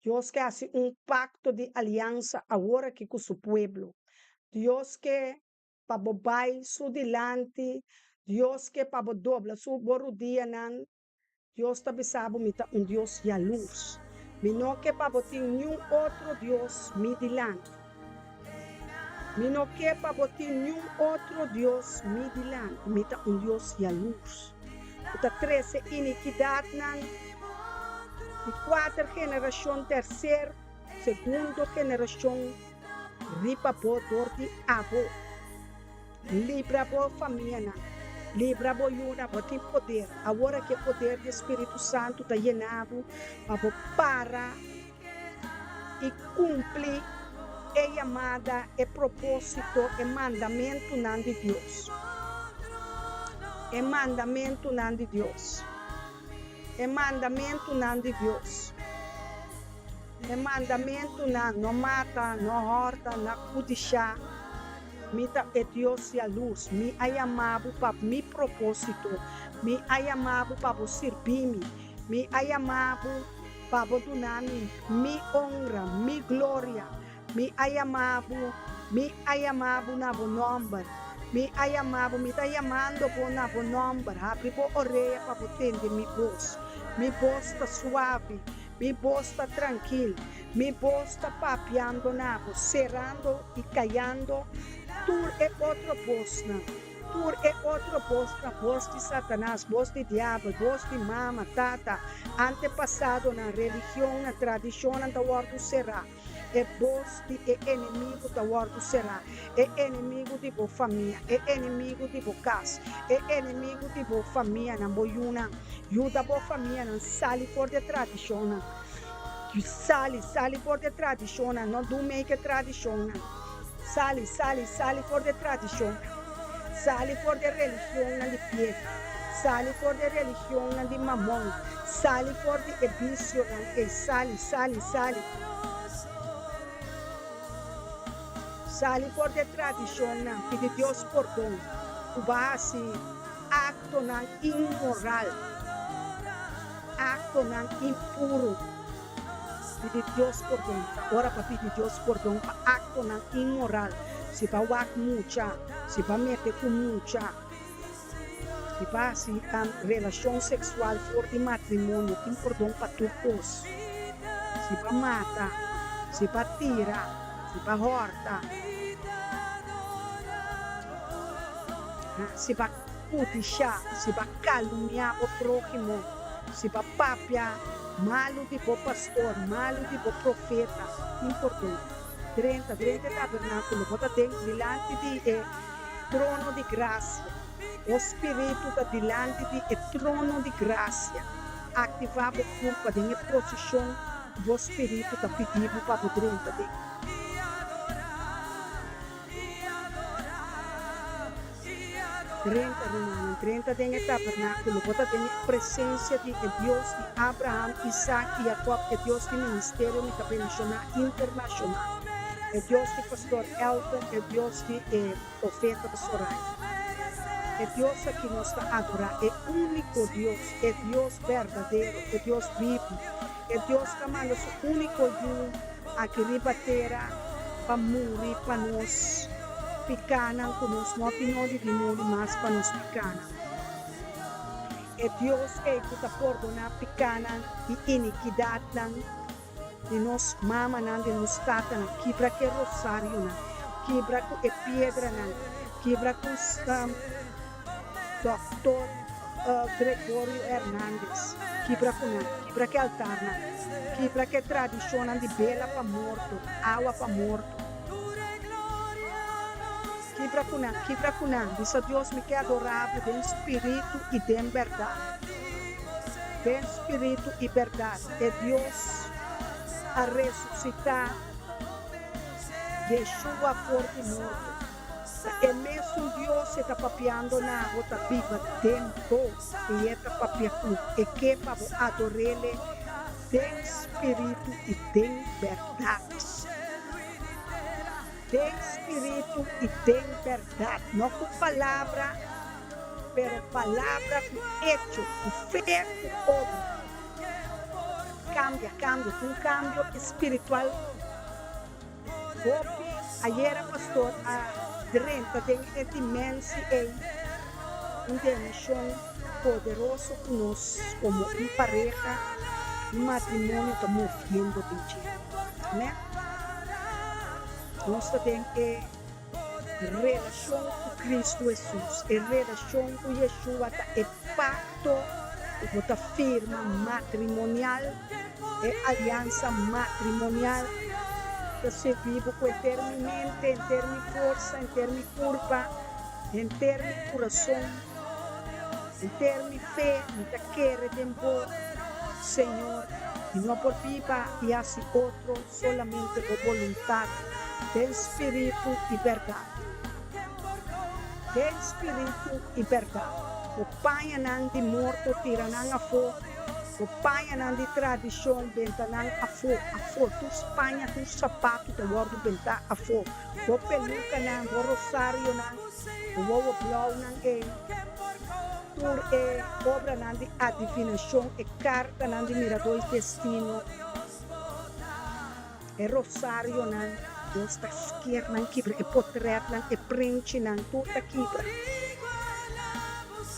Dios ke hasi un pakto di aliansa awor aki ku su pueblo. Dios ke pa bo bai su dilanti, Dios ke pa bo dobla su bo rudianan Dios ta bisa bo, Mi ta un Dios yalurs. Mi no ke pa bo tin niun otro dios mi dilanti. Mi no ke pa bo tin niun otro dios mi dilanti. Mi ta un Dios yalurs, ku ta trese inikidatnan di kuater generashon, terser, segundo generashon riba bo dor di abo. Libra bo famianan, libra bo yunan, bo tin poder. Awor aki e poder di e Spiritu Santu ta yena bo pa bo para i kumpli e yamada, e propósito, e mandamentunan di Dios. E mandamentunan di Dios. E mandamentunan di Dios. E mandamentunan, no mata, no hòrta, no kudishá. Mi ta e Dios yalurs. Mi a yama bo pa mi propósito. Mi a yama bo pa bo sirbi mi. Mi a yama bo pa bo duna mi mi onra, mi gloria. Mi a yama bo, mi a yama bo na bo nòmber. Mi a yama bo, mi ta yamando bo na bo nòmber. Habri bo orea pa bo tende mi bos. Mi bos ta suave. Mi bos ta trankil, mi bos ta papiando na bo, serando i kayando tur e otro bosnan, tur e otro bosnan, bos di Satanas, bos di diabel, bos di mama, tata, antepasadonan, religionnan, tradishonnan ta wòrdu será. E bos di e enemigu ta wòrdu será, e enemigu di bo famia, e enemigu di bo kas, e enemigu di bo famianan, bo yunan. Yuda bo famianan sali for di e tradishonnan. Sali, sali for di e tradishonnan, no dun mei ku e tradishonnan. Sali, sali, sali for di e tradishonnan. Sali for di e religionnan di piedra. Sali for di e religionnan di mamon. Sali for di e bisionan ei. Sali, sali, sali. Sali for di e tradishonnan. Pidi Dios pordon ku bo a hasi aktonan inmoral, aktonan impuru. Pidi Dios pordon. Ta ora pa pidi Dios pordon pa aktonan inmoral. Si bo a wak mucha, si bo a mete ku mucha, si bo a hasi relashon seksual for di matrimonio, tin pordon pa tur kos. Si bo a mata, si bo a tira, si bo a hòrta, si bo a kudishá, si bo a kalumniá bo próhimo, si bo a papia Malu di bo pastor, malu di bo profeta, tin pordon. Drenta, drenta e tabernákulo, bo ta den dilanti di e trono di grasia. Bo spiritu ta dilanti di e trono di grasia. Aktivá bo kurpa den e posishon ku bo spiritu ta pidi bo pa bo drenta den. Drenta, rumannan, drenta den e tabernákulo. Bo ta den e presensia di e Dios di Abraham, Isaac i Jacob, e Dios di Ministerio Mi Ta Bendishoná Internashonal, e Dios di Pastor Elton, e Dios di e Profeta Soraya. E Dios aki nos ta adorá, e úniko Dios, e Dios berdadero, e Dios bibu, e Dios ku a manda su úniko Yu aki riba tera pa muri pa nos pikánan ku nos no tin nodi di muri mas pa nos pikánan. E Dios ei ku ta pordoná pikánan i inikidatnan di nos mamanan, di nos tatanan, kibra ku e rosarionan, kibra ku e piedranan, kibra ku Dòktor Gregorio Hernandez, kibra ku nan, kibra ku e altarnan, kibra ku e tradishonnan di bela pa morto, awa pa morto. Kibra ku nan, kibra ku nan, bisa Dios, mi ke adorá bo den spiritu i den bèrdat. Den spiritu i bèrdat, e Dios a resusitá Yeshua for di morto. Ta e mesun Dios e ta papiando na bo ta biba den bo i e ta papia ku e ke pa bo ador'Ele den spiritu i den bèrdat. Den spiritu i den bèrdat, no ku palabra, pero palabra ku echo, ku fe, ku obra. Kambia, kambio, tin un kambio espiritual. Hopi ayera pastor a drenta den e dimensi ei, un dimenshon poderoso ku nos komo un pareha, un matrimonio ta moviendo den dje. Amen. Nos ta den e relashon ku Kristu Hesus. E relashon ku Yeshua ta e pakto ku bo ta firma matrimonial. E aliansa matrimonial ta sirbi bo ku henter mi mente, henter mi forsa, henter mi kurpa, henter mi kurason, henter mi fe. Mi ta kere den bo, Señor. Mi no por biba i hasi otro, solamente bo boluntat, den spiritu i bèrdat. Den spiritu i bèrdat. Bo pañanan di morto tira nan afó. Bo pañanan di tradishon benta nan afó, afó, tur paña, tur sapatu ta wòrdu bentá afó, bo pelukanan, bo rosarionan, bo wowo blòunan ei, tur e obranan di adivinashon, e kartanan di miradó i destino, e rosarionan, Dios ta sker nan kibra, e potrètnan, e prenchinan, tur ta kibra.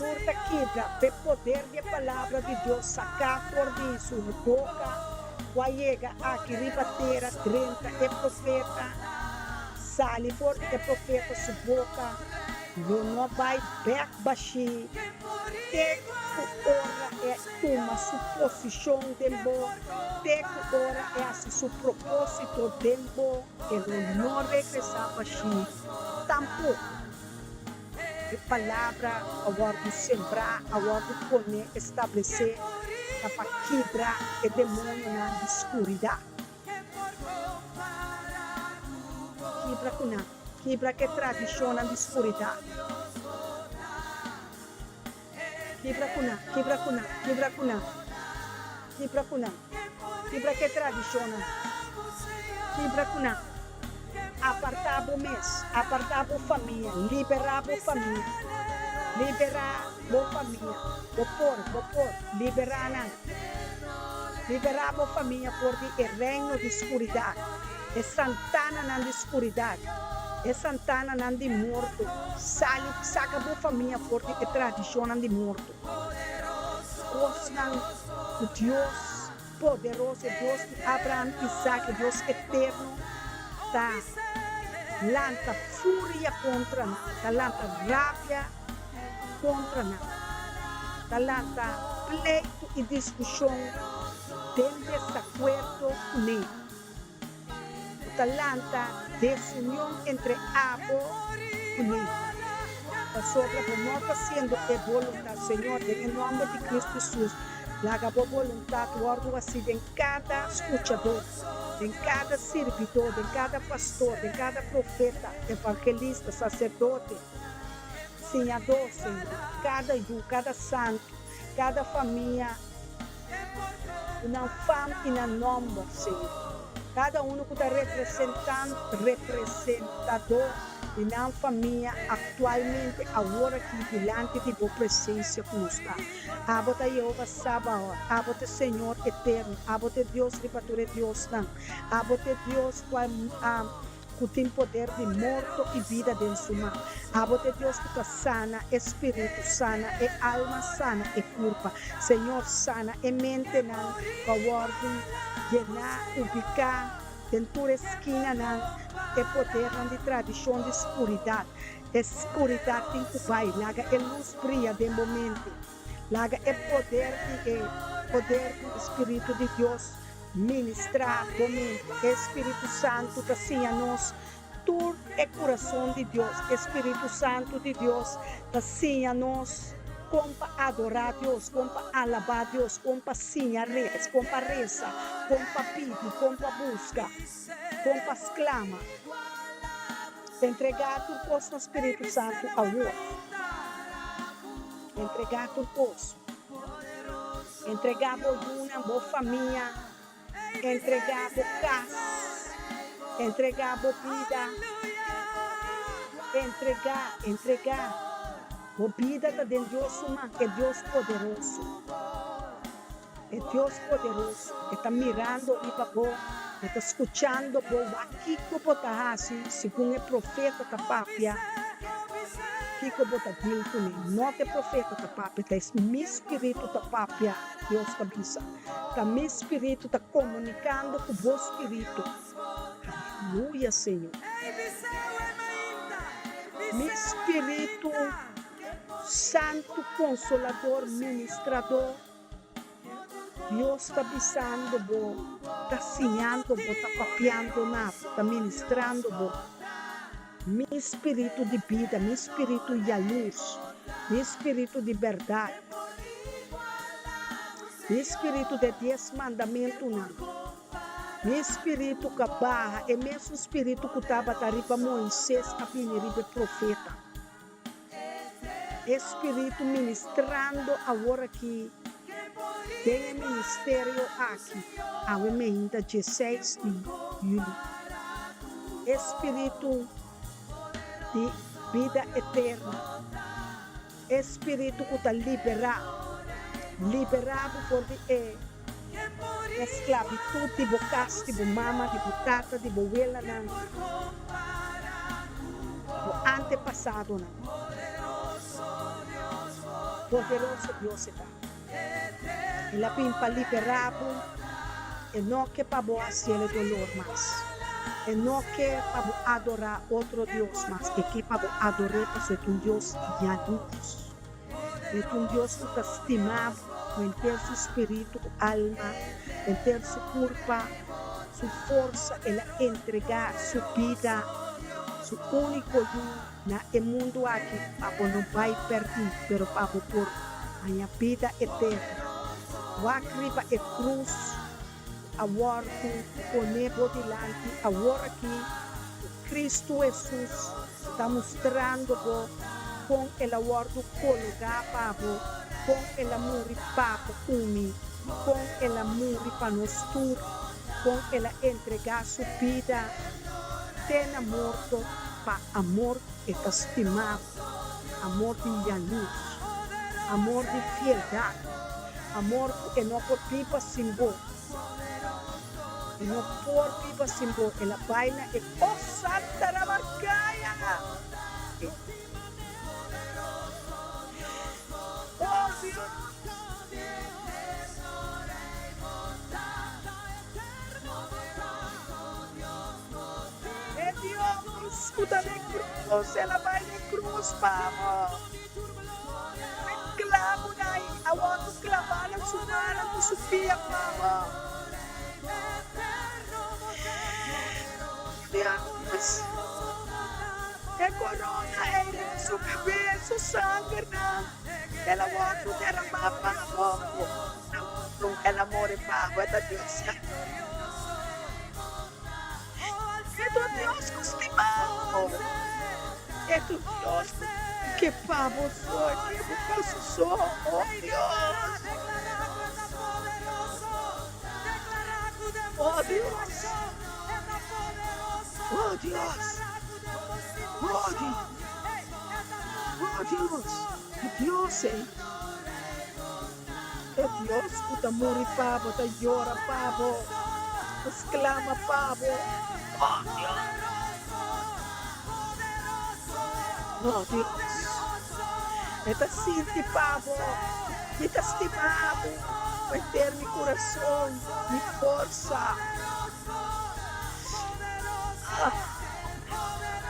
Tur ta kibra p'e poder di e palabra di Dios saká for di su boka ku a yega aki riba tera drenta e profeta, sali for di e profeta su boka, lo no bai bèk bashí te ku ora e tuma su posishon den bo, te ku ora e hasi su propósito den bo, e lo no regresá bashí tampoko. E palabra a wòrdu sembrá, a wòrdu poné, establesé, ta pa kibra e demonionan di skuridat. Kibra ku nan. Kibra ku e tradishonnan di skuridat. Kibra ku nan, kibra ku nan, kibra ku nan. Kibra ku nan. Kibra ku e tradishonnan. Kibra ku nan. Apartá bo mes, apartá bo famia, liberá bo famia. Liberá bo famia. Bo por, bo por, liberá nan. Liberá bo famia for di e reino di skuridat, e santananan di skuridat, e santananan di morto. Sali, saka bo famia for di e tradishonnan di morto. Kosnan ku Dios poderoso, Dios di Abraham, Isaac, e Dios eterno, ta lanta furia kontra nan, ta lanta rabia kontra nan, ta lanta pleitu i diskushon den desakuerdo kuné, ku ta lanta desunion entre abo kuné, pasobra bo no ta hasiendo e boluntat. Señor, den e nòmber di Kristu Hesus, laga bo boluntat wòrdu hasí den kada skuchadó, den kada sirbidó, den kada pastor, den kada profeta, evangelista, saserdote, Siñadó, Señor, kada yu, kada santu, kada famia ku nan fam i nan nòmber, Señor. Kada unu ku ta representant, representadó di nan famia aktualmente, awor aki, dilanti di Bo presensia ku nos ta. Abo ta Yehova Sabaot, Abo ta e Señor eterno, Abo ta e Dios riba tur e diosnan, Abo ta e Dios kual a. ku tin poder di morto i bida den su man. Abo ta e Dios ku ta sana e spiritu, sana e alma, sana e kurpa. Señor, sana e mentenan ku a wòrdu yená, ubiká den tur e skinanan, e podernan di tradishon di skuridat. E skuridat tin ku bai. Laga e lus bria den bo mente. Laga e poder di e poder di e Spiritu di Dios ministrá bo mente. E Spiritu Santu ta siña nos tur e kurason di Dios. E Spiritu Santu di Dios ta siña nos kon pa adorá Dios, kon pa alabá Dios, kon pa siña res, kon pa resa, kon pa pidi, kon pa buska, kon pa sklama. Entregá tur kos na Spiritu Santu awor. Entregá tur kos. Entregá bo yunan, bo famia. Entregá bo kas. Entregá bo bida. Entregá, entregá. Bo bida ta den Dios su man, e Dios poderoso. E Dios poderoso, e ta mirando riba bo, e ta skuchando bo wak kiko bo ta hasi segun e profeta ta papia, kiko bo ta dil kuné. No ta e profeta ta papia, ta e mi spiritu ta papia, Dios ta bisa. Ta mi spiritu ta komunikando ku bo spiritu. Aleluya, Señor. Mi spiritu Santu Konsolador, Ministrador. Dios ta bisando bo, ta siñando bo, ta papiando na bo, ta ministrando bo. Mi spiritu di bida, mi spiritu yalurs, mi spiritu di bèrdat, mi spiritu di e dies mandamentunan, mi spiritu ku a baha, e mesun spiritu ku tabata riba Moises a bini riba e profeta. E Spiritu ministrando awor aki den e ministerio aki, awe meinta dieseis di juli. E Spiritu di bida eterno, e Spiritu ku ta liberá, liberá bo for di e esklabitut di bo kas, di bo mama, di bo tata, di bo welanan. Bo antepasadonan. Poderoso Dios e ta. El a bin pa liberá bo. E no ke pa bo hasiel e dolor mas. E no ke pa bo adorá otro dios mas. E ke pa bo ador'é pasobra e ta un Dios yalurs. E ta un Dios ku ta stima bo ku henter su spiritu, ku alma, henter su kurpa, su forsa. El a entregá su bida, su úniko Yu, na e mundu aki pa bo no bai pèrdí, pero pa bo por haña bida eterno. Wak riba e krus ku a wòrdu poné bo dilanti awor aki. Santu, Kristu Hesus, ta mustrando bo kon el a wòrdu kologá pa bo, kon el a muri pa bo ku mi, kon el a muri pa nos tur, kon el a entregá su bida te na morto pa amor e ta stima bo, amor di yalurs, amor di fieldat, amor ku e no por biba sin bo. E no por biba sin bo. El a bai na e Oh Santa Ramarcaya! Oh Dios! E Dios ku ta den krus, el a bai den krus pa bo. E klabunan a wòrdu klabá na su mannan ku su pia pa bo. Dios, e korona ei riba su kabes, su sangernan, el a wòrdu deramá pa bo. El a muri pa bo, e ta Dios. E ta Dios ku stima bo. E ta Dios ku ke pa bo so, e ke bo pa su so. Oh Dios! Oh Dios! Oh Dios! Oh Dios! Oh Dios! E Dios ei. E Dios ku ta muri pa bo, ta yora pa bo, ta sklama pa bo. Oh Dios! Oh Dios! E ta sinti pa bo, mi ta stima bo ku henter mi kurason, mi forsa.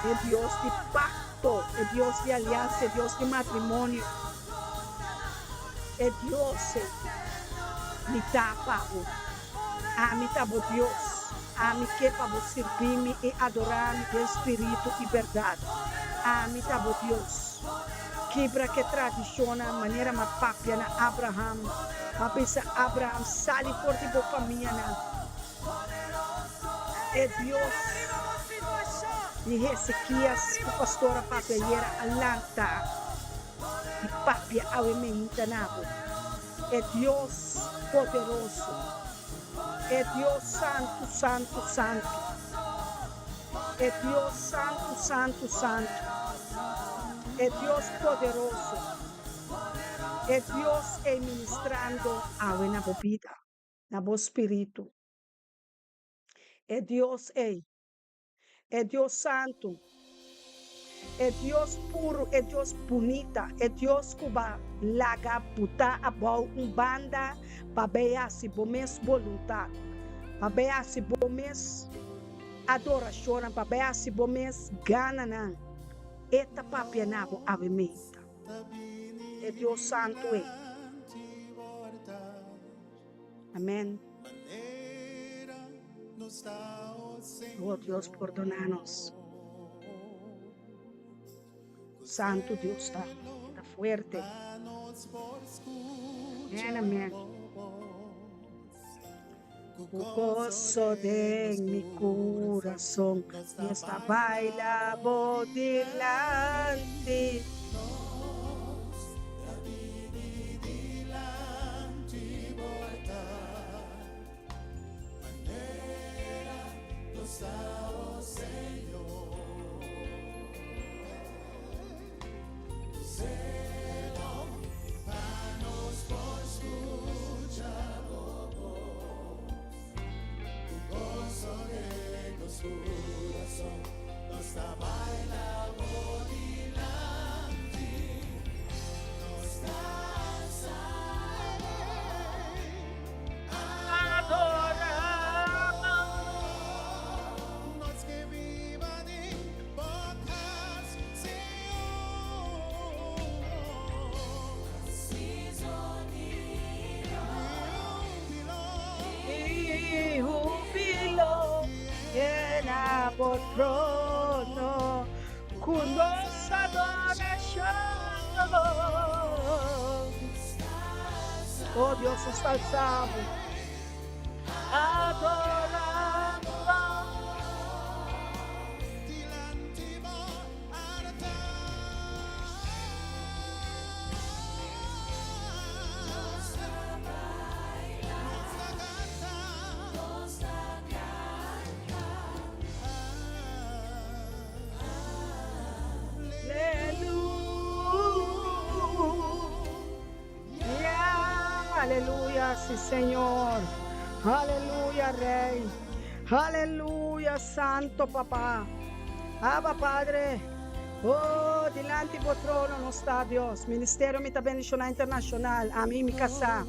E Dios di pakto, e Dios di aliansa, e Dios di matrimonio. E Dios ei, mi ta pa bo. Ami ta bo Dios. Ami ke pa bo sirbi mi i adorá mi den spiritu i bèrdat. Ami ta bo Dios. Kibra ke tradishonnan manera m'a papia na Abraham. M'a bisa Abraham, Sali for di bo famianan. E Dios di Hezekias ku pastor a papia ayera a lanta. Di papia awe meinta na bo, e Dios poderoso, e Dios santu, santu, santu, e Dios santu, santu, santu, e Dios poderoso, e Dios ei ministrando awe na bo bida, na bo spiritu. E Dios ei E Dios santu, e Dios puru, e Dios bunita, e Dios ku ba laga buta abou un banda pa bay hasi bo mes boluntat, pa bay hasi bo mes adorashonnan, pa bay hasi bo mes gananan, e ta papia na bo awe meinta. E Dios santu ei. Amen. Oh Dios pordona nos. Santu Dios ta, e ta fuerte. Amen, amen. Ku goso den mi kurason, Dios ta baila bo dilanti. I hubilo yena bo trono ku nos adorashon. Oh Dios, nos ta alsa bo. Adorando. Sí, Señor. Aleluya, Rey. Aleluya, Santo Papá. Abba, Padre. Oh, dilanti bo trono nos ta, Dios. Ministerio Mi Ta Bendiciona Internacional, ami y mi casá,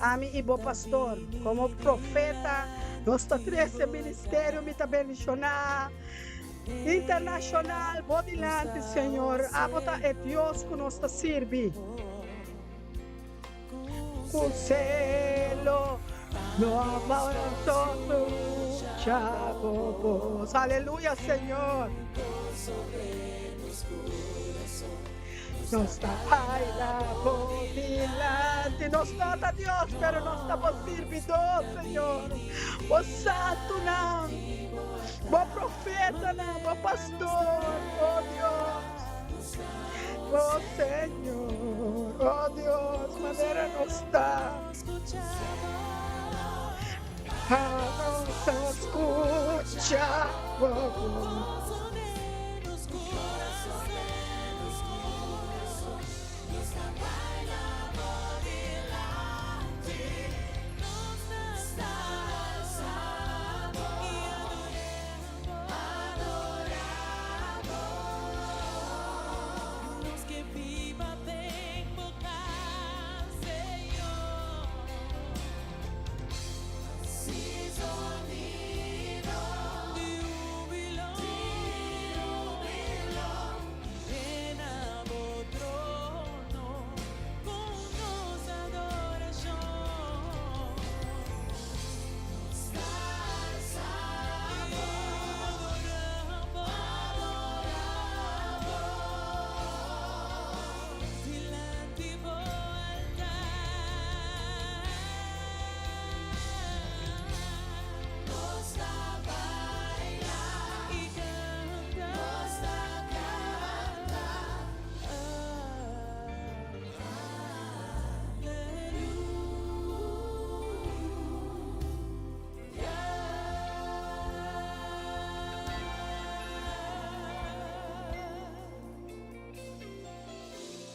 ami y bo pastor, como profeta, nos ta trece Ministerio Mi Ta Bendiciona Internacional bo dilanti, Señor. Abo ta e Dios cu nos ta sirbi. Cu celo no aguanto scucha bo voz. Aleluya, Señor. Nos ta baila bo dilanti. Nos no ta Dios, pero nos ta bo sirbidor, Señor. Bo santunan, bo profetanan, bo pastor, oh Dios. Oh Señor, oh Dios, manera nos ta. A nos scucha bo voz.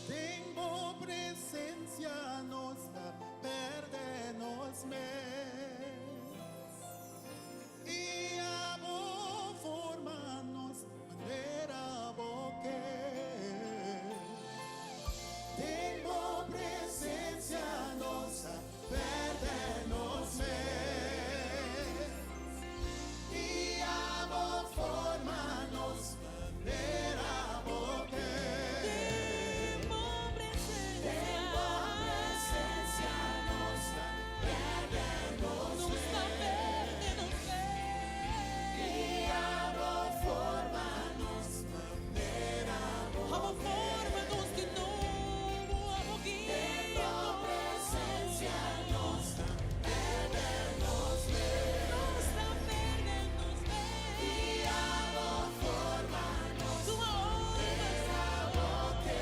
Den bo presencia nos ta perde nos mes y abo forma nos manera bo ke. Den bo presencia nos ta perde nos mes y abo forma nos manera bo ke. Den bo presencia nos ta perde nos mes y abo forma nos manera bo ke. Den bo presencia nos ta perde nos mes y abo forma nos manera bo ke.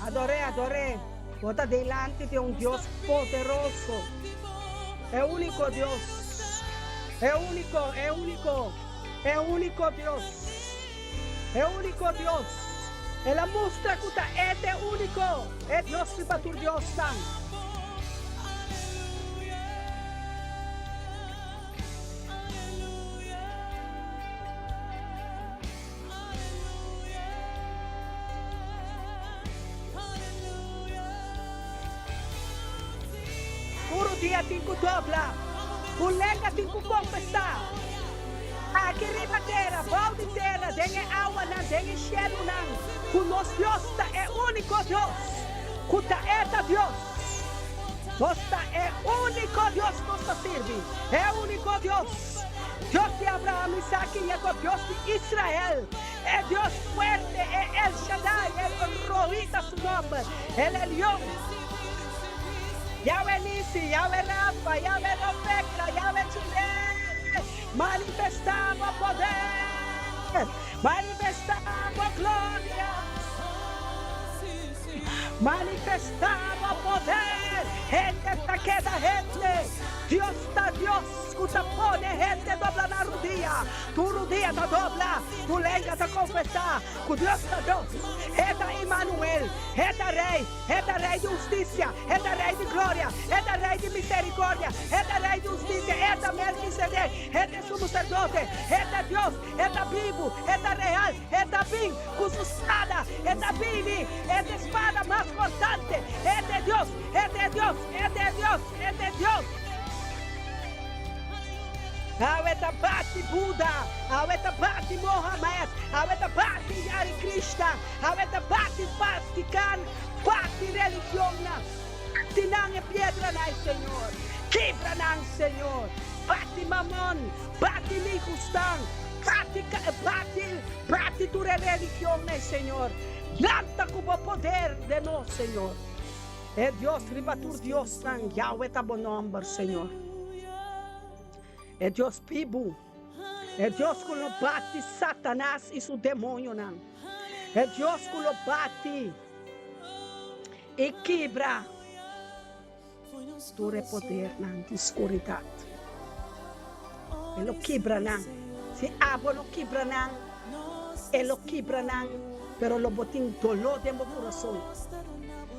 Ador'é, ador'é. Bo ta dilanti di un Dios poderoso, e úniko Dios, e úniko, e úniko, e úniko Dios, e úniko Dios. El a mustra ku ta E ta e úniko, e Dios riba tur diosnan. Tur dia tin ku dobla, ku lenga tin ku konfesá. Aki riba tera, bou di tera, den e awanan, den e shelunan, ku nos Dios ta e úniko Dios, ku ta E ta Dios. Nos ta e úniko Dios nos ta sirbi, e úniko Dios, Dios di Abraham, Isaki i Jakob, Dios di Israel, e Dios fuerte, e El Shaddai, El Roí ta su nòmber, El Elyon. Yahweh Nisi, Yahweh Rafa, Yahweh Rofekra, Yahweh Jireh, manifestá bo poder, manifestá bo gloria, manifestá bo poder. Hende ta keda hende, Dios ta Dios ku ta pone hende dobla nan rudia. Tur rudia ta dobla, tur lenga ta konfesá ku Dios ta Dios. E ta Immanuel, E ta Rei. E ta Rei di hustisia, E ta Rei di gloria, E ta Rei di misericordia, E ta Rei di hustisia, E ta Melkisedek, E ta e Sumo Sacerdote, E ta Dios, E ta bibu, E ta real, E ta bin ku su spada, E ta bini, E ta e spada mas cortante, E ta e Dios, E ta e Dios, E ta e Dios, E ta e Dios. Awe ta bati Buda, awe ta bati Mohamed, awe ta bati Hare Krishna, awe ta bati Vatican, bati religionnan, bati nan e piedranan, Señor, kibra nan, Señor, bati Mamon, bati Nihustan, bati, bati, bati tur e religionnan, Señor, lanta ku bo poder den nos, Señor. E Dios riba tur diosnan, Yahweh ta bo nomber, Señor. E Dios bibu, e Dios ku lo bati Satanas i su demonionan, e Dios ku lo bati i kibra tur e podernan di skuridat. E lo kibra nan. Si abo no kibra nan, e lo kibra nan, pero lo bo tin doló den bo kurason.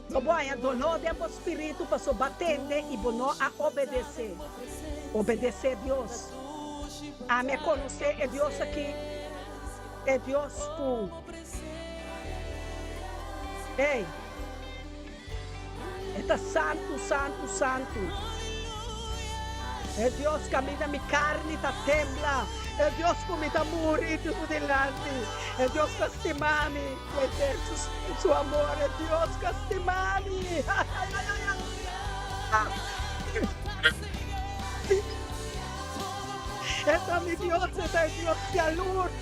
Lo bo haña doló den bo spiritu pasobra bo a tende i bo no a obedesé. Obedesé Dios. Ami a konosé e Dios akí, e Dios ku, ey, e ta santu, santu, santu. E Dios kaminda mi karni ta tembla, e Dios ku mi ta muri di su dilanti, e Dios ku a stima mi ku eterno su amor, e Dios ku a stima mi. E ta mi Dios, e ta e Dios yalurs,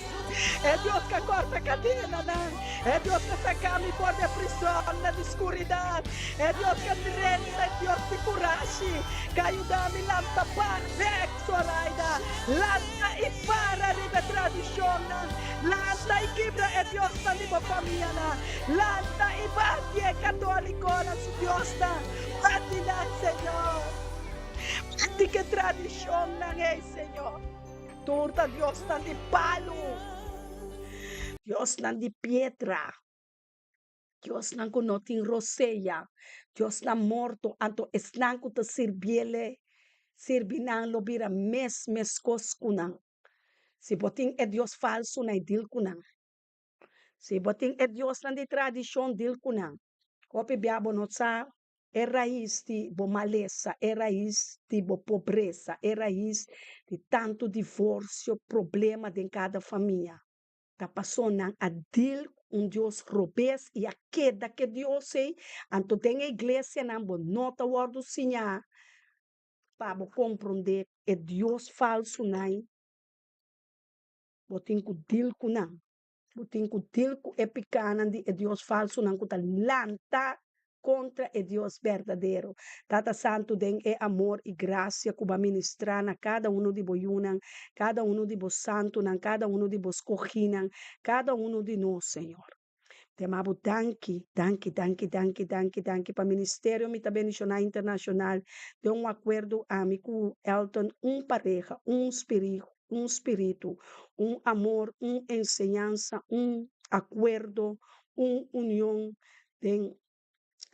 e Dios ku a korta kadenanan, e Dios ku a saka mi for di e prisonnan di skuridat, e Dios ku a drenta, e Dios di kurashi ku a yuda mi lanta par bek, Zoraida, lanta i para riba e tradishonnan, lanta i kibra e diosnan di bo famianan, lanta i bati e katolikonan su diosnan, bati nan, Señor. Bati ku e tradishonnan ei, Señor. Tur ta diosnan di palu, diosnan di piedra, diosnan ku no tin rosea, diosnan morto. Anto esnan ku ta sirbiele, sirbi nan lo bira mes meskos ku nan. Si bo tin e dios falsunan, e dil ku nan. Si bo tin e diosnan di tradishon, dil ku nan. Hopi bia bo no sa E rais di bo malesa, e rais di bo pobresa, e rais di tantu divorsio, problema den kada famia, ta paso nan a deal ku un Dios robes i a keda ku e Dios ei. Anto den e iglesianan bo no ta wòrdu siñá pa bo komprondé e Dios falsunan ei. Bo tin ku deal ku nan. Bo tin ku deal ku e pikánan di e dios falsunan ku ta lanta kontra e Dios berdadero. Tata Santu, den e amor i grasia ku bo a ministrá na kada unu di bo yunan, kada unu di bo santunan, kada unu di bo skogínan, kada unu di nos, Señor. Te ama bo danki, danki, danki, danki, danki, danki pa Ministerio Mi Ta Bendishoná Internashonal den un akuerdo ami ku Elton, un pareha, un spiritu, un spiritu, un amor, un enseñansa, un akuerdo. Un union den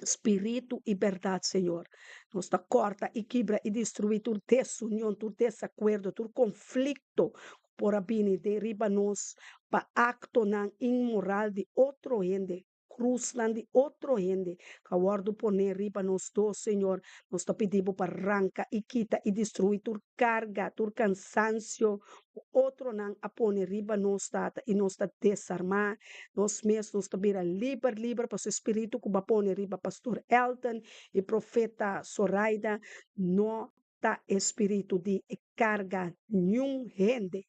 spiritu i bèrdat, Señor. Nos ta kòrta i kibra i destruí tur desunion, tur desakuerdo, tur konflikto ku por a bini den riba nos pa aktonan inmoral di otro hende, krusnan di otro hende ku a wòrdu poné riba nos dos, Señor. Nos ta pidi Bo pa ranka i kita i destruí tur karga, tur kansansio ku otronan a pone riba nos, Tata, i nos ta desarmá nos mes, nos ta bira liber, liber pa su Spiritu ku bo a pone riba Pastor Elton i Profeta Soraida, no ta e spiritu di e karga niun hende.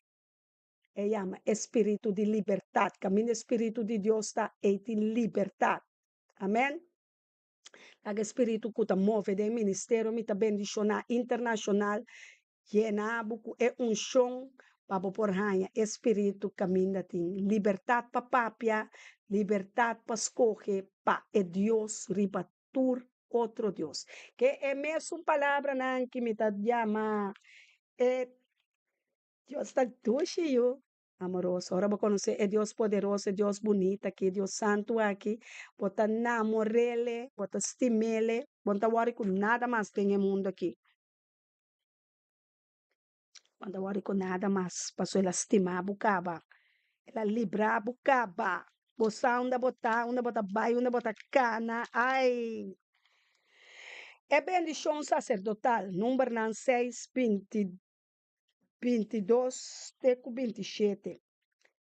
E yama e spiritu di libertat. Kaminda e spiritu di Dios ta, ei tin libertat. Amen. Laga e spiritu ku ta move den ministerio mi ta bendishoná internashonal yena bo ku e unshon pa bo por haña e spiritu kaminda tin libertat pa papia, libertat pa skohe pa e Dios riba tur otro dios. Ke e mesun palabranan ki mi ta yama e Dios ta dushi yu. Amoroso. Ora bo konosé e Dios poderoso, e Dios bunita aki, e Dios santu aki, bo ta namor'Ele, bo ta stim'Ele, bo no ta wòri ku nada mas den e mundu aki. Bo no ta wòri ku nada mas, pasobra El a stima bo kaba, El a libra bo kaba. Bo sa unda bo ta, unda bo ta bai, unda bo ta kana. Ai! E bendishon saserdotal, Numbernan seis, binti. 22 te ku 27.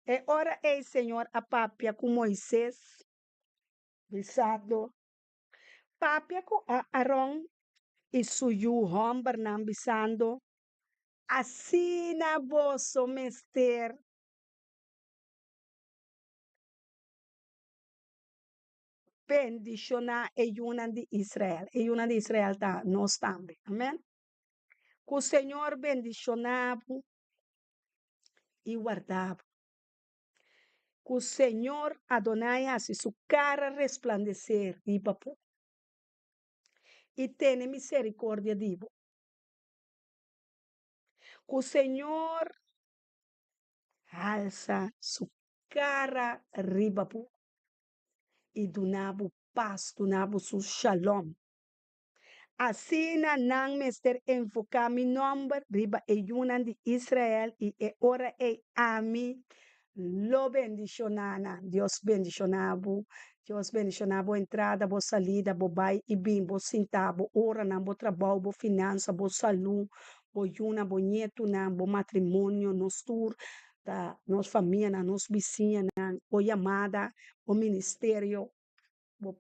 E ora ei Señor a papia ku Moises, bisando, Papia ku Aaron i su yu hòmbernan, bisando, Asina boso mester bendishoná e yunan di Israel. E yunan di Israel ta nos tambe. Amen. Ku Señor bendishoná bo i warda bo. Ku Señor Adonai hasi su kara resplandesé riba bo i tene miserikordia di bo. Ku Señor halsa su kara riba bo i duna bo pas, duna bo su shalom. Asina nan mester enfoká mi nòmber riba e yunan di Israel i e ora ei ami lo bendishoná nan. Dios bendishoná bo. Dios bendishoná bo entrada, bo salida, bo bai i bin, bo sintá, bo oranan, bo trabou, bo finansa, bo salú, bo yunan, bo ñetunan, bo matrimonio, nos tur ta nos famianan, nos bisiñanan, bo yamada, bo ministerio. Bo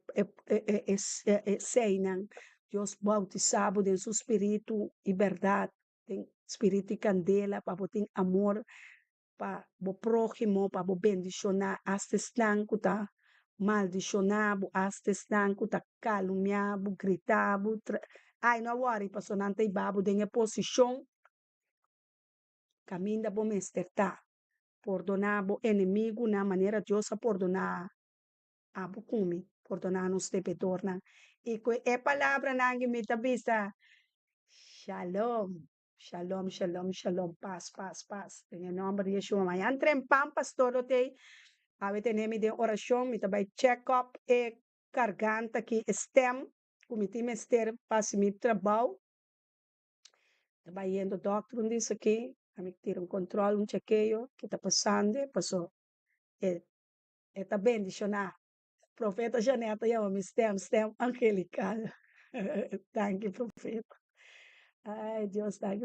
eseinan, Dios bautisá bo den su spiritu i bèrdat, den spiritu i kandela, pa bo tin amor pa bo próhimo, pa bo bendishoná asta esnan ku ta maldishoná bo, asta esnan ku ta kalumiá bo, gritá bo. Ai, no wòri, pasobra nan ta hiba bo den e posishon kaminda bo mester ta. Pordoná bo enemigunan manera Dios a pordoná Abo ku mi, pordoná nos debedornan. I ku e palabranan aki mi ta bisa, Shalom, shalom, shalom, shalom, pas, pas, pas, den e nòmber di Yeshua. Mañan trempan pastor lo t'ei, awe tene mi den orashon, mi ta bai check up e karganta aki, e stem ku mi tin mester pa hasi mi trabou. Ta bai yendo dòkter un dis aki, a mi tira un kòntròl, un chekeo, ke ta pasando, paso e E ta bendishoná. Profeta Janet ta yama mi stem, stem angelical. Danki profeta. Ay Dios, danki.